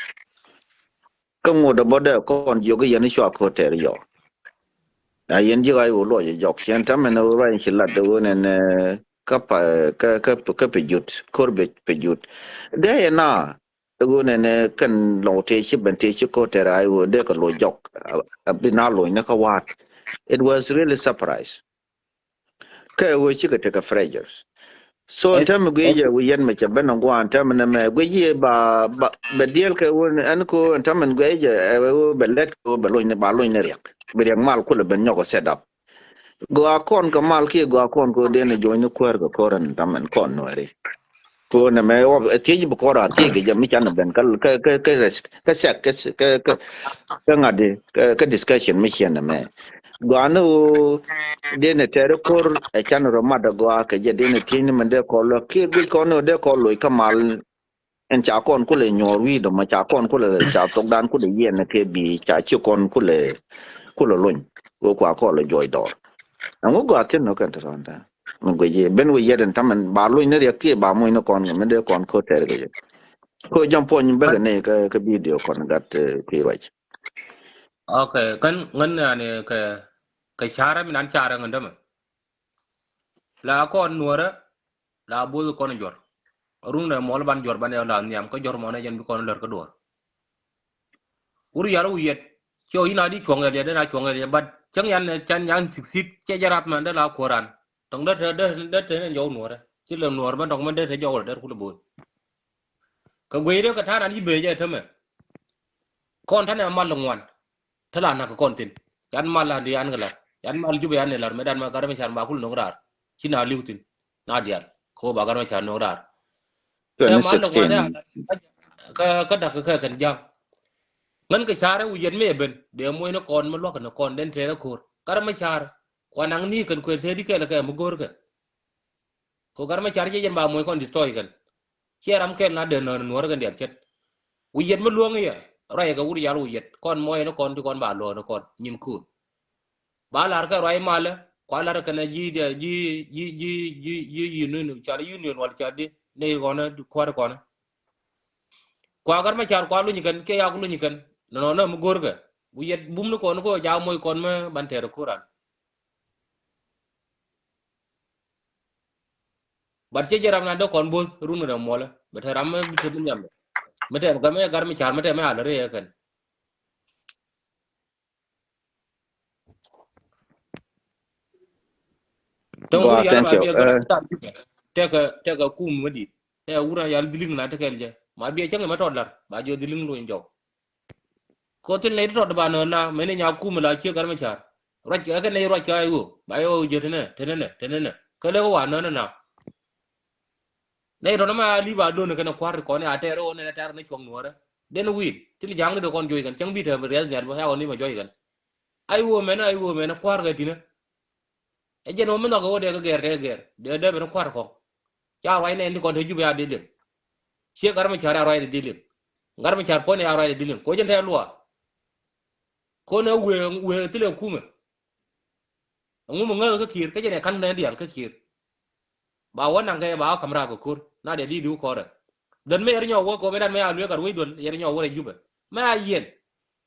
Kä ŋot ɛ bä dee kɔn jiök i̱ yɛn i̱ cua ko̱r tɛɛr yɔ. A yɛn ji̱ ɣa̱c ɣöö luɔc ɛ jɔk ciɛn täämɛ ni ɣöö ruac in ci lat ɛ ɣöö nɛn ɛ kä pa kä kä kä pɛ jut ko̱r pɛ jut. Gɛy ɛ na ɛ ɣöö nɛn ɛ kɛn lɔw tëë ci ben tëë ci ko̱r tɛɛr ɣa̱c ɣöö dee kɛ loc jɔk. A bi na loc ni kä wa̱a̱t. It was really surprise. Kɛ ɣöö cikɛ tekɛ pressures. So ɛn täämɛ guic ɛ wi̱i̱ yɛn mɛ cɛ ben ɛ gua̱a̱n täämɛ nɛ mɛ guic yɛ ba ba bɛ diɛl kɛ ɣöö ɛn kɛ ɣöö ɛn täämɛ guic ɛ ɣöö bɛ lɛt kɛ ɣöö bɛ lony ni ba lony ni riɛk bi riɛk mal kulɛ ben nyɔk ɛ set up. Gɔaa kɔn kɛ mal kiɛ gɔaa kɔn kɛ ɣöö den ɛ jo̱o̱ny ni kuäär kɛ ko̱r ɛn täämɛ kɔn nuɛri. Ko nɛ mɛ wä thiec bi kɔr a thiec kɛ jɛ mi canɛ ben kä kä kä kä kä sɛk kä kä kä ŋa̱t di kä kä discussion mi ciɛ nɛ mɛ. Gɔaa ni ɣöö dee nɛ tɛri ko̱r ɛ canɛ rɔ mat ɛ gɔaa kɛ jɛ dee nɛ thiec ni mɛ dee kɔr lɔ kiɛ guic kɔn ni ɣöö dee kɔr loc kä mal. Ɛn ca kɔn kulɛ nyuɔɔr wi̱i̱ dɔmɔ ca kɔn kulɛ ca thokdan kulɛ yiɛn kɛ bi ca ci kɔn kulɛ kulɛ lony. Ɣöö kua kɔn lɛ juɔc dɔɔr. Ɛŋu gɔaa thi̱n nɔ kɛn te rɔ̱ɔ̱n dee. Mi guic i̱ ben wi̱i̱ yɛt in tämɛn ba luny ni riɛk kiɛ ba muc ni kɔn kɛ mi dee kɔn ko̱r tɛɛr kɛ jɛ. Ko jam puɔny bäkɛ ni kä kä video kɔn gat kui̱ ruac. Okay, kän ŋän yani kɛ kɛ carɛ mi nan carɛ ŋän dämɛ. La kɔn nuɔrɛ la both kɔn juɔr. Run dɛ mɔl ban juɔr ban yɔ la nhiam kä juɔr mɔnɛ jɛn bi kɔn lär kä duɔr. Wur yal wi̱i̱ yɛt. Ciɛ ɣöö yïn a di cuɔ̱ŋ yɛl yɛt dee na cuɔ̱ŋ yɛl yɛt, but cäŋ yan can yan sik sik cɛ jɛ rap mɛn dee la kuɔ̱ran. Tɔŋ dee te dee dee te ni jɔw nuɔrɛ ci lɛ nuɔr mɛn tɔŋ mɛn dee te jɔw dee kulɛ bo̱o̱th. Kɛ guey dee kɛ ta̱a̱ nan yi bee jɛ tämɛ. Kɔn ta̱nɛ mal ŋuan. Te la nak kɔn thin. Yan mal an di an kɛ lar. Yan mal jubɛ yan ni lar mɛ dan ma gat mɛ can ba kul no̱k raar. Ci na li̱w thin. Na dial ko ba gat mɛ can no̱k raar. Te mal ŋuan ya. Kä kä dak kä kɛn ja̱ŋ. Ŋän kɛ carɛ wi̱i̱ yɛt mɛ ben dee muɔ̱c ni kɔn mi luäk ni kɔn den tɛɛrɛ ko̱r gat mɛ car. Kua naŋ ni kɛn kuël tëë di kɛl kɛ mi go̱o̱rkɛ. Ko gat mɛ car jɛ jɛn ba muɔ̱c kɔn destroy kɛn. Ciɛ ram kɛl na dee nöör nuɔ̱ɔ̱r kɛn dial cɛt. Wi̱i̱ yɛt mi luɔ̱ŋ yɛ ruac kɛ wur yal wi̱i̱ yɛt kɔn muɔ̱c ni kɔn ti kɔn ba luɔ̱ɔ̱n ni kɔn nyin kuur. Ba lar kɛ ruac malɛ kua lar kɛn ji̱ dial ji̱ ji̱ ji̱ ji̱ ji̱ union cal union wal cal di ni kɔn kuäär kɔn. Kua Gat Macar kua luny kɛn kiɛ yak luny kɛn. Nɔnɔ nɛ mi go̱rkɛ. Wi̱i̱ yɛt bum ni kɔn ko ja moc kɔn mi ban tɛɛr ko̱ran. But cɛ jɛ ram na dee kɔn bo̱th run kɛ dee muɔlɛ. Bɛ tɛ ram mi bi tɛ mi nhiam. Mi tɛ mi Gat Macar mi tɛ mi alɛ rɛy kɛn. Tɔŋ wur yal ma biɛ gɔra ta tekɛ tekɛ kum ma dit. Tɛ wur yal dhiliŋ na tekɛ jɛ ma biɛ cäŋ ma tɔt lar ba jɔ dhiliŋ luny jɔk. Ko thil nɛ tɔt ba nä na mɛn nya kum la ciek Gat Macar. Ruac kɛ kɛ nɛ ruac kɛ ay wo ba yɔ jɛ tenɛ tenɛ nɛ tenɛ nɛ kɛ lɛ ko wa nä nä na. Nɛ tɔt ma li ba don kɛ nɛ kuar kɔn ya tɛr o nɛ tɛr nɛ cuɔŋ nuɔrɛ. Den wi̱i̱ thil jaŋ ni de kɔn joc kɛn cäŋ bi tɛ riɛth nyar ba ya kɔn ni ma joc kɛn. Ay wo mɛn ay wo mɛn kuar kɛ tinɛ. Ɛ jɛn wä mi nhɔk kɛ wä dee kä gɛr tɛ gɛr dee dee ben kua̱r kɔŋ. Ca ruac nɛn ti kɔn te Jubɛ a dee liŋ. Ciek Gat Macar a ruac dee dee liŋ. Gat Macar puɔ̱n a ruac dee dee liŋ ko jɛn tɛ luaak. Ko nɛ wee wee thilɛ kumɛ. Ŋu mi ŋäth kä Kiir kä jɛn ɛ ka̱n nɛ diaal kä Kiir. Ba wä naŋ kɛ ba wä ka̱m raak kɛ ko̱r na dee di di wä kɔrɛ. Dhän mi yɛr nyɔk wä ko mi dan mi a luee gat wec duel yɛr nyɔk wä rɛ Jubɛ mi a yiɛn.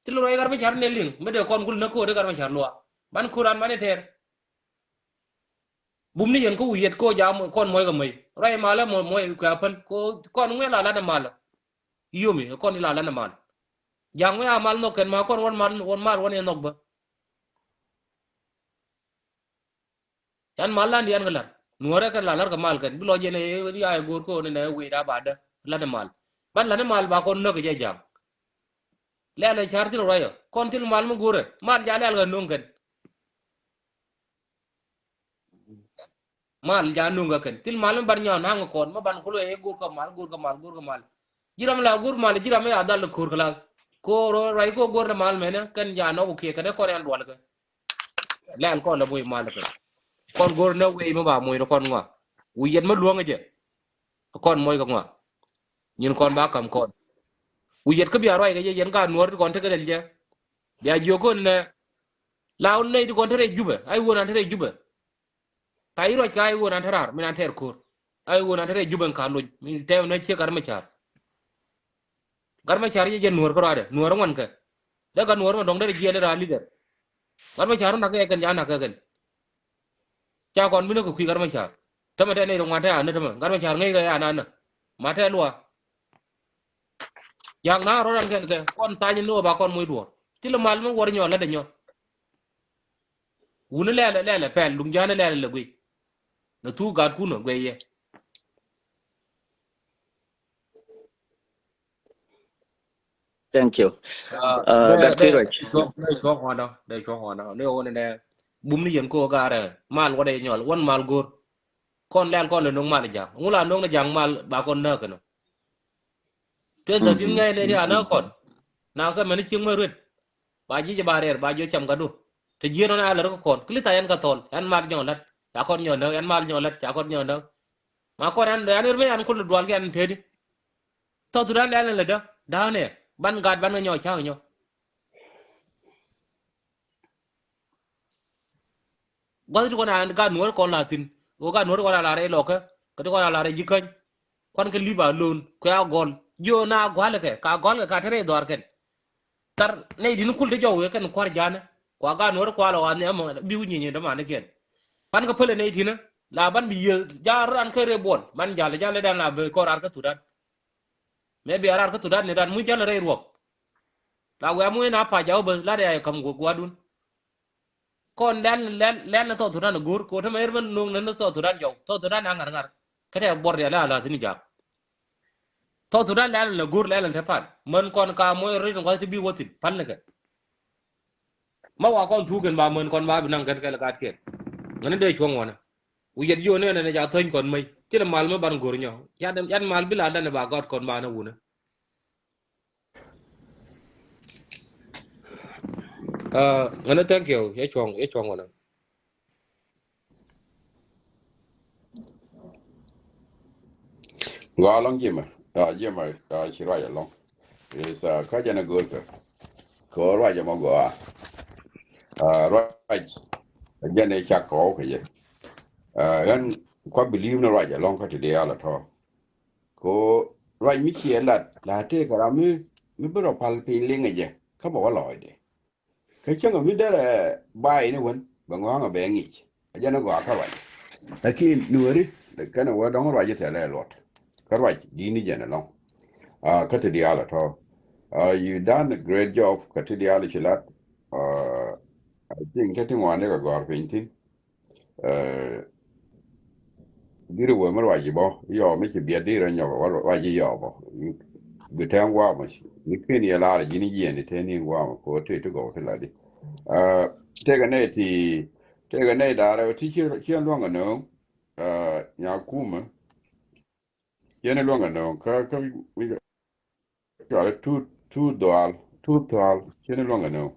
Thil ruac Gat Macar nɛ liŋ mi dee kɔn kul näk ko̱r dee Gat Macar luaak ban ko̱r an man itɛɛr. Bum ni yɛn kä wi̱i̱ yɛt ko ja kɔn muɔc kɛ mäc ruac malä muɔc kɛ apäl ko kɔn ŋuɛ la lat ɛ malä. Yomi kɔn ila lan mal. Jaŋ wä ya mal nhɔk kɛn ma kɔn wän mal wän mal wän yɛ nhɔk bä. Yan mal lan yan kɛ lar nuɔrɛ kɛn la lar kɛ mal kɛn bi lɔ jɛn ya go̱r ko ni nɛ wee da ba dä lan mal. Ban lan mal ba kɔn nä kɛ jɛ jaŋ. Lɛl ɛ car thil ruayɔ kɔn thil mal mi go̱rɛ mal ja lɛl kɛ no̱ŋ kɛn. Mal ja nuŋ kɛ kɛn thil mal mi ban nyɔn haŋ kɔn mi ban kulo ɛ go̱r kɛ mal go̱r kɛ mal go̱r kɛ mal. Jiram la go̱r mal jiram mi ya dhal ko̱r kɛ la. Ko̱r ruay ko go̱r ni mal mɛnɛ kɛn ja nɔk kiɛ kɛn kɔn yan dual kɛ. Lɛl kɔn lɛ moc mal kɛ kɔn go̱r ni wei mi ba moc ni kɔn ŋɔa. Wi̱i̱ yɛt mi luɔ̱ŋ jɛ kɔn moc kɛ ŋɔa. Nyin kɔn ba kam kɔn wi̱i̱ yɛt kä bia ruay kɛ jɛ yɛn ka nuɔr ti kɔn tekɛ lɛl jɛ. Bia jiök kɔn nɛ la wun nɛy ti kɔn te rɛy Jubɛ ay wun an te rɛy Jubɛ. Ka i̱ ruac ka i̱ wun an te raar min an tɛɛr ko̱r ay wun an te rɛy Jubɛ in ka lony min tɛɛr nɛ ciek Gat Macar. Gat Macar yɛ jɛ nuɔr kä ruadɛ nuɔr ŋuan kɛ. Dee ka nuɔr ma dɔŋ dee jiɛl raa lider. Gat Macar wun nak kɛ kɛn ja nak kɛ kɛn. Ca kɔn bi ni kɛ kui̱ Gat Macar. Tämɛ tɛ nɛy ti ŋuan tɛ anä tämɛ Gat Macar ŋäc kɛ ya anä. Ma tɛ luaak. Yak na rɔ̱dan kɛn kɛ kɔn thany ni wä ba kɔn moc duɔ̱ɔ̱r. Thilɛ mal mi wär nyɔ lat dɛ nyɔ. Wuni lɛlɛ lɛlɛ pɛl luŋ ja̱a̱n lɛlɛ lɛ guiy. Nɛ thuk gat kun ɛ guiy yɛ. Thank you. Gat Kiir ruac. Dee cuɔk ŋuanɔ dee cuɔk ŋuanɔ ni wä ni nɛ bum ni yɛn ko gaarɛ mal wä dɛ nyɔl wän mal go̱r. Kɔn lɛl kɔn lɛ no̱ŋ mal ja̱a̱ŋ ŋu la no̱ŋ ni ja̱a̱ŋ mal ba kɔn nääk kɛn ɔ. Twenty thirteen ŋäc nɛy ti a nääk kɔn. Na kɛ mɛn cieŋ mɛ ruet ba ji̱ jɛ ba rɛɛr ba jiɔ cam gatdu. Te jieen ɔn a lär kä kɔn ki li thac ɛn kä thɔl ɛn mal nyɔk la̱t ca kɔn nyɔk näk ɛn mal nyɔk la̱t ca kɔn nyɔk näk. Ma kɔn ɛn ɛn ɣer mi ɛn kul dual kɛ ɛn teti. Thɔth Thudan lɛl ɛn lɛ dä da̱a̱n ɛ ban gat ban kɛ nyɔk cak nyɔk. Gua̱th ti kɔn a gat nuɔ̱ɔ̱r kɔn la thi̱n ɣöö gat nuɔ̱ɔ̱r kɔn a la rɛy lɔkä kä ti kɔn a la rɛy ji̱ käny. Kuan kɛ li̱p a lo̱o̱n kuɛ a gɔl jiö na gua̱lkɛ ka gɔlkɛ ka te rɛy dhɔaar kɛn. Thar nɛy di̱n kul te jɔw wee kɛn kua̱r ja̱a̱nä kua gat nuɔ̱ɔ̱r kua la wa nhiam bi wi̱c nyieny dämanikiɛn. Pan kɛ pälɛ nɛy ti̱nä la ban bi yiëë ja̱a̱r ran kä rɛy buɔl ban ja̱l ja̱l dan la bi kɔn raar kä Thudan. Mëë bia raar kä Thudan ni ran muc jäl rɛy ruɔk. La wiaa muc na pac jaw bäth lat ya kam gua̱dun. Kɔn lɛl lɛl lɛl ni South Sudan go̱o̱r ko̱ te mɛ ɣer mɛ no̱o̱ŋ ni South Sudan jɔw South Sudan a ŋa̱r ŋa̱r. Kä tɛ buɔr rial a la̱th ni jaak. South Sudan lɛl ni go̱o̱r lɛl ni te pal män kɔn ka muc rit ni gua̱th ti bi wä thi̱n pal ni kɛ. Ma wa kɔn thuuk kɛn ba män kɔn ba bi naŋ kɛn kɛl gat kɛn. Ŋäni dee cuɔ̱ŋ wänä. Wi̱i̱ yɛt jiö nɛnɛ ni ca thöny kɔn mäc ci ni mal mi ban go̱o̱r nyɔ. Yan mal bi la lɛl ni ba gɔt kɔn ba ni wunä. Ŋäni thank you yɛ cuɔ̱ŋ yɛ cuɔ̱ŋ wänä. Gɔaa lɔŋ ji̱mɛ ji̱mɛ ci ruac ɛlɔŋ. Is kä jɛn ɛ go̱o̱r kɛ kɛ ɣöö ruac ɛmɔ gɔaa. Ruac jɛn ɛ cak kɔɔk kɛ jɛ. Ɣän kua believe ni ruac ɛlɔŋ kä ti diaal ɛ tɔ̱. Ko ruac mi ciɛ lat la tëëkɛ ram mi, mi bi rɔ pal piny liŋɛ jɛ kä bɛ wä lɔɔcdɛ. Kä cäŋ mi derɛ bay ni wän bɛ ŋɔ̱a̱ŋ a bɛ ŋic a jɛn a gɔaa kä ruac. Lakin nuɔri kɛnɛ wä dɔŋ ruac thilɛ luɔt kä ruac di̱t ni jɛn ɛlɔ̱ŋ. Kä ti diaal a tɔ̱, you done a great job kä ti diaal ci lat. I think kä ti ŋuan ni kɛ gɔ̱a̱r piny thi̱n. Diri wee mi ruac ji̱ bɔ yɔɔ mi ci biɛt diri nyɔk wä ruac ji̱ yɔɔ bɔ. Bi tɛŋ guamɔ ni ken yɛ lar ji̱ ni jiɛn ni tɛn ni guamɔ ko te ti gɔw ti la di. Tekɛ nɛy ti, tekɛ nɛy da̱rɛ ti ciɛ luäŋ anööŋ. Nya kumɛ ciɛ ni luäŋ anööŋ kä kä mi cɔal tu tu dhual tu thual ciɛ ni luäŋ anööŋ.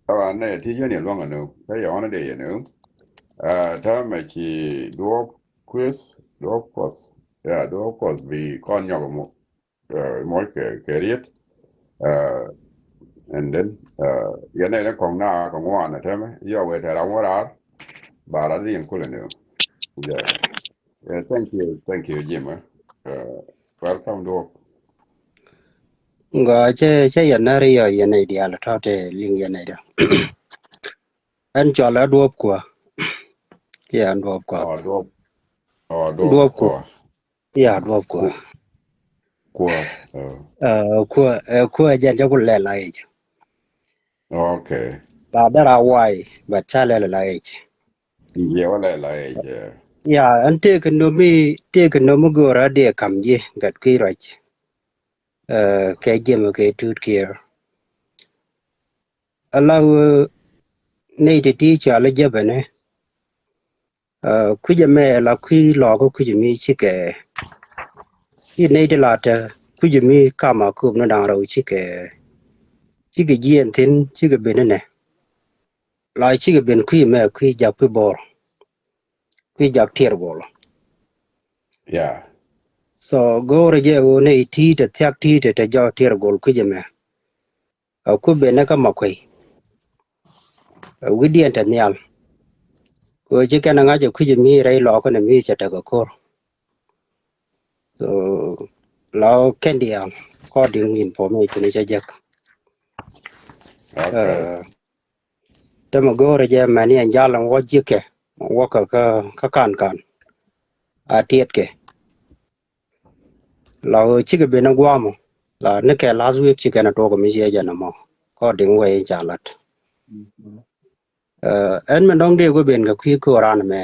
Ɛ ɣän nɛ ti yɛn yɛ luäŋ anööŋ kä yɛ ɣän dee yɛ nööŋ. Täämɛ ci duɔɔp kueth duɔɔp kuɔth. Ya duɔɔp kuɔth bi kɔn nyɔk mɔ mɔc kɛ kɛ riet. And then yɛn nɛ ni kɔŋ na kɛ ŋuan a tɛmɛ yɔ wee tɛ ram wä raar. Ba rat ni yɛn kulɛ nööŋ. Yeah. Yeah, thank you, thank you, Jim. Welcome to. Ŋa cɛ cɛ yɛn nɛr yɔ yɛn nɛy diaal tɔ̱ te liŋ yɛn nɛy diaal. Ɛn cɔl ɛ duɔp kuɔ. Cɛ ɛn duɔp kuɔ. Oh, duɔp. Oh, duɔp kuɔ. Ya duɔp kuɔ. Kuɔ. Kuɔ ɛ kuɔ ɛ jɛn jɛ ku lɛ la ic. Okay. Ba dara wai ba ca lɛ la ic. Yɛ wä lɛ la ic. Ya ɛn tëëk nomi tëëk nomi go̱o̱r a dee kam ji̱ gat kui̱ ruac. Kɛ jiɛm kɛ tuut kiɛr. Ala ɣöö nɛy ti ti cɔal jiɛpɛnɛ. Kui̱c ɛmɛ la kui̱ lɔɔkä kui̱c mi cikɛ ci nɛy ti la te kui̱c mi kama kööp ni da̱ŋ rɛw cikɛ cikɛ jiɛɛn thi̱n cikɛ ben inɛ. La cikɛ ben kui̱ ɛmɛ kui̱ jak kui̱ bo̱r kui̱ jak tiɛɛr gol. Yeah. So go̱o̱rɛ jɛ ɣöö nɛy ti te thiak ti te te jɔk tiɛɛr gol kui̱c ɛmɛ. Ɛ ku ben kä ma kuey. Ɛ wi̱diɛn te nhial. Kɛ ɣöö ci kɛn ɛ ŋa̱c ɛ kui̱c mi rɛy lɔɔkä ni mi cɛ tekɛ ko̱r. So la kɛn diaal according information cɛ jek. Tämɛ go̱o̱rɛ jɛ mɛn yɛn jal ɛn wä ji̱kɛ wä kä kä kan kan. A tiɛtkɛ. La ɣöö cikɛ ben ɛ gua̱a̱mɔ la ni kɛ last week cikɛ ni tuɔɔk mi ciɛ jɛ ni mɔ. According wee in ca lat. Ɛn mi dɔ̱ŋ dee gui̱ ben kɛ kui̱ kööran mɛ.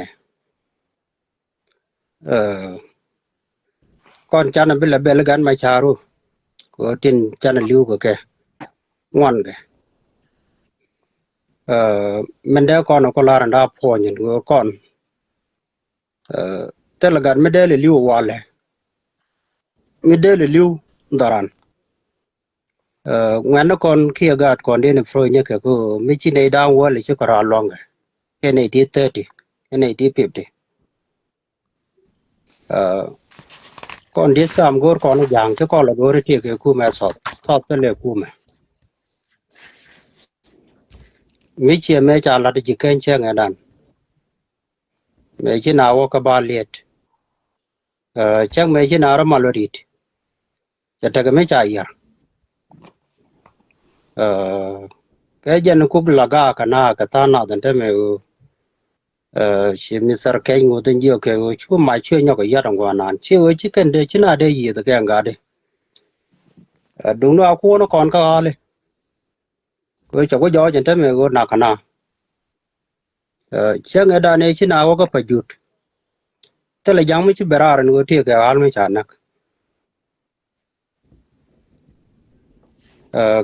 Kɔn canɛ bi lɛ bɛl gan ma caru kɛ tin canɛ li̱w kɛ kɛ ŋuan kɛ. Min dee kɔn kɔ lar nda puɔny kɛ kɔn. Thilɛ gat mi dee lɛ li̱w walɛ mi dee lɛ li̱w dhɔran. Ŋuɛ̈ni kɔn kiɛ gaat kɔn dee ni pro nyɛ kɛ ko mi ci nɛy da̱a̱ŋ wäl ci kɛ rɔa luɔ̱ŋkɛ kɛ nɛy ti thirty kɛ nɛy ti fifty. Kɔn dieth kam go̱o̱r kɔn ja̱a̱ŋ ci kɔn lɛ go̱o̱r ti kɛ kumɛ thɔth thɔth kɛ lɛ kumɛ. Mi ciɛ mɛ ca lat ji̱ keny cäŋ ɛdan. Mɛ ci na wä kä ba liet. Cäŋ mɛ ci na rɔ mal wä rit. Cɛ tekɛ mi ca yiɛr. Kɛ jɛn kuk la gaak kɛ na kɛ tha̱a̱ŋ nath ɛn te mɛ ɣöö ci mi thɛr kɛc ŋuth in jiök kɛ ɣöö cu mac cuɛ nyɔk kɛ yat in guanan ci ɣöö ci kɛn dee ci na dee yiëth kɛ ŋa̱t di. Duŋdu a kuɔn kɔn kä ɣa̱li. Kɛ ɣöö cɛ ku jɔɔc ɛn te mɛ ɣöö nak kɛ na. Cäŋ ɛ dan ëë ci na wä kä pa jut. Thilɛ ja̱ŋ mi ci ben raar ɛn ɣöö tëëkɛ ɣa̱l mi ca näk.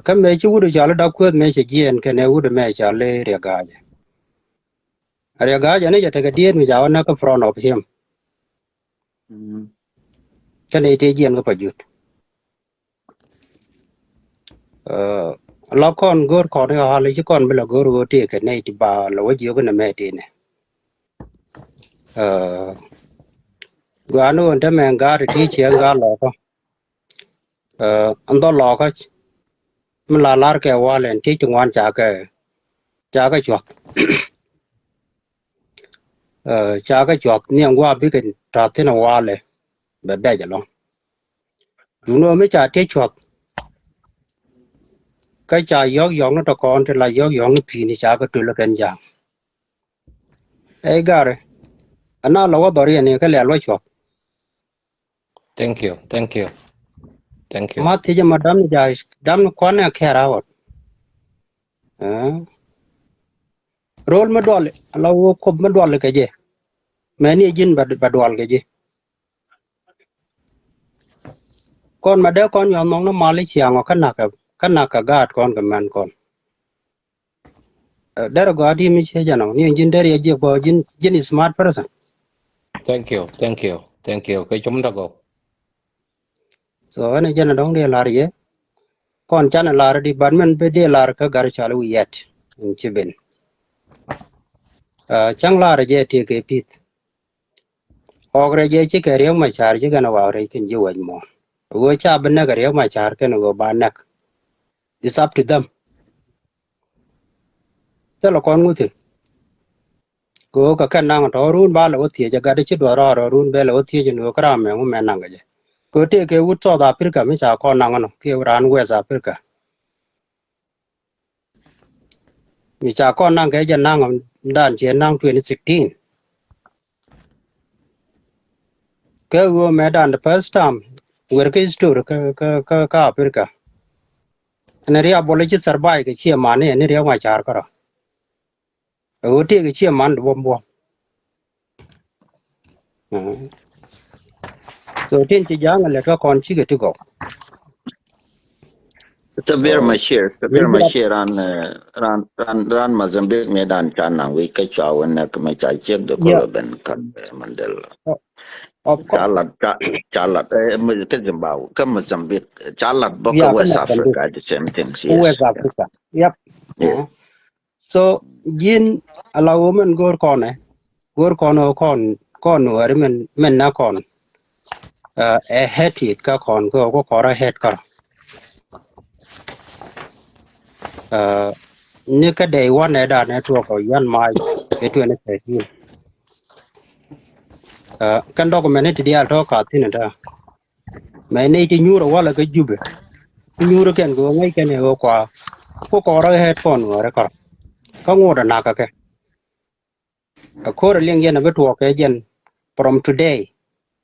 Kä mëë ci wut cɔal i̱ dak kueth mëë cɛ jiɛɛn kɛnɛ wut mëë cɔal i̱ Riɛk Ga̱a̱c. Riɛk Ga̱a̱c ɛn i̱ cɛ tekɛ diet mi ca wä näk kä front of him. Kɛnɛ i̱ tëë jiɛɛn kä pa jut. La kɔn go̱o̱r kɔn i̱ ɣa̱l i̱ ci kɔn bi la go̱o̱r ɣöö tëëkɛ nɛy ti ba la wä jiök inɛ mɛ tinɛ. Gua̱a̱n i̱ ɣöö te mɛ ŋa̱a̱t i̱ ti ciɛ ŋa̱a̱t lɔɔkä. Ɛn dhɔ lɔɔkä mi la lar kɛ walɛ ɛn ti ci ŋuan ca kɛ ca kɛ cua̱k. Ca kɛ cua̱k ni ɛn gua̱a̱ bikɛ ta̱a̱ thi̱n ɛ walɛ bɛ bɛc ɛlɔ̱ŋ. You know, mi ca tiec cuɔth. Kä ca yɔk yɔk ni tɔ kɔn ti la yɔk yɔk ni pi̱i̱ni ca kä tul kɛn ja̱a̱ŋ. Ɛ gari. Ana la wä dhɔr yɛn ni kä lɛl wä cuɔth. Thank you, thank you, thank you. Ma thiec ma dam ni ja̱a̱ŋ, dam ni kuan ni kɛr a ɣɔt. Rol mi dual, la wä kuoth mi dual kɛ jɛ. Mɛ ni ji̱n ba dual kɛ jɛ. Kɔn ma dee kɔn yɔn nhɔŋ ni mal i̱ ciaŋɔ kä nak kä, kä nak kä gaat kɔn kɛ mɛn kɔn. Derɛ gɔaa di mi ciec ɛnɔ ni ji̱n derɛ yɛ jiɛk bä ji̱n, ji̱n smart person. Thank you, thank you, thank you. Kɛ cum dagɔ. So ɛn jɛn dɔŋ di lar yɛ. Kɔn can lar di, but mɛn bi di lar kä gar cal wi yɛt in ci ben. Cäŋ lar jɛ ti kɛ pith. Ɔk rɛc jɛ cikɛ Riek Machar cikɛ ni wak rɛc kin ji̱ wec mɔ. Ɣöö ca bi näk Riek Machar kɛn ɣöö ba näk. It's up to them. Thilɛ kɔn ŋuthi. Kɛ ɣöö kɛ kɛn naŋ tɔ̱ run ba lɛ wä thiec ɛ gat ci duɔth rɔɔdɛ run bɛ lɛ wä thiec ni ɣöö kä ram mɛ ŋu mɛ naŋ kɛ jɛ. Kɛ ɣöö tëëkɛ wut South Africa mi ca kɔn naŋ ɛnɔ kiɛ raan West Africa. Mi ca kɔn naŋ kɛ jɛ naŋ dan ciɛ naŋ twenty sixteen. Kɛ ɣöö mɛ dan the first time wer kä history kä, kä, kä, kä Africa. Ɛn Riek Machar ci survive kɛ ciɛ man ni ɛn Riek Machar kärɔ. Ɛ ɣöö tëëkɛ ciɛ man di buɔm buɔm. So tin ci ja̱a̱ŋ lɛ kä kɔn cikɛ ti gɔw. Tabir Machir, Tabir Machir ran, ran, ran, ran Mozambique mi dan ca naŋ wi̱c kä cua wä nɛk mi ca ciek de kolo ben kä Mandela. Ca lat, ca lat kä Zimbabwe, kä Mozambique, ca lat bä kä West Africa, the same thing. West Africa. Yep. So ji̱n ala wä mɛn go̱o̱r kɔnɛ, go̱o̱r kɔn ɣöö kɔn, kɔn wäri mɛn, mɛn na kɔn. Ɛ hɛt it kä kɔn kɛ ɣöö kɔn rɔ hɛt kärɔ. Ni kä day one ɛ dan ɛ tuɔk ɔ yan March ɛ twenty thirteen. Kɛn document ni ti diaal tɔ̱ ka thi̱n ɛ tää. Mɛ nɛy ti nyuur ɛ walɛ kä Jubɛ. Nyuur kɛn kɛ ɣöö ŋäc kɛn ɛ ɣöö kua ku kɔrä hɛt kɔn wäärä kärɔ. Kä ŋot ɛ nakä kɛ. Ɛ ko̱r ɛ liŋ yɛn ɛ bi tuɔɔk kɛ jɛn from today.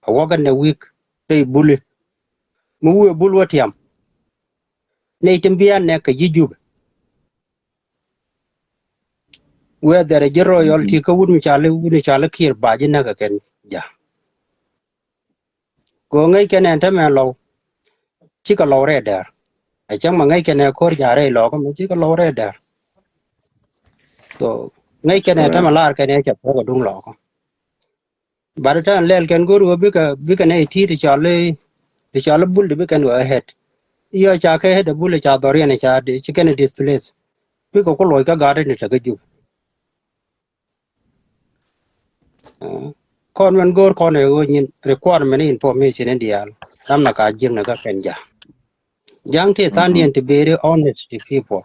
Ɛ wäkɛ nɛ wi̱i̱k rɛy buli. Mi wi̱i̱ bul wä tiam. Nɛy ti bi a nɛk kɛ ji̱ Jubɛ. Whether ɛ ji̱ royalty kä wut mi cali, wut mi cali Kiir ba ji̱ näk ɛ kɛn ja̱. Kɛ ɣöö ŋäc kɛn ɛn tämɛ lɔw. Cikɛ lɔw rɛy dɛr. Ɛ cäŋ mɛ ŋäc kɛn ɛ ko̱r ja̱ rɛy lɔkä mɛ cikɛ lɔw rɛy dɛr. So ŋäc kɛn ɛ tämɛ lar kɛn ɛ cɛ thuɔ̱k ɛ duŋ lɔkä. But tɛn lɛl kɛn go̱r ɣöö bikɛ, bikɛ nɛy ti̱i̱t ti cɔl i̱, ti cɔl i̱ bul ti bikɛn ɣöö ɛ hɛt. I̱ ɣöö ca kɛ hɛt ɛ bul ɛ ca dhɔriɛn ɛ ca ci kɛn ɛ displace. Bikɛ ku loc kä gat ni tekä Jubɛ. Kɔn mɛn go̱o̱r kɔn ɛ ɣöö nyin requirement information in diaal. Ram na ka jiäk ni kä kɛn ja̱. Ja̱ŋ ti thandiɛn ti very honest to people.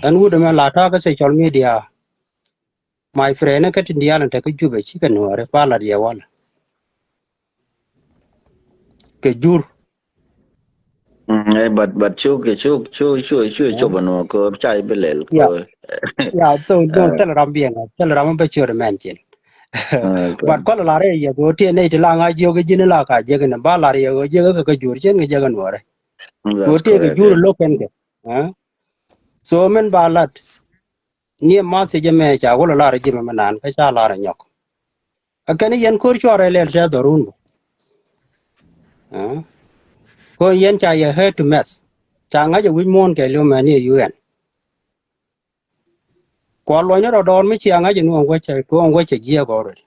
Ɛn wut ɛmɛ la ta̱a̱ kä social media. My friend kä tin diaal in tekä Jubɛ cikɛ nuɔɔri ba lat yɛ walɛ. Kɛ jur. But, but cu, cu, cu, cu, cu, cu bä nuɔ kɔ ca i̱ bi lɛl kɔ. Ya, so, no, thil ram biɛŋ, thil ram bä ciöt mɛn cin. But kɔl la rɛ yɛ kɔ ti nɛy ti la ŋa jiök ji̱n la ka jiök ni ba la rɛ yɛ kɔ jiök kɛ kɛ jur cin kɛ jiök nuɔrɛ. Kɔ ti kɛ jur lo̱k kɛn kɛ. So mɛn ba lat. Ni ma thiec mɛ ca wä la lar ji̱ mɛ mɛ naan kä ca lar nyɔk. A kɛn yɛn ko̱r cuarɛ lɛl tɛ dhɔrun bä. Ko yɛn ca yɛ hɛ tu mɛth. Ca ŋa̱c a wi̱c muɔ̱ɔ̱n kɛ li̱w mɛ ni ɛ U N. Kua luɔ̱ny ni rɔ dɔɔr mi cia ŋa̱c a nuɔ̱ɔ̱ŋ wecɛ, kuɔ̱ɔ̱ŋ wecɛ jiɛɛk already.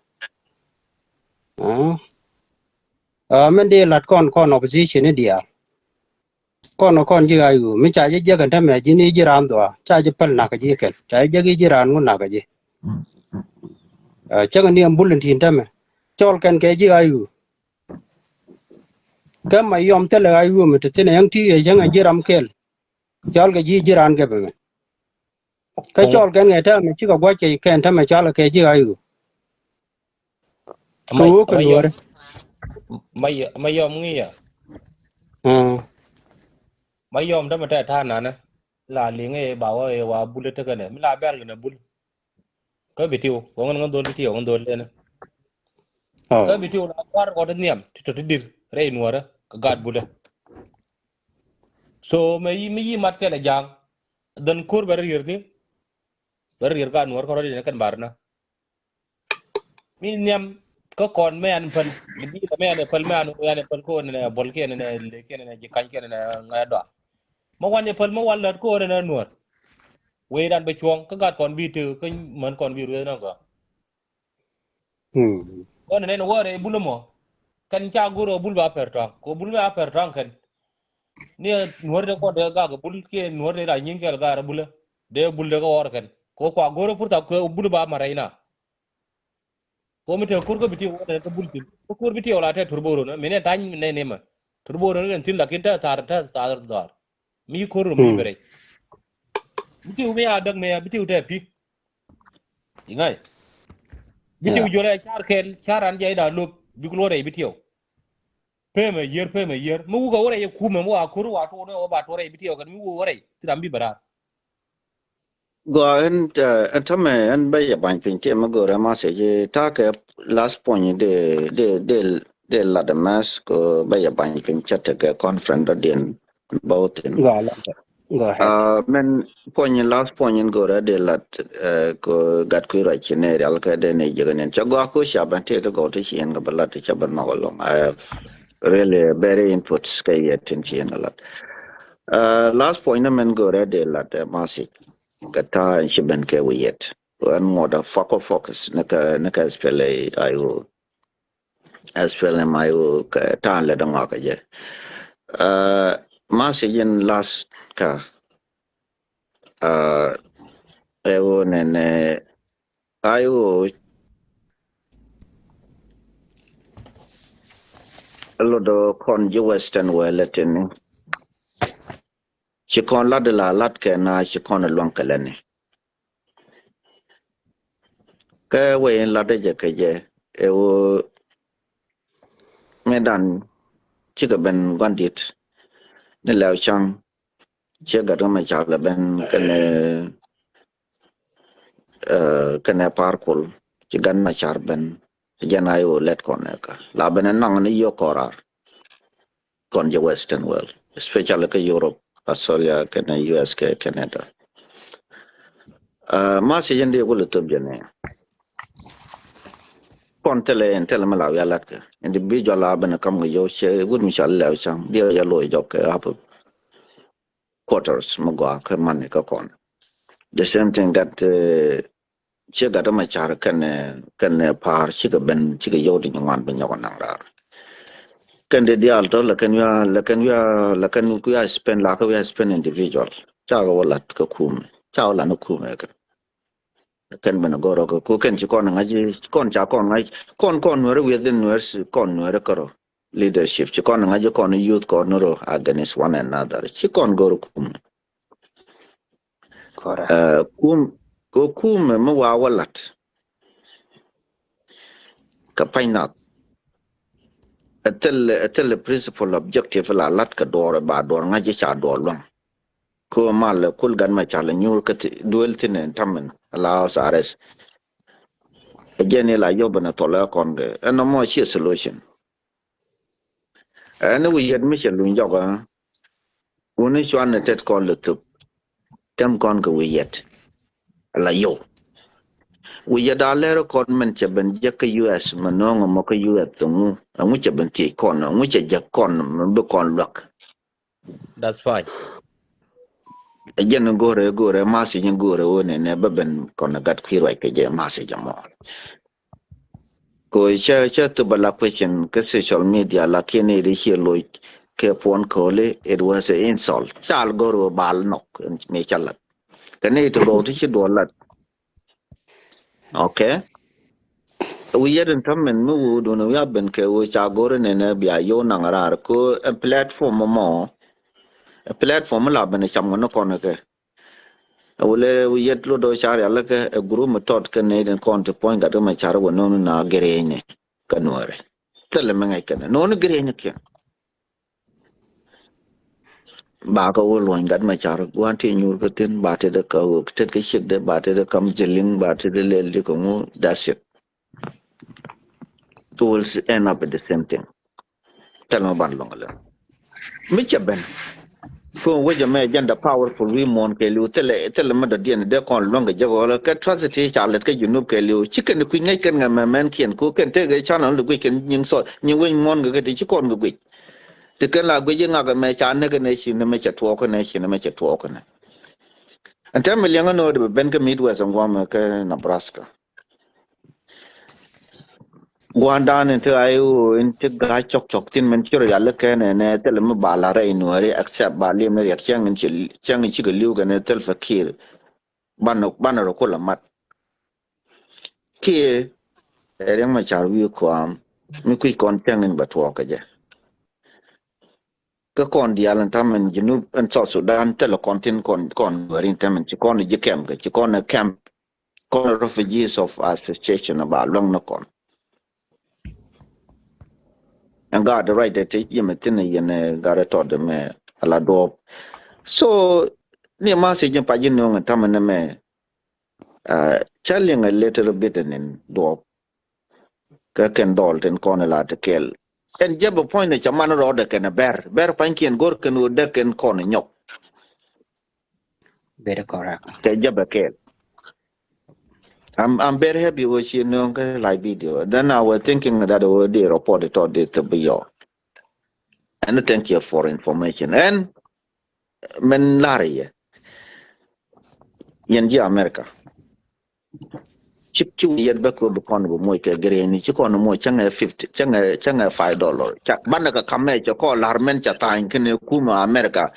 Mɛn dee lat kɔn, kɔn opposition ni diaal. Kɔn kɔn ji̱ ɣa̱c ɣöö mi ca ji̱ jiäk ɛn tämɛ ji̱n i̱ ji̱ raan dhua ca ji̱ päl nakä ji̱ kɛn ca ji̱ jiäk i̱ ji̱ raan ŋun nakä ji̱. Cäŋ ni ɛn bul in ti̱i̱n tämɛ cɔl kɛn kɛ ji̱ ɣa̱c ɣöö. Kä ma yɔm thilɛ ɣa̱c ɣöö mi te thi̱n ɛ yäŋ ti̱i̱ ɛ cäŋ ɛ ji̱ ram kɛl. Cɔl kɛ ji̱ ji̱ raan kɛ bɛ mɛn. Kä cɔl kɛn kɛ tämɛ cikɛ gua̱c kɛ kɛn tämɛ cɔl kɛ ji̱ ɣa̱c ɣöö. Kɛ ɣöö kɛ luɔ̱ɔ̱rɛ. Ma yɔ- ma yɔm ŋi̱i̱ ya. Mm. Ma yɔm dämɛ tɛ ta̱a̱ nanɛ. La liŋ ɛ ba wä ɛ wa bul ɛ tekɛ nɛ. Mi la bɛl kɛ nɛ bul. Kä bi tiw. Wä ŋän ŋän dhol bi tiw ŋän dhol lɛnɛ. Oh. Kä bi tiw la kuar kɔt nhiam ti tɔ ti dir rɛy nuɔrɛ kɛ gat bulɛ. So mɛ yi mi yi mat kɛn a jaŋ. Dhɛn ko̱r bɛ rier ni. Bɛ rier gat nuɔrɛ kɔrɔ di nɛ kɛn bar na. Mi nhiam kä kɔn mɛ an päl. Di bi mɛ an päl mɛ an an päl ko nɛ bol kɛ nɛ le kɛ nɛ ji kany kɛ nɛ ŋa dɔa. Mɛ wan ye päl mɛ wan lät ko nɛ nuɔr. Wee dan bɛ cuɔŋ kä gat kɔn bi te kä män kɔn bi rueth nɔ gɔ. Hmm. Kɔn nɛn wä rɛy bul mɔ. Kɛn ca go̱r ɔ bul ba pɛr tɔ̱a̱ŋ. Kɛ bul ba pɛr tɔ̱a̱ŋ kɛn. Ni nuɔ̱r de kɔn de gak bul kiɛ nuɔ̱r de ra nyin kɛl gar bulä. De bul de kɛ ɣɔr kɛn. Kɛ kua go̱r ɔ pur tha kɛ bul ba ma rɛy na. Kɛ mi te ko̱r kä bi ti wä nɛn kä bul thin. Kä ko̱r bi ti wä la te tur bo̱r ɔ nɛ. Mi nɛ tany nɛ ni mɛ. Tur bo̱r ɔ nɛ kɛn thin lakin te thar te thar dhɔr. Mi ko̱r ɔ mi bɛ rɛy. Bi ti wä mi a däk nɛ bi ti wä te pi. Iŋa̱c. Bi tiw juɔlɛ car kɛl car an jɛ ida lop bik luɔrɛ bi tiw. Pemɛ yier pemɛ yier mi wukɛ wurɛ yɛ kumɛ mi wa kur wa tuɔrɛ wa ba tuɔrɛ bi tiw kɛn mi wukɛ wurɛ ti ram bi bɛ rar. Gua ɛn ɛn tämɛ ɛn bɛ yɛ bany piny tiɛ mi görɛ ma sɛ ji takɛ last point de de de de lat ɛmɛs ko bɛ yɛ bany piny cɛ tekɛ conference dɔ diɛn. Both in. Go ahead. Go ahead. Uh, men point in last point in go ready lat uh, ko gat ku ra chine real ka de ne jega nen cha go ko cha ban te go to chien ga balat cha ban no long. I have really very inputs ka yet in chien a lot. Uh, last point na men go ready lat uh, masi. Gata in chi ben ke we yet. Wan ngod a focal focus ne ka ne ka spell I O. As well am I O kɛ ta̱a̱n lɛ dɔ̱ŋ ɔkɛ jɛ. Uh, message in last ka uh, ɛ wä nɛnɛ I O lodɔ kɔn ji̱ western wɛ lɛ tini. Ci kɔn lat la lat kɛ na ci kɔn luaŋ kɛ lɛ ni. Kɛ wee in latdä jɛ kɛ jɛ ɛ ɣöö mëëdan cikɛ ben gua̱n di̱t ni lɛw ca̱ŋ. Ciɛ gat kä mɛ car lɛ ben kɛnɛ kɛnɛ par kul ci gat mɛ car ben. Jɛn a i̱ ɣöö lɛt kɔn ɛ kä la ben ɛ naŋ ni yio̱k kɔn raar. Kɔn jɛ western world, especially kä Europe, Australia kɛnɛ U S kɛ Canada. Uh, message in di wul thop jɛ ni kɔn tɛlɛ in tɛlɛ mi la wialat kɛ individual la ben kam kɛ yɔ cɛ wut mi cal lɛw caŋ di ya lo jɔk kɛ hap quarters mi gɔa kɛ mani kɛ kɔn. The same thing that uh, Ciɛ gat ma car kɛn kɛn pa̱a̱r cikɛ ben cikɛ yɔw di nyuŋan bi nyɔk naŋ raar. Kɛn di diaal tɔ lɛ kɛn wia lɛ kɛn wia lɛ kɛn wia spend la kɛ wia spend individual. Ca kɛ wä lat kɛ kumɛ ca wä lat ni kumɛ kɛ. Kɛn ben gɔrɔ kɛ ku kɛn ci kɔn ŋa̱c kɔn ca kɔn ŋa̱c kɔn kɔn nuɛrɛ within nuɛrɛ kɔn nuɛrɛ kärɔ. Leadership ci kɔn ŋa̱c kɔn youth kɔn rɔ against one another ci kɔn gɔrɔ kumɛ. Kora. Uh, kum ko kumɛ mi wa walat. Ka pany nath. Ɛthil ɛthil principal objective la lat ka duɔr ba duɔr ŋa̱c ca duɔr luaŋ. Ko mal kul gan ma cal nyur ka duel thin en tamen la sares. Jeni la yobana tolɛ kɔn ge ɛn mo cie solution. Ɛn wi̱i̱ yɛt mi cɛ luny jɔk ɛ wuni cuan ni tet kɔn lɛ thup. Tɛm kɔn kɛ wi̱i̱ yɛt la yio̱w. Wi̱i̱ yɛt a lɛr kɔn mɛn cɛ ben jek kä U S mɛ no̱o̱ŋ mɔ kä U S ɛŋu ɛŋu cɛ ben thiec kɔn ɛŋu cɛ jek kɔn mɛ bi kɔn luäk. That's fine. Jɛn go̱rɛ go̱rɛ message go̱rɛ wä nɛ nɛ bä ben kɔn gat kui̱ ruac kɛ jɛ message mɔ. Ko cɛ cɛ tu bä la question kä social media lakin it i̱ ciɛ loc kɛ puɔn köli it was a insult. Cal go̱rɛ wä bal nɔk mi ca lat. Kɛ ni ti gɔw ti ci duɔl lat. Okay. Wi̱i̱ yɛt in tämɛ mi wudun wi̱i̱ a ben kɛ wä ca go̱r in ɛn bia yow naŋ raar ko ɛ platform mɔ. Ɛ platform mi la ben cam ŋɔ ni kɔn kɛ. Ɛ wulɛ wi̱i̱ yɛt lo dɔ car yalɛ kɛ ɛ group mi tɔt kɛ ni din kɔn ti puɔ̱ny gat kɛ mɛ car wä no̱n na gɛrɛ ni kɛ nuɔrɛ. Thilɛ mi ŋäc kɛn nɔni giriɛnykiɛn. Ba kä wä luɔny gat ma car guan ti nyur kä thin ba ti dä kä wä tet kä ciek dä ba ti dä kam jiling ba ti dä lel di kä ŋu. That's it. It will end up with the same thing. Thil ma ban luɔŋ lɛ mi cɛ ben. Ko wä jɛ mɛ agenda powerful wi muɔn kɛ liw thilɛ thilɛ ma dɔ diɛn dee kɔn luɔŋ kɛ jɛ wä lɛ kɛ tragedy ca lɛt kɛ junub kɛ liw ci kɛn kui̱ ŋäc kɛn ŋɛ mɛ mɛn kiɛn ko kɛn tëë kɛ channel di guic kɛn nyiŋ sɔ nyiŋ wec muɔn kɛ kɛ ti ci kɔn kɛ guic. Ti kɛn la guic iŋak ɛmɛ ca näk ɛnɛ ci nɛ mɛ cɛ tuɔɔk ɛnɛ ci nɛ mɛ cɛ tuɔɔk ɛnɛ. Ɛn tɛm mi liɛŋ ɛn ɣöö di bi ben kä Midwest ɛn guam kä Nebraska. Gua̱a̱ndan in ti ɣa̱c ɣöö in ti ga̱a̱c cɔk cɔk thin min ci rɔ yal i̱ kɛn ɛnɛ thilɛ mi ba la̱r rɛy nuääri except ba liɛm ni riɛk cäŋ in ci cäŋ in cikɛ li̱w kɛn ɛ thil fakir. Banɛ banɛ rɔ kulɛ mat. Kiɛ ɛ riɛŋ ma car wi̱i̱ kɔam mi kui̱c kɔn cäŋ in bɛ tuɔɔk kɛ jɛ. Kä kɔn diaal in ta̱mɛn Junub in South Sudan thilɛ kɔn thin kɔn kɔn nuääri in ta̱mɛn ci kɔn ji̱ kɛm kɛ ci kɔn ɛ kɛm. Kɔn refugees of association ba luäŋ ni kɔn. Ɛn gaat rɛydɛ ti yɛmɛ thin yɛn ɛ gaat rɛ tɔt mɛ ala duɔp. So ni ma si ji̱ pa ji̱ nuŋ in ta̱mɛn mɛ. Ca liŋ a little bit in duɔp. Kä kɛn dhɔl tin kɔn la ti kɛl. Ɛn jɛ bɛ puɔ̱ny ni ca man rɔɔdɛ kɛn a bɛr bɛr pa̱nykiɛn go̱r kɛn wä däk kɛn kɔn nyɔk. Very correct. Kɛ jɛ bɛ kɛl. I'm I'm very happy with you know kɛ live video. Then I was thinking that we did report it or did to be your. And thank you for information. And men lar yɛ. Yɛn ji̱ America. Cik ci wi̱i̱ yɛt bä kɛ bi kɔn bi moc kɛ giriɛni ci kɔn moc cäŋɛ fifty cäŋɛ cäŋɛ five dollar. Ca banɛ kɛ kamɛ cɛ kɔ lar mɛn ca tha̱a̱ny kɛnɛ kumɛ America.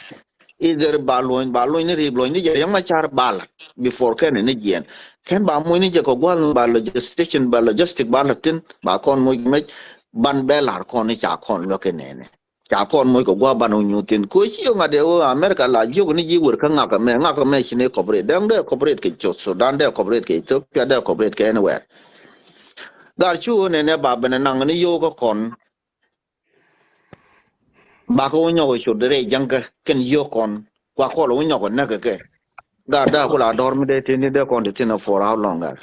Either ba luɔ̱ny ba luɔ̱ny ni ri̱i̱p luɔ̱ny ni jɛ yäŋ ma car ba lat before kɛn ni jiɛn. Kɛn ba moc ni jɛ kɛ gua̱l ni ba logistation ba logistic ba lat thin ba kɔn moc mɛc ban bɛ lar kɔn ni ca kɔn luäk kɛ nɛnɛ. Ca kɔn moc kɛ gua̱a̱ ban wä nyuth thin. Koci yio̱ ŋa̱t yɛ wä America la jiök ni ji̱ wër kä ŋak ɛmɛ, ŋak ɛmɛ ci ni cooperate. Dɛŋ dee cooperate kɛ South Sudan, dee cooperate kɛ Ethiopia, dee cooperate kɛ anywhere. Gar cu wä nɛnɛ ba ben naŋ ni yio̱w kä kɔn. Ba kä wä nyɔk cut rɛy jäŋkä kɛn yio̱w kɔn. Kua kɔl wä nyɔk näk kɛ. Gar daa kula dɔr mi dee thin ni dee kɔn ti thin for how long gar?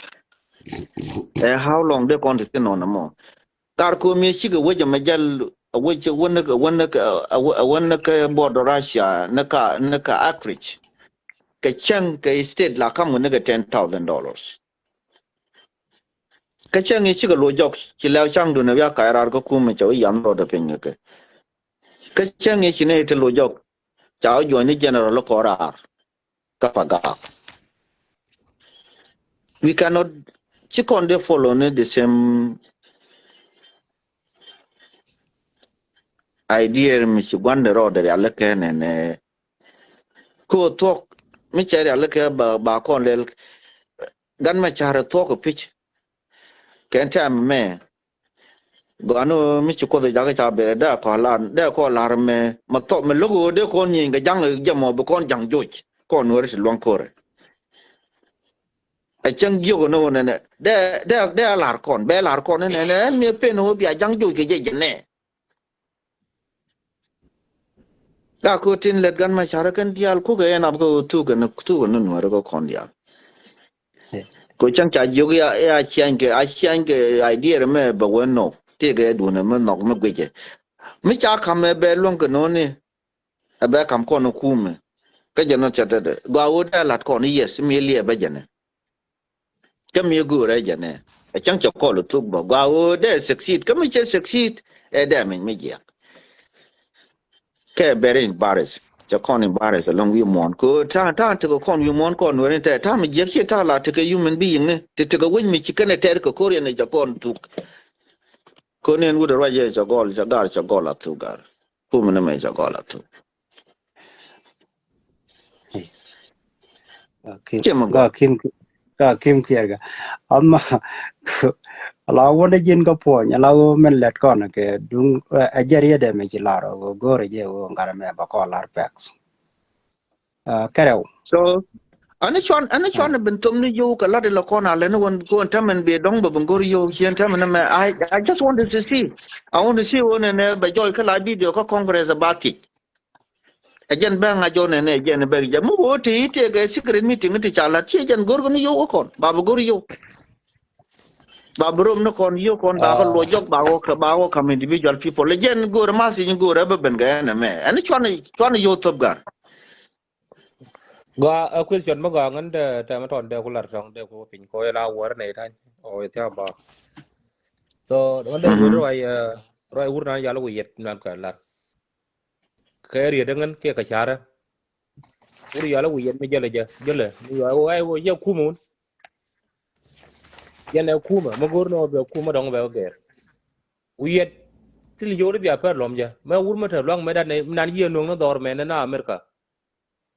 Ɛ how long dee kɔn ti thin nɔn ɛmɔ? Kar komi cikɛ wec ɛmɛ jal wec wä ni wä ni wä ni kɛ bɔt Russia ni ka ni ka Anchorage. Kɛ cäŋ kɛ state la kam wä ni kɛ ten thousand dollars. Kä cäŋ i̱ cikɛ lo̱c jɔk ci lɛw ca̱ŋ dun ɛ wiak kac raar kä kumɛ cɛ wä yam rɔɔdɛ piny kɛ. Kä cäŋ i̱ ci ni ti lo̱c jɔk ca wä juɔ̱ny ni general kɔɔr raar. Kä Pagak. We cannot ci kɔn dee follow ni the same idea mi ci gua̱n de rɔɔdɛ rial kɛ nɛnɛ. Ko thuɔk mi cɛ rial kɛ ba ba kɔn lɛl gan ma carɛ thuɔk pic. Kɛn tɛm mɛ gɔani mi ci kuoth jakä ca bɛrɛ dee kɔ lar dee kɔ lar mɛ ma thɔk mɛ lo̱k ɣöö dee kɔn nyieny kɛ jaŋ jɛ mɔ bi kɔn jaŋ joc kɔn nuɔri ti luaŋ ko̱rɛ. Ɛ cäŋ jiök ni ɣöö nɛnɛ dee dee dee lar kɔn bɛ lar kɔn ni nɛnɛ ɛn mi pen ɣöö bia jaŋ joc kɛ jɛ jɛ nɛ. Daa ko̱ tin lɛt gan ma carɛ kɛn diaal kukɛ ɛn ap kɛ ɣöö thuk kɛ ni thuk kɛ ni nuɔri kɛ kɔn diaal. Ko cäŋ ca jiök ya ya ciany kɛ a ciany kɛ idea mɛ bɛ wä nɔ tëëkɛ duundɛ mi nhɔk mi guicɛ. Mi ca ka̱m ɛ bɛ luäŋ kɛ no̱o̱ni ɛ bɛ ka̱m kɔn kumɛ. Kä jɛ nɔ cɛ tɛtɛ gɔaa wä dee la̱t kɔn yes mi liɛ bɛ jɛnɛ. Kä mi go̱o̱rɛ jɛnɛ ɛ cäŋ cɛ kɔl thuk bä gɔaa wä dee succeed kä mi cɛ succeed ɛ dee min mi jiɛk. Kɛ bɛr in baris cɛ kɔn in baris alɔŋ wi̱i̱ muɔ̱ɔ̱n ko ta̱a̱ ta̱a̱ tekɛ kɔn wi̱i̱ muɔ̱ɔ̱n kɔn nuɛr in tɛ ta̱a̱ mi jiɛk ci ta̱a̱ la tekɛ human being ni ti tekɛ wec mi ci kɛn ɛ tɛr kɛ ko̱r yɛn ɛ cɛ kɔn thuk. Ko ni ɛn wut ɛ ruac yɛ cɛ gɔl cɛ gar cɛ gɔl a thuk gar. Kum ni mɛ cɛ gɔl a thuk. Cie mi gɔl. Ka kim ka kim kiɛr ka ama. Ala wä ni jin ka puɔny ala wä min lɛt kɔn kɛ duŋ ɛ jɛr yɛ dɛ mi ci lar wä go̱r jɛ wä ŋar mɛ ba kɔn lar pɛks. Kɛrɛw. So Ani cuan, ani cuan bin thom ni yow kɛ lat ilɛ kɔn alɛ ni wen kɔn tämɛn bi dɔŋ bɛ bin gor yow cien tämɛn ni mɛ. I, I just wanted to see. I want to see wen ni bɛ jɔy kɛ la video kɛ Congress about it. Ɛ jɛn bɛ ŋa jɔ nɛ nɛ jɛn bɛ jɛ mi woo ti ti kɛ secret meeting ti ca lat ci jɛn gor kɛ ni yow kɔn ba bi gor yow. Ba bi rom ni kɔn yow kɔn ba kɛ luɔ jɔk ba woo kɛ ba woo kam individual people. Ɛ jɛn gor ma si ni gor ɛ bɛ ben kɛ ɛn mɛ. Ani cuan cuan yow thop gar. Gɔaa, a question mi gɔaa ŋän dee tɛmɛ tɔn dee ku lar tɔŋ dee ku piny kɔ yɛ la wär nɛ itany ɔ yɛ thiaŋ ba. So ŋän dee wur ruai ruai wur nan yal ku yet nan kɛ lar. Kɛ riet ŋän kiɛ kɛ carɛ. Wur yal ku yet mi jälɛ jɛ jälɛ mi yɔ wä wä yɛ kumɛ wun. Yɛn ɛ kumɛ mi go̱r nɔ bɛ kumɛ dɔŋ bɛ gɛr. Ku yet thil yori bia pɛr lɔm jɛ mɛ wur mi te luaŋ mɛ dat nan yiɛ no̱ŋ ni dhɔr mɛ ni na America.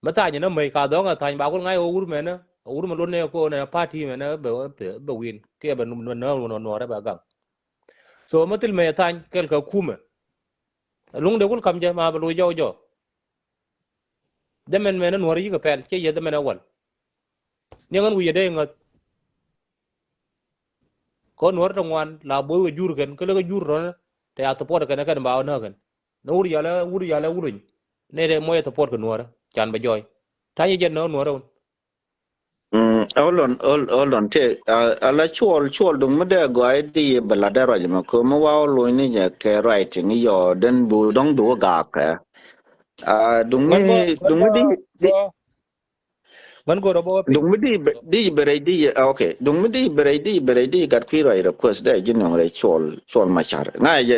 Mi thany ni mäc ka dhɔŋ ɛ thany ba kul ŋa̱c ɣöö wur mɛnä ɣöö wur mi lot ni ɛ ko̱o̱n ɛ party mɛnä bɛ bɛ win kiɛ bɛ nuɔɔrɛ bɛ gaŋ. So mi thil mɛ thany kɛl kɛ kumɛ. Luŋ de kul kam jɛ ma bɛ loc jɔw jɔ. Dhɛmɛn mɛnä nuɔ̱ɔ̱rä yikɛ pɛl ciɛ yɛ dhɛmɛn ɛ wal. Ni ɣän wi̱i̱ yɛ dee ŋäth. Kɛ nuɔ̱ɔ̱rä te ŋuan la bo̱o̱th kɛ jur kɛn kä lä kɛ jur tɔ̱nä te a support kɛn ɛ kɛn ba ɣä näk kɛn. Ni wur yalɛ wur yalɛ wuluny ni dee muɔc ɛ support kɛ nuɔ̱ɔ̱rä can bɛ jɔɔy. Ta̱nyɛ jɛn nä nuɔ̱ɔ̱rä wun. Mm, hold on, hold, hold on. Te, uh, ala cuɔl, cuɔl duŋ mi dee gɔaa di bɛ la dee ruac mɛ ko mi wa ɔ luny ni nyɛ kɛ writing yɔ den bu dɔŋ bu wä gaak kɛ. Uh, duŋ mi, duŋ mi di, di, Män go̱r ɔ bä wä piny. Duŋ mi di bɛ, di bɛ rɛy di, ah, okay. Duŋ mi di bɛ rɛy di bɛ rɛy di gat kui̱ ruac request dee ji̱ nɔŋ rɛy cuɔl, cuɔl ma car. Ŋa̱ yɛ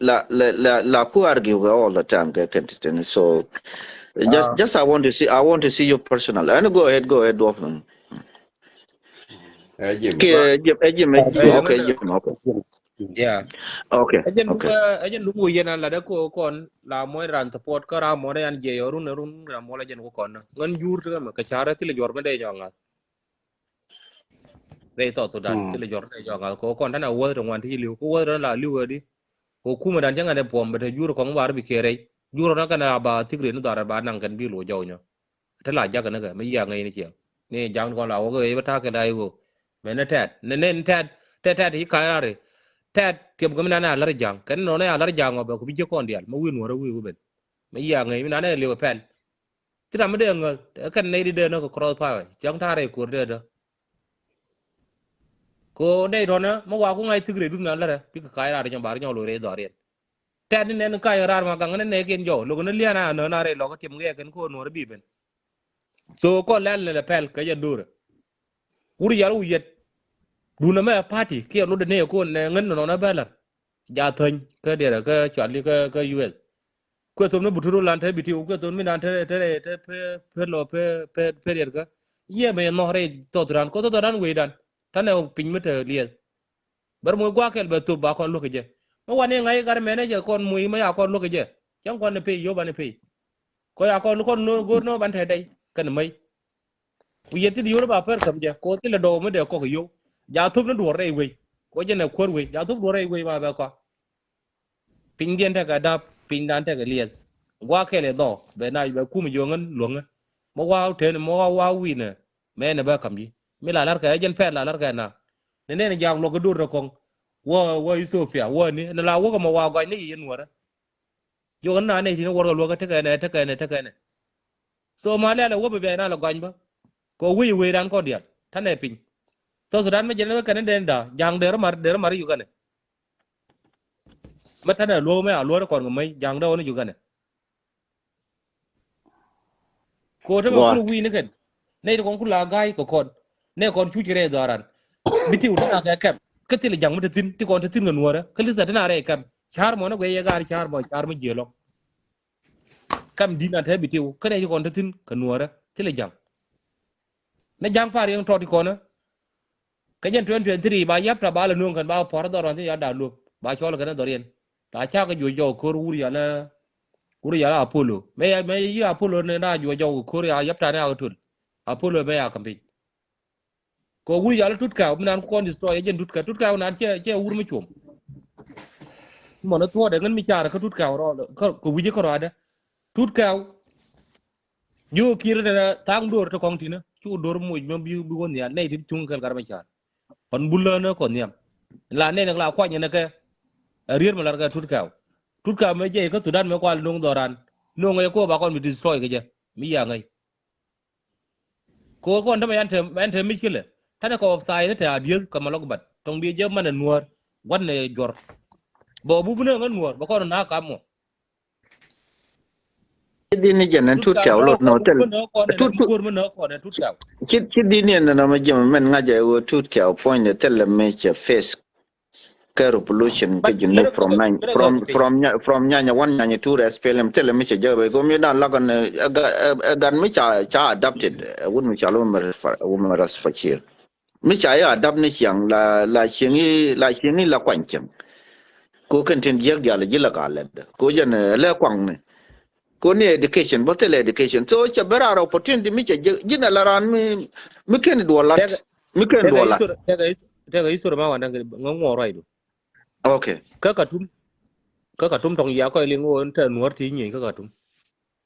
la, la, la, la ku argue kɛ all the time kɛ kɛn ti tini. So just, just I want to see, I want to see you personal. And go ahead, go ahead, duɔp. Ɛ Jim. Kiɛ Jim, ɛ Jim, ɛ Jim. Okay, Jim, okay. Yeah. Okay. Ɛ jɛn duŋ, ɛ jɛn duŋ wä yɛn an lat ɛ ko kɔn la muɔc ran support kä ram muɔc yan jiɛ yɔ run run ram muɔc ɛ jɛn ko kɔn. Ŋän jur ti mɛ kɛ carɛ thilɛ jɔr mɛ dee nyɔ ŋa̱th. Rɛy South Sudan thilɛ jɔr dee nyɔ ŋa̱th ko kɔn tanɛ wäth ti ŋuan ti liw ko wäth ti la liw ɛ di. Ko kumɛ dan cɛ ŋa̱t ɛ puɔm bɛ te jur kɔŋ war bi kiɛ rɛy. Jur ɔn kɛn a ba thik rin dhɔr ɛ ba naŋ kɛn bi luɔ jɔw nyɔ. Te la jak ni kɛ mi yiaŋ ŋäcni ciɛŋ ni jaŋ kɔn la wä kɛ ɣöö bä ta̱a̱ kɛ la i̱ ɣöö mɛn ni tɛt ni nen tɛt tɛt tɛt i̱ ka̱a̱c raar i̱ tɛt tiɛm kɛ mi nan a la̱r ja̱ŋ kɛn nɔnɛ a la̱r ja̱ŋ ɔ bɛ ku bi ji̱ kɔn diaal mi wi̱i̱ nuɔ̱ɔ̱r ɛ wi̱i̱ wi̱i̱ ben mi yiaŋ ŋäc mi nan ɛ liw ɛ pɛl. Ti ram mi dee ŋäth ɛ kɛn nɛy di dee näk kɛ cross power cäŋ ta̱a̱ rɛy kuɔr dee dä. Kɛ ɣöö nɛy tɔ̱nä mi waku ŋa̱c thik rɛy dup nan lärɛ bikɛ ka̱a̱c raar i̱ nyɔ bar nyɔ lo̱c rɛy dhɔriɛn. Tɛt ni nɛn kac raar ma gaŋ ni nɛɛkiɛn jɔw lo̱k ni lian a nööŋ a rɛy lɔk kä tiɛm ŋɛɛkɛn ko̱o̱r nuɔ̱ɔ̱r bi ben. So kɔn lɛl lɛl ɛ pɛl kɛ jɛ do̱rɛ. Wur yal wä yɛt. Duundɛ mɛ party kiɛ lotdɛ nɛy ko̱o̱n nɛ ŋän nɔnɔ bɛ la̱r. Ja thäny kä diɛrɛ kä cuali kä kä U S. Kuɛ thom ni butur lan te biti kuɛ thom mi dan te te te pe pe lɔ pe pe pe diɛt kä. Yɛ mɛ nhɔk rɛy thɔth ran kɔ thɔth ran wecdan. Tanɛ piny mi te liɛth. Bär muc gua̱a̱k kɛl bɛ thop ba kɔn luäk kɛ jɛ. Mi wani ŋa̱c gat mɛnɛ jɛ kɔn muc mi ya kɔn luäk kɛ jɛ. Cäŋ kɔn ni pei yio̱w ban ni pei. Kɔ ya kɔn kɔn go̱o̱r ni wä ban tɛt dɛy kɛn mäc. Ku yɛ thil yio̱w ni ba pɛr käm jɛ kɔ thilɛ dɔw mi dee kɔk yio̱w. Ja thop ni duɔ̱r rɛy wec kɔ jɛ nɛ kuäär wec ja thop duɔ̱r rɛy wec ma bɛ kɔa. Pinydiɛn tekɛ dap pinydan tekɛ liɛth. Gua̱a̱k kɛl ɛ dhɔk bɛ na bɛ kum jiɔŋän luäŋä. Mi wa̱a̱ ten mi wa̱a̱ wa̱a̱ wi̱nɛ. Mɛn ɛ bä ka̱m ji̱ mi la la̱rkɛ ɛ jɛn pɛl la la̱rkɛ na. Ni nɛn jaak luɔk kɛ do̱r rɛ kɔŋ. Wä wä Ethiopia wä ni ni la wäk ɛmɔ wa gɔny ni yɛ nuɔrä. Jiɔk ni na nɛy ti ni wärkɛ luɔk ɛ tekɛ nɛ tekɛ nɛ tekɛ nɛ. So ma lɛl ɛ wä bɛ bɛ na lɛ gɔny bä. Kɛ wec ɛ wec ran kɔn diaal tanɛ piny. South Sudan mi jɛn ni kɛn ni den da ja̱a̱ŋ derä mar derä mar Uganda. Mɛ tanɛ luɔk mɛ a luɔr kɔn kɛ mäc ja̱a̱ŋ dee wä ni Uganda. Ko te ma kul wi̱i̱ ni kɛn nɛy ti kɔn kul a ga̱a̱c kɛ kɔn nɛ kɔn cuc rɛy dhɔran. Bi ti wut na kɛ kɛm kä thil ja̱ŋ mi te thi̱n ti kɔn te thi̱n kɛ nuɔrä kä li thɛ te na rɛy kɛm. Ca̱r mɔ ni guiɛ yɛ ga̱a̱r ca̱r mɔ ca̱r mi jiɛ lɔŋ. Kɛm di̱t na te bi ti wut kä nɛy ti kɔn te thi̱n kɛ nuɔrä thil ja̱ŋ. Ni ja̱ŋ par yɛn tɔt ti kɔn. Kä jɛn twenty twenty-three ba yapta ba lɛ nuɔ̱ŋ kɛn ba puɔ̱r dhɔr wan thi ya da luɔp ba cɔl kɛn dhɔr yɛn. Ta cakɛ juɔc jɔk ko̱r wur yalɛ wur yalɛ Apollo. Mɛ ya mɛ yi Apollo ni na juɔc jɔk ko̱r ya yapta ni a kä töl. Apollo mɛ ya ka̱m piny. Kɛ wur yalɛ tut kɛw mi nan ku kɔn destroy jɛn tut kɛw tut kɛw nan cɛ cɛ wur mi cuɔm. Mɔn thuɔɔdɛ ŋän mi car kä tut kɛw rɔ kɛ wi̱c kä rɔadɛ. Tut kɛw. Ji̱ ɣä ki̱i̱r tɛnɛ tha̱a̱ŋ do̱r ti kɔ̱ŋ ti̱nä. cu do̱r moc mi bi bi wä nhial nɛy ti cuŋ kɛl gat mɛ ca̱r. Pan bul lä ni kɔ nhiam la nɛy ni la kuany ni kɛ. Ɛ rier mi lar kɛ Tut Kɛw. Tut Kɛw mɛ jɛ kä Thudan mɛ kual no̱o̱ŋ dhɔran no̱o̱ŋ ɛ ko ba kɔn bi destroy kɛ jɛ mi ya ŋäc. Ko kɔn tämɛ yan te yan te mi cilɛ tanɛ kɔ wak thai ni te a dieth kɛ ma lɔk bat tɔŋ bi jɛ man ɛ nuɔr. Wan ɛ jɔr bɛ wä bubunɛ ŋä nuɔr bɛ kɔn na kam mɔ. Ci di ni jɛn ɛn Tut Kɛw lot nɔ tɛl. Tut Tut. Ci ci di ni ɛn nɔ ma jɛm mɛn ŋa̱c ɛ wä Tut Kɛw puɔ̱ny de tɛl mi cɛ face. Kɛ revolution kɛ jin ni from nine from from nya from nyanya one nyanya two S P L M tɛl mi cɛ jɛ bɛ ko mi dan lakan ɛ gat mi ca ca adapted ɛ wun mi ca lo mi ras fa cir. Mi ca yɛ adapt ni ciaŋ la la cieŋ i̱ la cieŋ i̱ la kuany cieŋ. Ko kɛn tin jiäk diaal ji̱ la ka lɛt ko jɛn lɛ kuaŋ ni. Ko ni education bä thilɛ education so cɛ bɛ raar opportunity mi cɛ ji̱n ala raan mi mi kɛn duɔlat mi kɛn duɔlat. Tɛkɛ isor ma wan daŋ ŋä ŋuɔ ruacdu. Okay. Kä Katum kä Katum tɔŋ ya kɔc liŋ ɣöö ni tɛ nuɔ̱r ti nyieny kä Katum.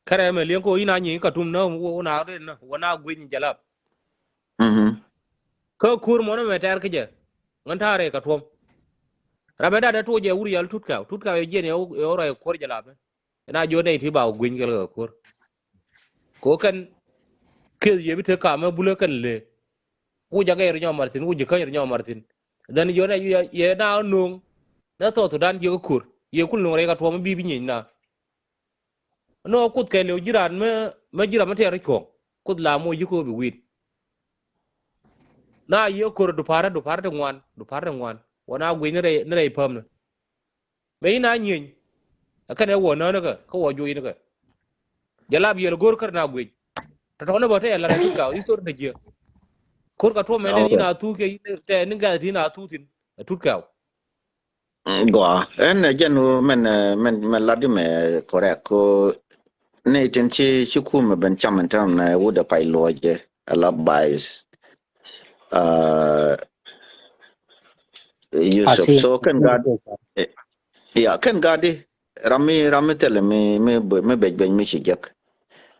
Kärɛ mɛ liɛŋ ko in a nyieny Katum nä wä na rin nä wä na guic ni Jalap. Kä kur mɔnä mɛ tɛr kä jɛ ŋän ta̱a̱ rɛy Katuɔm. Ram mɛ dat dee tuɔc jɛ wur yal Tut Kɛw Tut Kɛw yɛ jiɛn yɛ wä rɛy kuɔr Jalap mɛ. Ina jiɔ nɛy ti ba wä guic kɛl kɛ kuɔr. Ko kɛn keth yɛ bi tek kam mɛ bulä kɛn lëë. Wuc jakɛ yɛ ri nyɔmar thi̱n wuc ji̱ käny ri nyɔmar thi̱n. Dhɛn jiɔ nɛ yɛ na no̱o̱ŋ. Nɛ thɔɔth Thudan jiɛ kä kuɔr yɛ kul no̱o̱ŋ rɛy Katuɔm bi bi nyieny na. Nɔ kuth kɛ lëu ji̱ raan mä ji̱ ram mä tɛɛr cuɔ̱ɔ̱ŋ kuth la moc ji̱ kööbi wi̱i̱t. Na yiëë ko̱r dupa̱rä dupa̱rä ti ŋuan dupa̱rä ti ŋuan wä na guic ni rɛy pämni. Mëë yi̱n a nyieny. Ɛ kɛn ɛ wä nääni kɛ kä wä juɔc ni kɛ. Jɛ lap yɛl go̱r kär na guic. Tɔ̱tɔ̱ni bä tɛɛr la rɛy Tut Kɛw i̱ thor ni jiɛ. Ko̱r Katuɔm ɛn ni yi̱n a thuk kɛ tɛɛr ni gɛth ti yi̱n a thuk thi̱n ɛ Tut Kɛw. Gua ɛn jɛn wu mɛn mɛn mɛn lat di mɛ correct ko. Ni tin ci ci kumɛ ben cam in tɛmɛ mɛ wudɛ pay luɔcɛ a la bias. Yusuf so kɛn gat ya kɛn gat di. Ram mi ram mi thilɛ mi mi mi bec bec mi ci jek.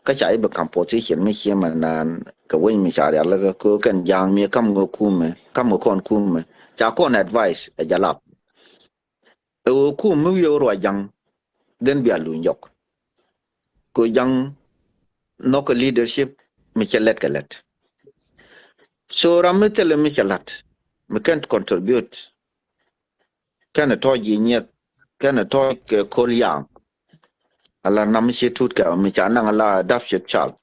Kä ca i̱ bi kam position mi ciɛ mɛ naan kɛ wec mi ca rial lä kɛ ko kɛn ja̱a̱ŋ mi kam ŋä kumɛ kam ŋä kɔn kumɛ ca kɔn advice ɛ Jalap. Ɛ ɣöö kum mi wiee wä ruac ja̱ŋ dhen bia luny jɔk. Kɛ ɣöö ja̱ŋ nhɔkɛ leadership mi cɛ lɛt kɛ lɛt. So ram mi thilɛ mi cɛ la̱t mi kɛn contribute. Kɛn ɛ tɔ̱ɔ̱c ji̱ nyieth kɛn ɛ tɔ̱ɔ̱c kɛ ko̱l yaaŋ. Ala nam mi ci Tut Kɛw mi ca naŋ ala adoption child.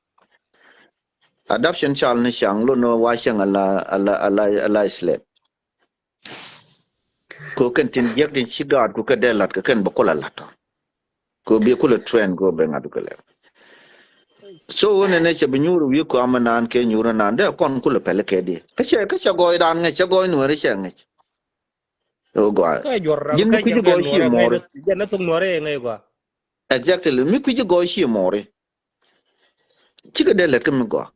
Adoption child ni ciaŋ lon ni wa cieŋ ala ala ala ala slave. Ko kɛn tin jiäk tin ci gaat ku kɛ dee la̱t kɛ kɛn bɛ kulɛ la̱t tɔ. Ko bi kulɛ train ko bɛ ŋa̱t kɛ lɛ. So wun ɛn ɛ cɛ bi nyuur wi̱i̱ kɔam ɛnan kɛ nyuur ɛnan dee kɔn kulɛ pɛl kɛ di kä cɛ kä cɛ gɔɔy dan ŋɛc cɛ gɔɔy nuɛri cɛ ŋɛc. Ji̱n mi kui̱ci gɔɔy ci mɔɔri. Exactly mi kui̱ci gɔɔy ci mɔɔri. Cikɛ dee lät kä mi gɔaa.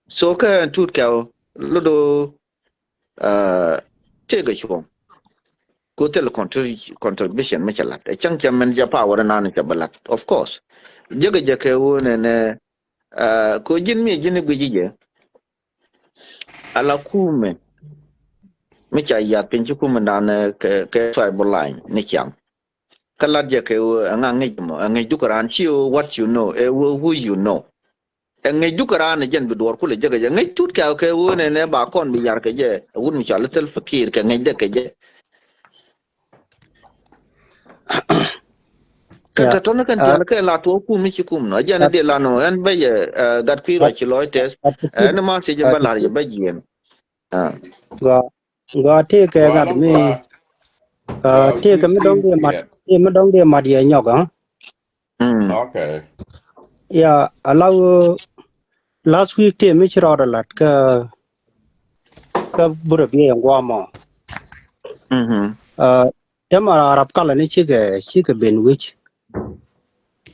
So kä ɛn Tut Kɛw lodo tëëkɛ cuɔ̱ŋ. Ko thil contribution mi cɛ lat ɛ cäŋ cɛ mɛn jɛ power nan cɛ bɛ lat of course. Jekɛ jɛ kɛ wä nɛnɛ ko ji̱n mi ji̱n i̱ guici jɛ. Ala kumɛ mi ca yath piny ci kumɛ nan kɛ tribal line ni ciaŋ. Kä lat jɛ kɛ ɣöö ɛŋa ŋic mɔ ɛ ŋic dukä raan ci ɣöö what you know ɛ ɣöö who you know. Ɛ ŋic dukä raan ɛ jɛn bi duɔɔr kulɛ jek ɛ jɛ ŋic Tut Kɛw kɛ ɣöö nɛ nɛ ba kɔn bi yar kɛ jɛ ɛ wut mi cɔal i̱ thil fakir kɛ ŋic dɛ kɛ jɛ. Kɛ kɛ tɔn kɛn tiɛl kɛ la tuɔɔk kum mi ci kum nɔ ɛ jɛn ɛ dee la nɔ ɛn bä jɛ gat kui̱ ruac ci lɔc tɛth. Ɛn ma thiec bä la̱r jɛ bä jiɛn. Gua tëëkɛ ŋa̱t mi tëëkɛ mi dɔ̱ŋ dee mat tëë mi dɔ̱ŋ dee mat yɛ nyɔk ɛ. Ya ala ɣöö last week tëë mi ci rɔɔdɛ la̱t kä kä burɛ biɛ yɛ ŋuɔmɔ. Tɛmɛ Arab kalɛ ni cikɛ cikɛ ben wi̱c.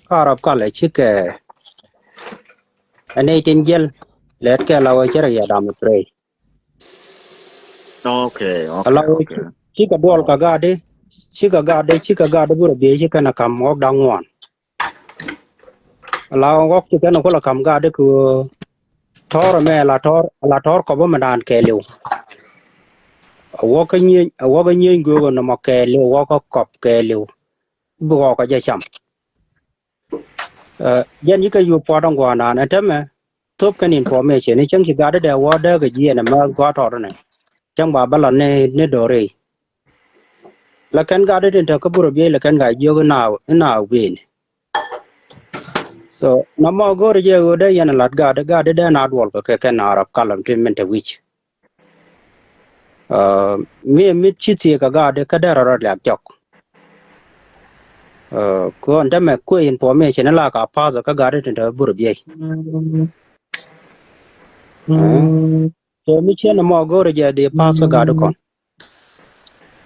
Kä Arab kalɛ cikɛ ɛn nɛy tin jiɛl lɛt kɛ la ɣöö cɛ rɛ yɛ dam ɛ prey. Okay, okay, okay. Cikɛ duɔl kɛ gaatdi, cikɛ gaatdi, cikɛ gaatdi burɛ biey cikɛ nɛ kam ɣɔk da̱ŋ ŋuan. Ala ɣɔk cikɛ nɛ kulɛ kam gaatdi kɛ ɣöö Tɔɔr ɛmɛ la tɔɔr, la tɔɔr kɔp ɛmɛ dan kɛɛliw. A wä kä nyieny, a wä kä nyieny göök ɛnɔmɔ kɛɛliw, a wä kä kɔp kɛɛliw. Bi ɣɔɔk a jɛ cam. Ɛ, jɛn yikɛ yup puɔt ɛn gua̱a̱r naan ɛ tɛmɛ thop kɛn information ni cäŋ ci gat dee wä dee kɛ jiɛn ɛmɛ gua̱a̱r tɔɔr ni. Cäŋ ba bä lɔ ni, ni do̱ri. Lɛ kɛn gat tin te kä burɛ biey lɛ kɛn gat jiök inaaw, inaaw bieyni. So nɔmɔ go̱o̱ri jɛ ɣöö dee yɛn lat gat, gat dee na duɔl kɛ kɛ kɛn Arab kalɛm ti min te wi̱c. Ɛ, mi, mi ci thiek kɛ gat kä dee rɔ rɔ liak jɔk. Ɛ, kɔn te mɛ kuɛ information la ka pass kä gat tin te burɛ biey. Ɛ, so mi cien mɔ go̱o̱ri jɛ di pass kä gat kɔn.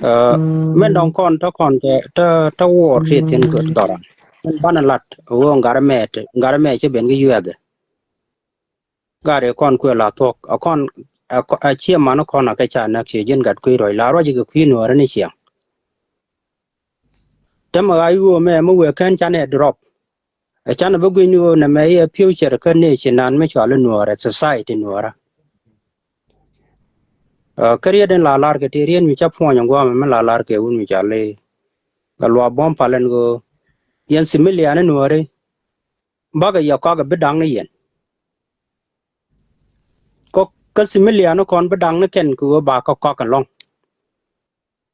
Ɛ, min dɔŋ kɔn te kɔn te, te, te wuɔɔr ti thin kɛ dhɔran. Min banɛ lat ɣöö gat mɛ, gat mɛ ci ben kä yuɛth. Gat ɛ kɔn kuɛ la thuɔ̱k a kɔn, a, a ciɛ man kɔn a kɛ ca näk ciɛ ji̱n gat kui̱ ruac la ruac kɛ kui̱ nuɔɔrɛ ni ciɛ. Te mɛ ɣa̱c ɣöö mɛ mɛ wëë kɛn canɛ drop. Ɛ canɛ bä gui̱ny ni ɣöö nɛ mɛ iɛ future kä nation nan mi cɔal i̱ nuɔɔrɛ, society nuɔɔrɛ. Ɛ, kä riet in la lar kɛ ti rien mi ca puɔ̱ny in guamɛ mi la lar kɛ wun mi cɔal i̱ kɛ luaak buɔ̱m pal in ɣöö yɛn civilian i̱ nuɔɔri. Bakɛ yɛ kɔakɛ bi da̱ŋ ni yɛn. Kɔ kä civilian kɔn bi da̱ŋ ni kɛn kɛ ɣöö ba kɛ kɔak ɛlɔ̱ŋ.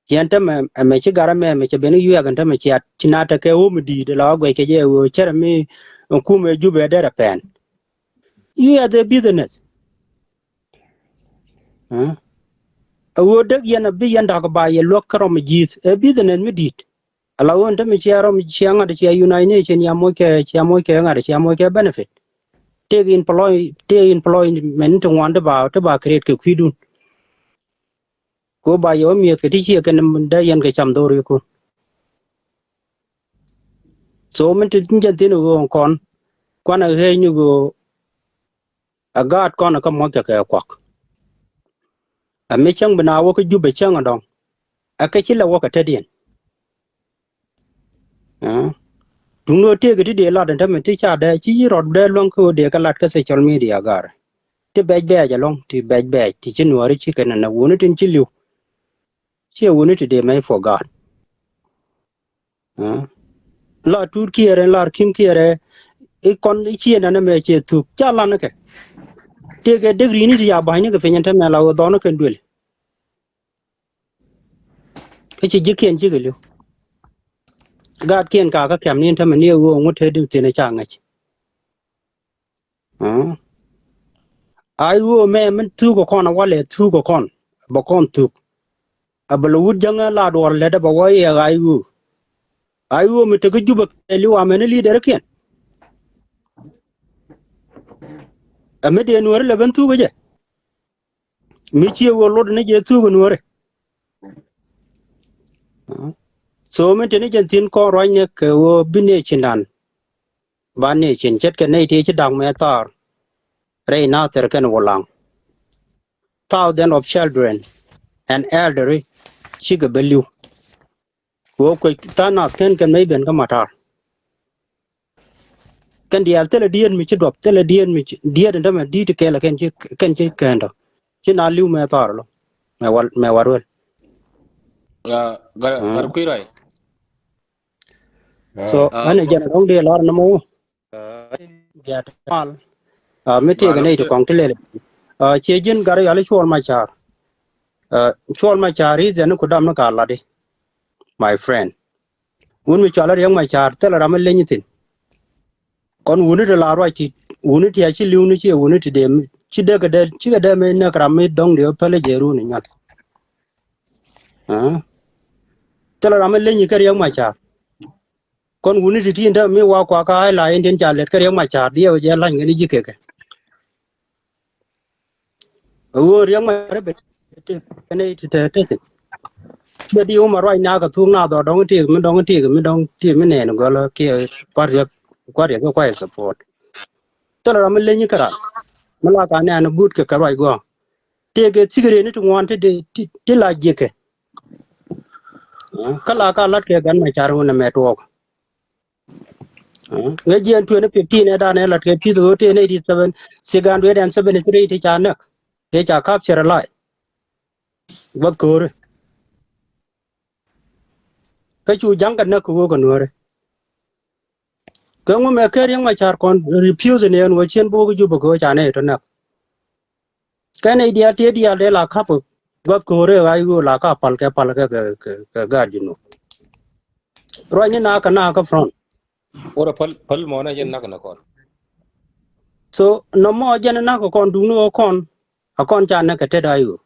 Ciɛn tämɛ ɛmɛ ci gat ɛmɛ ɛmɛ cɛ ben i̱ yuɛth ɛn tämɛ ciat ci na tekɛ wä mi di̱i̱t la wä guɛc kɛ jɛ ɣöö cärɛ mi kum ɛ Jubɛ derɛ pɛn. Yuɛth ɛ business. Ɛ ɣöö dek yɛn a bi yɛn da̱k ba yɛ luäk kärɔm ji̱th ɛ business mi di̱i̱t. Ala ɣöö ɛn tämɛ ciɛ rɔm ciɛ ŋa̱t ciɛ United Nation ciɛ moc kɛ, ciɛ moc kɛ ŋa̱t ciɛ moc kɛ benefit. Tëëk employ, tëëk employment ti ŋuan ti ba, ti ba create kɛ kui̱dun. Ko ba yɛ wä mi̱eth kɛ ti ciɛ kɛn dee yɛn kɛ cam dho̱r yɛ kun. So min ti jɛn thi̱n ɣöö kɔn kuanɛ ɣeec ni ɣöö ɛ gaat kɔn ɛ kä muɔ̱th kɛ kɛ kuak. Ɛ mi cäŋ bi na wä kä Jubɛ cäŋ ɛ dɔ̱ŋ. Ɛ kɛ ci lɛ wä kɛ tetdiɛn. Ɛ tuŋni ɣöö tëëkɛ ti dee lat ɛn tämɛ ti ca dee ci yi rɔt dee luäŋ kä ɣöö dee kɛ lat kä social media gar. Ti bɛc bɛɛc ɛlɔ̱ŋ ti bɛc bɛɛc ti ci nuɔɔri ci kɛn ɛn ɛ wuni tin ci li̱w. Ciɛ wuni ti dee mɛc puɔ gaat. Ɛ la tuut kiɛrɛ la kim kiɛrɛ. I̱ kɔn i̱ ciɛ nɛn ɛmɛ ciɛ thuk ca lan kɛ. Tëëkɛ dek ri̱ni ti ca ba̱nyni kɛ piny ɛn tämɛ la ɣöö dhɔn kɛn duël. Kä ci ji̱kiɛn cikɛ li̱w. Gaatkiɛn ka kä kɛm ni tämɛ ni ɛ ɣöö ŋut te di thi̱n ɛ ca ŋäc. Ɛ ay ɣöö mɛ min thuk ɛ kɔn ɛ walɛ thuk ɛ kɔn bɛ kɔn thuk. Ɛ bɛ lɛ wut jäŋä la duɔr lɛt ɛ bɛ wä iɛ ay ɣöö. Ay ɣöö mi tekä Jubɛ kɛ li̱w amɛn i̱ li̱dɛr kiɛn. Ɛ mi dee nuɔ̱ɔ̱ri lɛ ben thuk ɛ jɛ. Mi ciɛ ɣöö lot ni jɛ thuk ɛ nuɔ̱ɔ̱ri. So min teni jɛn thi̱n kɔn ruacnɛ kɛ ɣöö bi nation dan. Ba nation ce̱tkɛ nɛy ti ci da̱k mɛ thaar. Rɛy Nathir kɛn Wulaŋ. Thousand of children and elderly cikɛ bɛ li̱w. Kɛ ɣöö kuec tha̱a̱ŋ nath kɛn kɛn mɛ i̱ ben kä matar. Kɛn diaal thilɛ diet mi ci duɔp, thilɛ diet mi ci diet in tämɛ di̱t kɛl kɛn ci, kɛn ci kɛn tɔ. Ci na li̱w mɛ thɔɔr lo. Mɛ war, mɛ war wel. Gar, gar kui̱ rɔy. So ɛn jɛn dɔŋ di lɔr ni mɔ. Diaal mal. Mi tiek ni ti kɔŋ ti lel. Ciɛ ji̱n gar yɔal i̱ cuɔl ma car. Cuɔl ma car i̱ dhɛn ni ku dam ni ka lat i̱. My friend. Wun mi cɔal Riɛk Macar thilɛ ram mi leny thi̱n. Kɔn wuni ti la ruac ti wuni ti a ci li̱w ni ci wuni ti dee mi ci dee kɛ dee ci kɛ dee mi näk ram mi dɔ̱ŋ di päl jɛ run inyɔn. Thilɛ ram mi leny kä Riɛk Macar. Kɔn wuni ti ti in te mi wa kua ka ay la in tin ca lɛt kä Riɛk Macar diɛw jɛ lany kɛ ni ji̱ kekɛ. Ɣöö Riɛk Macar ben ti kɛn ti te te thi̱n. Ciɛ di wä ma ruac na kɛ thuk na dhɔ dɔŋ ti mi dɔŋ ti mi dɔŋ ti mi nɛɛn gɔl kiɛ kua̱r Riɛk kua̱r Riɛk kua̱r support. Thilɛ ram mi leny käran mi la ka nɛɛn but kɛ kɛ ruac gɔaa. Tëëkɛ thikɛ rëëni ti ŋuan ti di ti la jiɛkɛ. Kä la ka lat kɛ gan Macar wun ɛmɛ tuɔɔk. Ŋäc jiɛn twenty fifteen ɛ dan ɛ lat kɛ pi̱th ɣöö ten eighty seven, six hundred and seventy three ti ca näk, ti ca capture alive. Gua̱th kööri. Kä cu ja̱ŋ kɛ näk kɛ ɣöö kɛ nuääri. Kɛ ŋu mɛ ker yäŋ ma car kɔn refuse ni ɛn ɣöö cien bi wä kä Jubɛ kɛ ɣöö ca nɛy tɔ näk. Kɛn i̱ diaal tiee diaal dee la ka̱p gua̱th kööri ɣa̱c ɣöö la ka pal kɛ pal kɛ kɛ kɛ kɛ gaat Junub. Ruacni na kä na kä front. Wurɛ päl päl mɔnɛ jɛn nak nɛ kɔn. So nɔmɔ jɛn nak kɔn duŋni ɣöö kɔn a kɔn ca näk kɛ tet a i̱ ɣöö.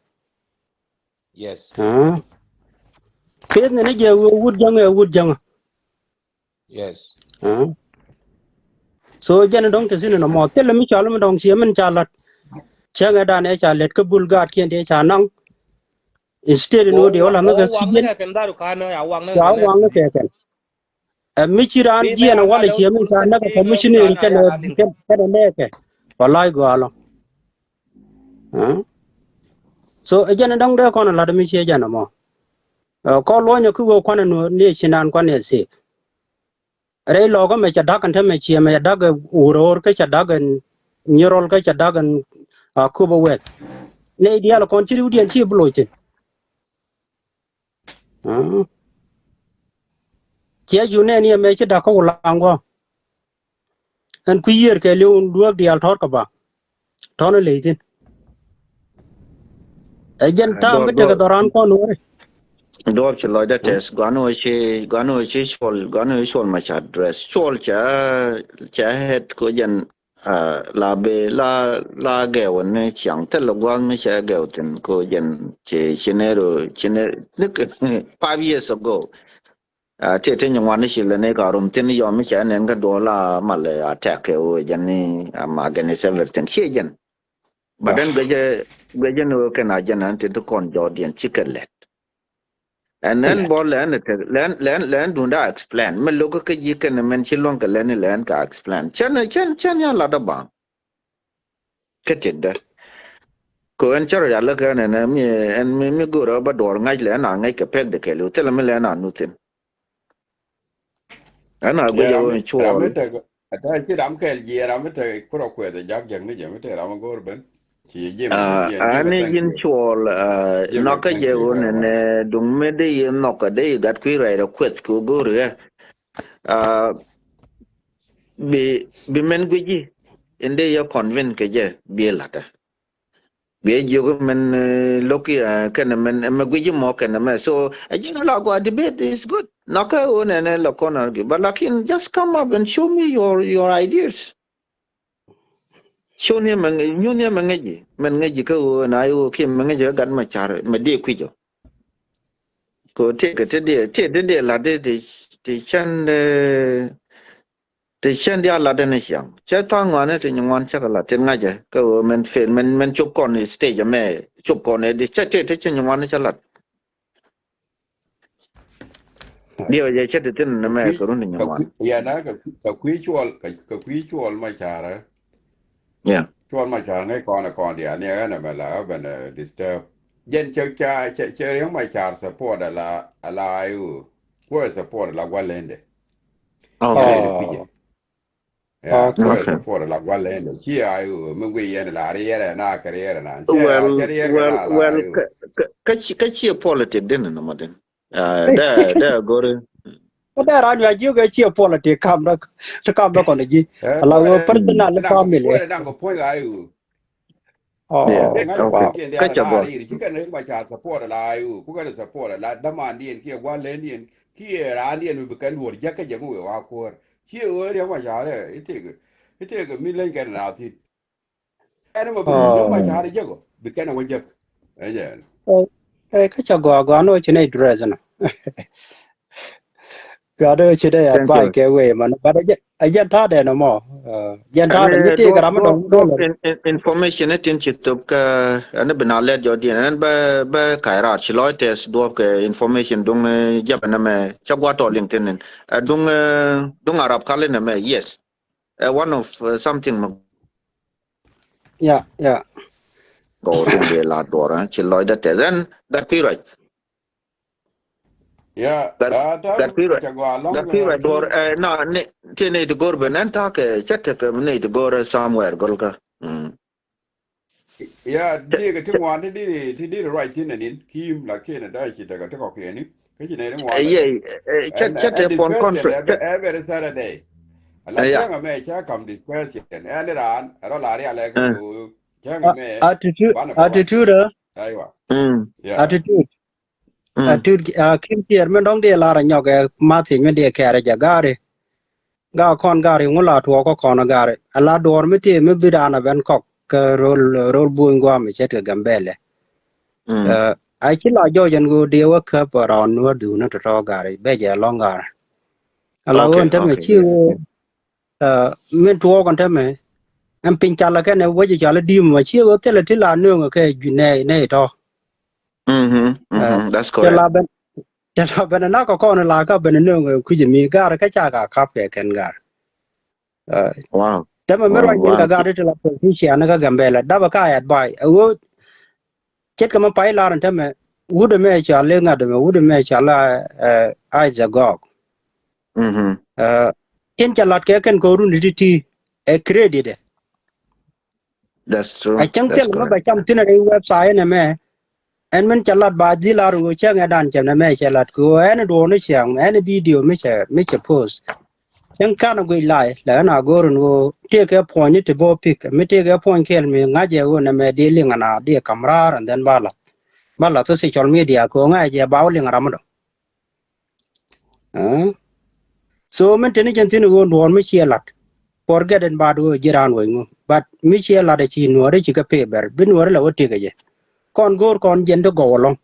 Yes. Peth ni ni jɛ ɣöö wut jäŋ ɛ wut jäŋ. Yes. So jɛn dɔ̱ŋ te thi̱n nɔmɔ thilɛ mi cɔal mi dɔ̱ŋ ciɛ min ca la̱t. Cäŋɛ dan ɛ ca lɛt kä bul gaatkiɛn tëë ca naŋ. Instead in ɣöö dee wä la̱th ni kɛ thi̱n jɛn. Ca waŋ ni kɛ kɛn. Ɛ mi ci raan jiɛn ɛ walɛ ciɛ min ca näk ɛ commissioner kɛn kɛn ɛ nɛɛkɛ. Wä la̱c gɔaa lɔ. So ɛ jɛn dɔ̱ŋ dee kɔn ɛ la̱t mi ciɛ jɛn ɛmɔ. Kɔn luɔ̱nyɛ ki wee kuanɛ nuɔ̱ɔ̱r ni ɛ ci naan kuanɛ ɛ thiek. Rɛy lɔɔkä mɛ cɛ da̱k ɛn te mɛ ciɛ mɛ cɛ da̱k ɛ wurɔɔr kä cɛ da̱k ɛn nyirɔl kä cɛ da̱k ɛn a köpä wɛth. Nɛy diaal kɔn ci riwdiɛn ci bi loc thi̱n. Ciɛ cu nɛn yɛ mɛ ci da̱k kä wulaŋ guɔ. Ɛn kui̱ yiër kɛ li̱w luäk diaal tɔ̱r kɛ ba tɔ̱n ley thi̱n. Ɛ jɛn ta̱a̱m mi tekɛ dhɔran kɔn wä ri. Duɔp ci lɔcdä tɛth gua̱n wä ci gua̱n wä ci cuɔl gua̱n wä ci cuɔl ma ca dress cuɔl ca ca head ko jɛn. La be la la gɛw ni ciaŋ thil gua̱n mi ca gɛw thin ko jɛn ci ci ne ro ci ne ni five years ago. Ti ti nyin ŋuan ni ci lɛ ni ka rum thin yɔm mi cɛ nɛn kä duɔl a mal a tɛk kɛ wee jɛn ni am against everything ci jɛn. But then guecɛ guecɛ ni wee kɛn a jɛn an ti ti kɔn jɔɔdiɛn ci kɛ lɛt. And then bɔ lɛn tek lɛn lɛn lɛn dunda explain mi lokä kä ji̱ kɛn mɛn ci luɔ̱ŋ kɛ lɛn ni lɛn ka explain cɛn cɛn cɛn ya lat a baŋ. Kä tëkdä. Kɛ ɣän cä rɔ rial lä kɛ ɛn ɛn mi ɛn mi mi go̱o̱rä bä duɔɔr ŋa̱c lɛ ɛn a ŋäc kɛ pek de kɛɛliw thilɛ mi lɛ ɛn a nuthin. Ɛn a guic a ɣöö cuɔɔl. Ata ci ram kɛɛl jiɛ ram mi te kurɔ kuɛth ɛ jak jek ni jɛ mi te ram mi go̱o̱r ben. Ci jɛ mi jiɛ ɛn ni ji̱n cuɔɔl. Nɔk kä jɛ ɣöö nɛnɛ duŋ mi dee yi nhɔk kɛ dee yi gat kui̱ ruac rɛ kuɛth kɛ ɣöö go̱o̱r ɛ. Bi bi mɛn guici in dee yɛ convince kɛ jɛ bi la̱tɛ. Bi ɛ jiök mɛn loki kɛn mɛn mɛ guici mɔ kɛn mɛ so ɛ ji̱n la gua debate is good. Nakä ɣöö nɛnɛ la kɔn argue but lakin just come up and show me your your ideas. Show ni mɛ nyun ni mɛ ŋäci mɛn ŋäci kä ɣöö na ɣöö kiɛ mɛ ŋäci kä gat mɛ car mɛ dee kuic ɔ. Ko tëëkɛ ti diɛ ti ti diɛ lat ti ti cän ti cän diɛ lat ni ciaŋ cä tha̱a̱ŋ ŋuani ti nyin ŋuan cä kɛ lat ti ŋa̱cä kä ɣöö mɛn fail mɛn mɛn cop kɔn stage ɛmɛ cop kɔn ɛ di cä ti ti cä nyin ŋuani cä lat. Diɛ wä jɛ cä ti thin ni mɛ kɛ run ti nyin ŋuan. Yɛn a kɛ kui̱ cuɔl kɛ kui̱ cuɔl ma carɛ. Yeah. Cuɔl ma car ŋäc kɔn ɛ kɔn diaal ni ɣän ɛmɛ la ɣä ben disturb. Jɛn cɛ ca cɛ cɛ Riek Machar support ala ala ayu. Kuɛ support ala gualende. Okay. Kuɛ support ala gualende. Ci ayu mi gui yɛn la riɛrɛ na kɛ riɛrɛ na. Well, well, well, ka ka ka ci politic din na ma din. Dɛ dɛ gori. Kä dee ran yua jiök ɛ ciɛ politic kam dä ti kam dä kɔn ji̱ ala wee personal family. Wee daŋ kɛ puɔ̱ny ɣa̱c ɣöö. Kä cɛ gɔr. Ci kɛn rik ma ca support la ɣa̱c ɣöö ku kɛn support la dämandiɛn kiɛ gua̱lɛndiɛn kiɛ raandiɛn mi bi kɛn duɔ̱ɔ̱r jäk kä jɛ mi wee wa kuäär. Ci ɣöö riɛk ma ca rɛ itek itek mi leny kɛn na thi̱n. Ɛn mɔ bi nyɔk ma ca̱r jek ɔ bi kɛn ɛ wä jek. Ɛ jɛ ɛn. Ɛ kä ca gɔaa gɔaa ni wä ci nɛy dress ɛnɔ. Gɔaa ni wä ci nɛy advice kɛ wee man but ɛ jɛn ta̱a̱ dɛn ɛmɔ. Jɛn ta̱a̱ dɛn mi tëëk ram mi dɔ̱ŋ dɔ̱ŋ. Information ni tin ci thop kä ɛn bi na lɛt jɔdiɛn ɛn bä bä ka̱c raar ci lɔc tɛth duɔ̱p kɛ information duŋ jɛp ɛn ɛmɛ ca gua̱ tɔ liŋ thin ɛn duŋ duŋ Arab kal in ɛmɛ yes. Ɛ one of something mɛ. Ya ya. Gɔw tin dee la duɔrɛ ci lɔcdä tɛth ɛn gat kui̱ ruac. Yeah, gat gat kui̱ ruac, gat kui̱ ruac duɔr. Ɛ, na ni ti ni ti go̱r ben ɛn ta̱a̱ kɛ cɛ tekɛ ni ti go̱r somewhere go̱l kä. Mm. Yeah, ti kɛ ti ŋuan ti di ti di ruac thin ɛn in kim la kiɛ ni da ci tekɛ ti kɔkiɛni kä ci ni ŋuan. Ɛ, cɛ cɛ te phone conference every Saturday. Ala cɛ ŋa mɛ cɛ kam discussion ɛn raan rɔ la ri alɛ kɛ cɛ ŋa mɛ. Attitude, attitude. Aywa. Mm. Yeah. Attitude. Mm. Attitude, a kin tiɛɛr min dɔ̱ŋ diɛ lar a nyɔk ɛ math thiec min diɛ kɛɛr ɛ jɛ gaari. Ga kɔn gaari ŋu la tuɔɔk kä kɔn gaari a la duɔɔr mi ti mi bi raan a ben kɔk kä rol rol buny guam mi ce̱tkɛ Gambɛlɛ. Mm. A ci la jɔɔc ɛn ɣöö diɛ wä käp a rɔɔn wä duuni tɔ̱tɔ̱ gaari bɛ jɛ lɔŋ gaari. A la ɣöö ɛn tämɛ ci ɣöö min tuɔɔk ɛn tämɛ ɛn piny calä kɛnɛ wec cal di̱i̱m ma ci ɣöö thilɛ ti la nööŋ kɛ jui̱ nɛy nɛy tɔ̱. That's correct. Te la ben te la ben na kɔ kɔn la ka ben nööŋ kui̱c mi gar kä ca ka kap kɛ kɛn gar. Wow. Te ma mi ruac in ka gar te la politician ka Gambɛlɛ dap ka advice a wo. Ce̱tkɛ ma pay lar in te mɛ wut mɛ ca le ŋat mɛ wut mɛ ca la Isaac Gɔk. In ca lat kɛ kɛn kɛ run ti ti ɛ credit ɛ. That's true. A cäŋ thil mi bɛ cam thin rɛy website nɛ mɛ. Ɛn min cɛ lat ba dhil a run cäŋ ɛ dan cɛ nɛ mɛ cɛ lat kɛ ɣöö ɛn duɔɔni ciaŋ ɛn video mi cɛ mi cɛ post. Cäŋ kan a guic lai lɛ ɛn a go̱o̱r in ɣöö tëëkɛ puɔ̱ny ti bä pik mi tëëkɛ puɔ̱ny kɛl mi ŋa̱c ɛ ɣöö nɛ mɛ di liŋ ɛn a di kam raar and then ba lath ba lath social media kɛ ɣöö ŋa̱c ɛ jɛ ba wä liŋ ram mi dɔ. So min teni jɛn thin ɣöö duɔ̱ɔ̱r mi ciɛ lat. Forget in baat ɣöö ji̱ raan wec ŋu but mi ciɛ lat a ci nuɔ̱ɔ̱ri ci kɛ pee bɛr bi nuɔ̱ɔ̱ri la wä tiek a jɛ. Kɔn go̱o̱r kɔn jɛn ti gɔw alɔŋ.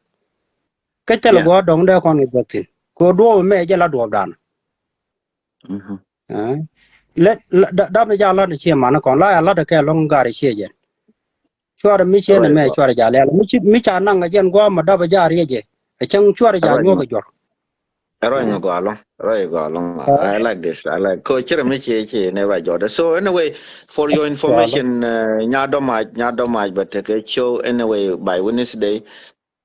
Kä thil gua̱a̱r dɔ̱ŋ dee kɔn kɛ guäk thin kɛ ɣöö duɔ̱ɔ̱p mɛ jɛ la duɔ̱ɔ̱p dan. Lɛ dap ni ja lat a ciɛ man kɔn la ya lat a kɛ lɔŋ gar a ciɛ jɛn. Cuarɛ mi ciɛ ni mɛ cuarɛ ja lɛl mi ca naŋ a jɛn gua̱a̱m a dap a ja riɛcɛ. A cäŋ cuarɛ ja nyuɔ̱k a juɔr. Ruac mi gɔaa lɔŋ, ruac mi gɔaa lɔŋ. I like this. I like ko cirɛ mi ciɛ ciɛ ni ruac jɔɔdɛ. So anyway, for your information, nya dɔmac nya dɔmac bɛ tekɛ show anyway by Wednesday.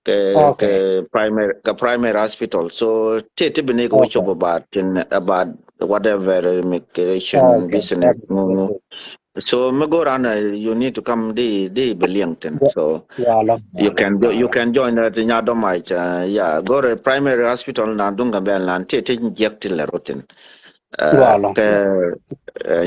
Kɛ kɛ primary kɛ primary hospital. So ti ti bi ni kɛ wä cop about in about whatever immigration business ŋu ŋu. So mi go̱o̱r an you need to come di di bi liɛŋ tin. So you can you can join ti nya dɔmac. Yeah, go̱o̱r primary hospital na duŋ Gambɛl nan ti ti jiɛk ti lɛ rutin. Kɛ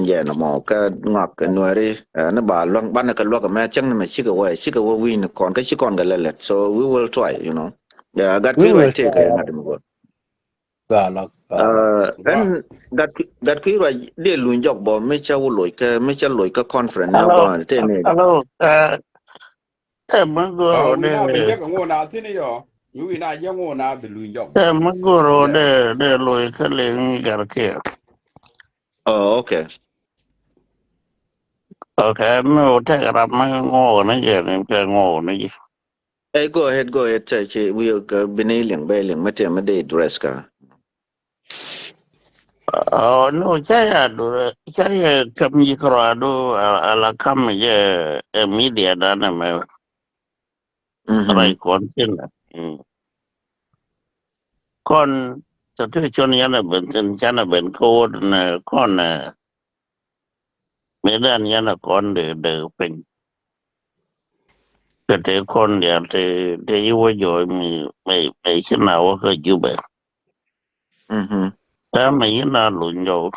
jɛ nɔmɔ kɛ ŋɔak kɛ nuɛri ni ba luäk banɛ kɛ luäk mɛ cäŋ ni mɛ cikɛ wä cikɛ wä wi̱i̱ ni kɔn kä ci kɔn kɛ lɛ lɛt. So we will try, you know. Gat kui̱ ruac tëëkɛ ŋa̱t mi go̱o̱r. Ɛn gat kui̱ ruac dee luny jɔk bɔ mi cä wä loc kä mi cä loc kä conference ni bɔ tëë ni. Ɛ mi go̱o̱r ɔ dee. Ɛ mi go̱o̱r ɔ dee dee loc kä liŋ gat kiɛ. Oh, okay. Okay, mi wä tɛk ram mi ŋuɔk ni jɛ ni kɛ ŋuɔk ni jɛ. Hey, go ahead, go ahead. Tɛ ci wi̱i̱ kɛ bini liŋ bɛ liŋ mi tɛ mi dee dress ka. Oh no, ca ya dur ca ya kam yi kɛ rɔadu ala kam jɛ ɛ media dan mɛ. Rai kɔn tin kɔn tɛ ti cɔn yan a ben tin can a ben kä wot nɛ kɔn nɛ. Mi dan yan a kɔn de de piny. Kɛ te kɔn dial te te yi wä jɔɔy mi mɛ mɛ ci na wä kä Jubɛ. Tamɛ yin a luny jɔw.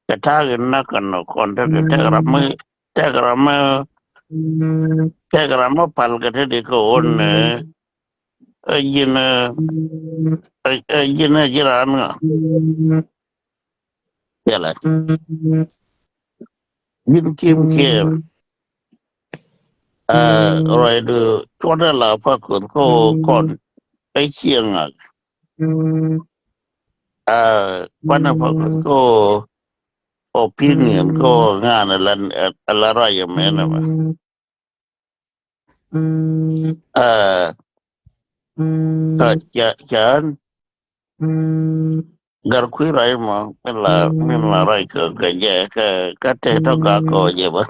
Kɛ ta̱a̱ in na kɛ nɔ kɔn tekɛ tɛk ram mi tɛk ram mi tɛk ram mi pal kɛ te di kɛ won ɛ ji̱n ɛ ji̱n ɛ ji̱ ran ŋa. Yɛlɛ ji̱n kim kiɛɛr. Ruacdu cuɔtdɛ la pakuth kä ɣöö kɔn ɛ cieŋ ŋak. Kuanɛ pakuth kä ɣöö opinion kä ɣöö ŋa̱a̱n ala ruac ɛmɛn ɛmɛ. Kä ca ca ɣän gar kui̱ ruac mɔ min la min la ruac kä kä jɛ kä kä te tɔ gak kɔ jɛ bä.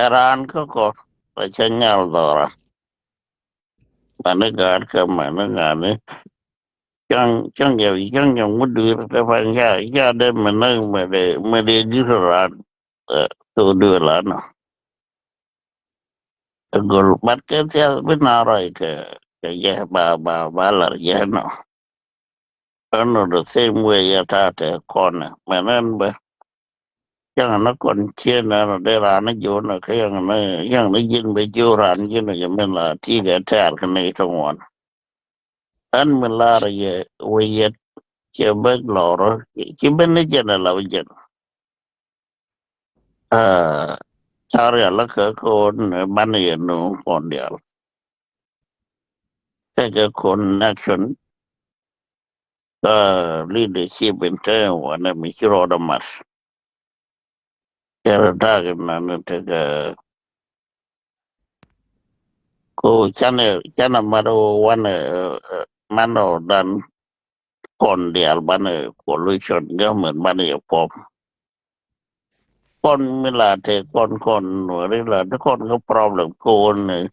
Ɛ raan kä kɔ bɛ cɛ nyal dhɔra. Mani gaat kɛ mani ŋa̱ni. Cäŋ cäŋ yɛ cäŋ yɛ ŋut dui̱r te pa̱ny ca ca dee mani mani mani gi̱r ran. Thok dui̱r lan nɔ. Ɛ gol bat kɛ thiath bi na rɔy kɛ kɛ jɛ ba ba ba lar jɛ nɔ. Ɛn nɔ the same way yɛ ta̱a̱ tɛ kɔn ɛ mɛn ɛn bɛ. Yɛŋ ni kɔn cieen ɛn nɔ dee raan ni ji̱ wä nɔ kä yɛŋ ni yɛŋ ni ji̱n bɛ ji̱ wä raan ji̱n nɔ jɛ min la ti̱i̱ kɛ tɛɛr kä ni ti ŋuan. Ɛn mi lar yɛ wä yɛt cɛ bɛ lɔr ci ben ni jɛn ɛ la wä jɛn. Aa, car yɛ la kä kɔn ban yɛ nu kɔn dial. Tɛkɛ connection kä leadership in te wanɛ mi ci rɔɔdɛ mat. Cɛ rɔ ta̱a̱ kɛ nan tɛkɛ ko canɛ canɛ mat wanɛ man ɔ dan kɔn diaal banɛ coalition government banɛ yɛ form. Kɔn mi la te kɔn kɔn nuɔri la te kɔn kä problem ko won ni.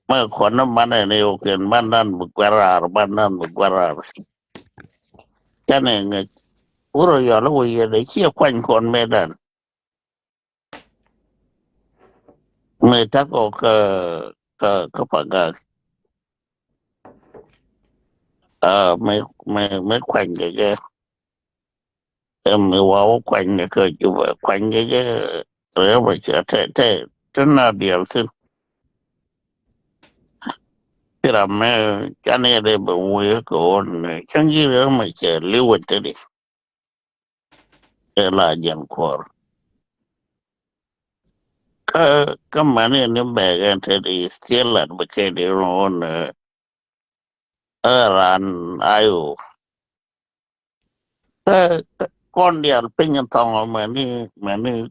Mɛ kɔn ni manɛ ni yokin man nan bi guarar man nan bi guarar. Canɛ ŋäc wurɔ yɔl wä yɛ de ciɛ kuany kɔn mɛ dan. Mɛ takɔ kä kä kä pagak. Aa, mɛ mɛ mɛ kuany kɛ jɛ. Ɛm iwa wä kuany ni kä Jubɛ kuany kɛ jɛ. Rɛw bɛ cɛ tɛ tɛ tɛ na diɛl thin. Thira mɛ can yɛ dee bɛ wee kɛ wä ni cäŋ ji̱ rɛw mɛ cɛ liwɛ te di. Ɛ la jɛn kuɔr. Kä kä mani ni bɛk ɛn te di still advocating on ɛ ran ayo. Kä kɔn dial piny thɔŋ mani mani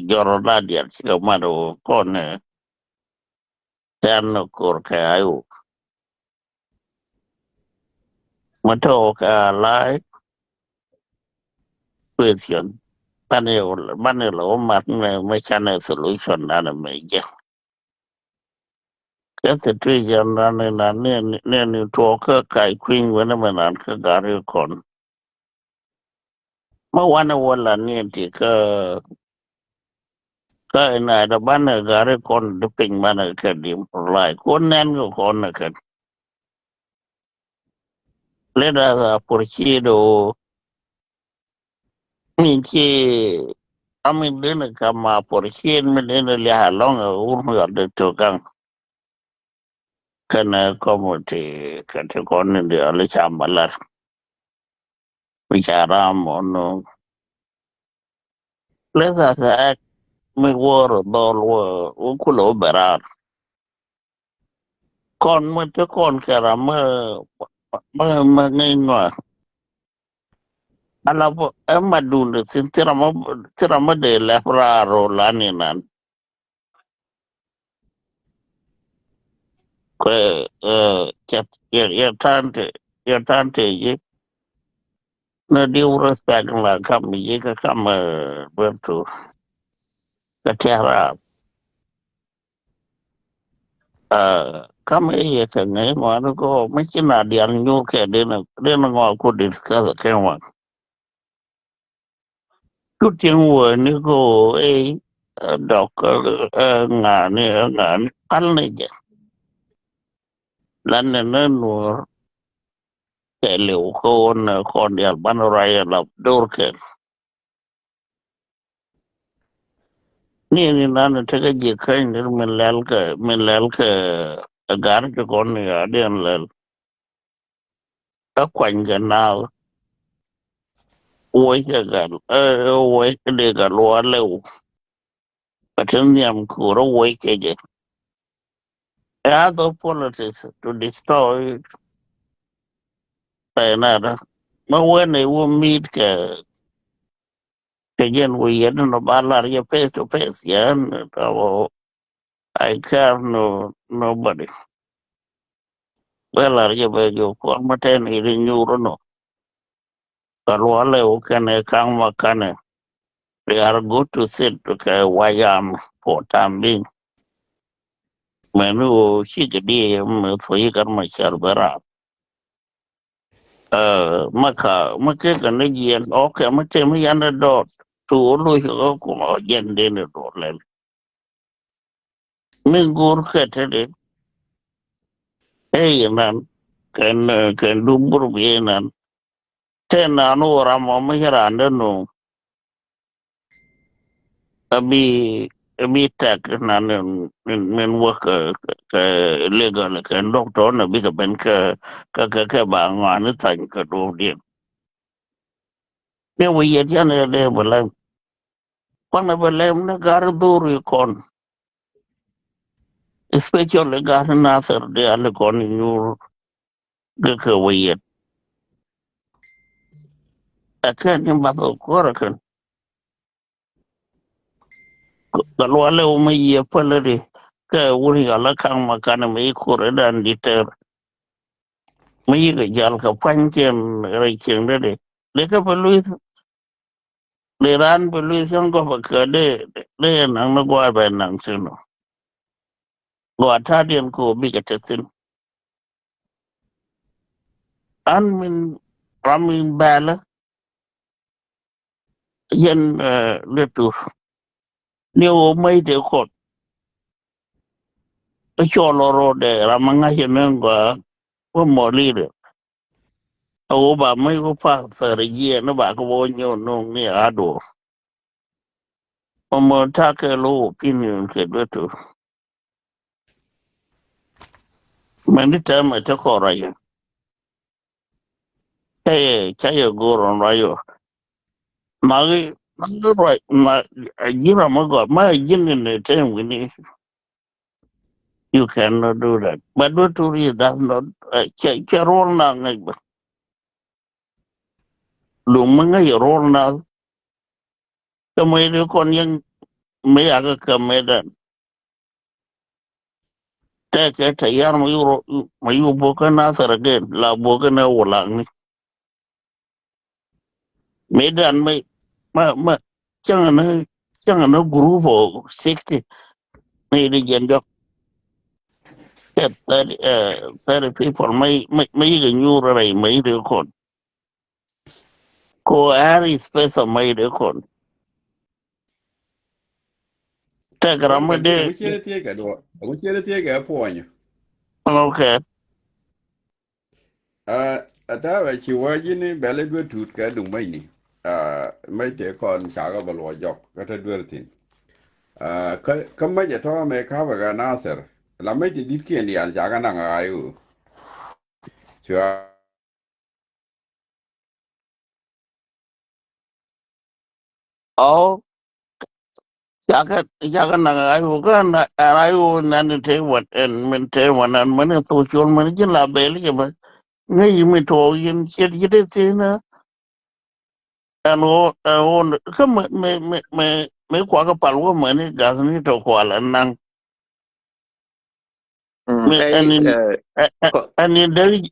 jɔrɔ la dial cikɛ mat o kɔn ɛ tɛn kor kɛ ayo. Ma tɔk a live question. Banɛ banɛ lɔ mat mɛ mɛ canɛ solution danɛ mɛ jɛ. Kɛ situation danɛ nan ni ni ni tuɔk kä kac kui̱ny wɛnɛ mɛ nan kä gari kɔn. Ma wanɛ wä la ni ti kä kä ina da banɛ gari kɔn di piny banɛ kɛ dim lai ko nɛn kɛ kɔn nɛ kɛn. Let us appreciate o min ci amin dini kam appreciate min dini liaha lɔŋ ɛ wur mi yɔr di to gaŋ. Kɛnɛ committee kɛ ti kɔn ni di ali cam balar. Mi ca ram ɔnu. Let us act mi wor dhol wä wä kulɛ wä berar. Kɔn mi ti kɔn kɛ ram mi mi mi ŋi̱ny ŋɔa. Ala bä ɛ ma dundɛ thin thira ma thira ma dee lɛp raar ro lani nan. Kɛ ɛ cɛ yɛ yɛ tante yɛ tante yi. Na diw respect la kam yi ka kam ɛ bɛ tur. Ka tɛra. Aa kam ɛ yɛ kɛ ŋäc ŋɔani kɔ mi ci na dial nyur kɛ den den ŋɔ ku discuss kɛ wan. Cu tieŋ wä ni ko ey dɔk ŋa̱ni ŋa̱ni kal ni jɛ. Lan ni ni nuɔr kɛ liw kä wä ni kɔn dial ban ruac ɛ lap dor kɛl. Ni ni nan ni tekɛ ji̱ käny ni min lɛl kɛ min lɛl kɛ gar ti kɔn ni adiɛn lɛl. Kä kuany kɛ naath woc kɛ gal woc kɛ dee gal wä lɛw. Kä ti nhiam ko̱r woc kɛ jɛ. Ɛ other politics to destroy. Pɛnɛdä mä wen ɛ wä mi̱i̱t kɛ kɛ jɛn wä yɛn nɔ ba lar jɛ face to face yɛn. Ka wä I care no nobody. Bɛ lar jɛ bɛ jɛ kuɔr ma tɛn iri nyuur nɔ. Ka lualɛ wä kɛnɛ kaŋ ma kanɛ. They are good to sit kɛ wayam for time being. Mɛn ɣöö cikɛ diɛ mɛ thuɔ̱k i̱ gat ma car bɛ raar. Ɛ, ma ka ma kek kɛ ni jiɛn ɔkɛ ma tëë mi yan dɛ dɔɔt. Tuur lo̱c kɛ kä kum ɔ jiɛn den dɛ dɔɔt lɛl. Mi go̱o̱r kɛ te de. Ɛ yɛ nan kɛn, kɛn du bur bi yɛ nan. Tɛ nan wä ram ɔ mi ci randɛ nu. A bi, a bi tɛk nan min, min wä kɛ, kɛ, kɛ legal kɛ doctor na bi kɛ ben kɛ, kɛ, kɛ, kɛ ba ŋɔani thany kɛ duɔ̱p diɛn. Ni wä yɛ tian ɛ dee bɛ lɛm. Kuan ɛ bɛ lɛm ni gar dhor i kɔn. Especially gar Nathir de ali kɔn i nyur. Gɛ kɛ wä yɛt. Ɛ kɛn ni bath ɔ kuɔrɛ kɛn. Kɛ lualɛ wä ma yiëë päl di kɛ wuri ala kaŋ ma kanɛ ma yi kur idan di tɛr. Ma yi kɛ jal kɛ pua̱ny kiɛn rɛy cieŋ di di. Di kɛ bɛ luith. Di ran bɛ luith yɔn gɔpɛ kɛ di, di naŋ ni gua̱a̱ bɛ naŋ thin ɔ. Gua̱a̱ ta̱a̱diɛn kɛ wä bikɛ te thin. An min ram min bɛlä. Yɛn, ɛ, lɛ tur. Ni ɣöö mäc dee kɔn. Kä cɔl ɔ ro̱o̱dɛ ram mi ŋa̱c ɛn ni gɔaa wä mɔ leader. A ɣöö ba mäc wä pa thɛr jiɛɛn ni ba kä bä wä nyɔk no̱o̱ŋ ni a do̱r. Mɔ mɔ ta̱a̱ kɛ lo̱w opinion kɛ duet tur. Mɛn ni tɛmɛ te kɔn ruac yɛ. Ca yɛ, ca yɛ go̱o̱r ɔn ruac yɔ. Maki, maki ruac, ma, a ji̱n ram mi gɔaa, ma a ji̱n in a tɛm wi̱ni. You cannot do that. But do to read, that's not, uh, cɛ, cɛ rol na ŋäc bä. Duŋ mi ŋäc rol na. Kä mi di kɔn yɛn mi yakɛ kä mi dan. Tɛkɛ tɛ yar ma yu ro, ma yu bokä Nathir again, la bokä nɛ Wulakni. Mi dan ma, ma, ma, cäŋ ni, cäŋ ni group of sixty. Mi di jɛn jɔk. Kɛ thirty, eh, thirty people ma, ma, ma yikɛ nyuur rɛy ma yikɛ kɔn. Ko ɛri special ma yikɛ kɔn. Tɛk ram mi dee. Ŋu ciɛ ni thiec kɛ duɔ, ŋu ciɛ ni thiec kɛ puɔnyɔ. Okay. A, a ta̱a̱ bɛ ci wä ji̱n ni bɛl i̱ duer tuut kɛ duŋ mäcni. A, mäc tëë kɔn cakɛ bɛ luɔc jɔk kä te duer thi̱n. A, kä, kä mäc ɛ tɔ̱ mɛ ka̱pɛ kɛ Nathir. La mäc ti di̱t kiɛn diaal cakɛ naŋ a ɣa̱c ɣöö. Cua. Ɔ, cakɛ, cakɛ naŋ a ɣa̱c ɣöö kä ɛn a ɣa̱c ɣöö nan in te wät ɛn min te wät ɛn min in thok col min ji̱n la bɛl i̱ cɛ bä. Ŋäc mi tuɔɔk yɛn ciet ji̱ dee thiecnä. Ɛn ɣöö, ɛn ɣöö kä mi, mi, mi, mi, mi kuakä pal wä mäni gathni tɔ kual ɛn naŋ. Mi ɛn in, ɛn in deri,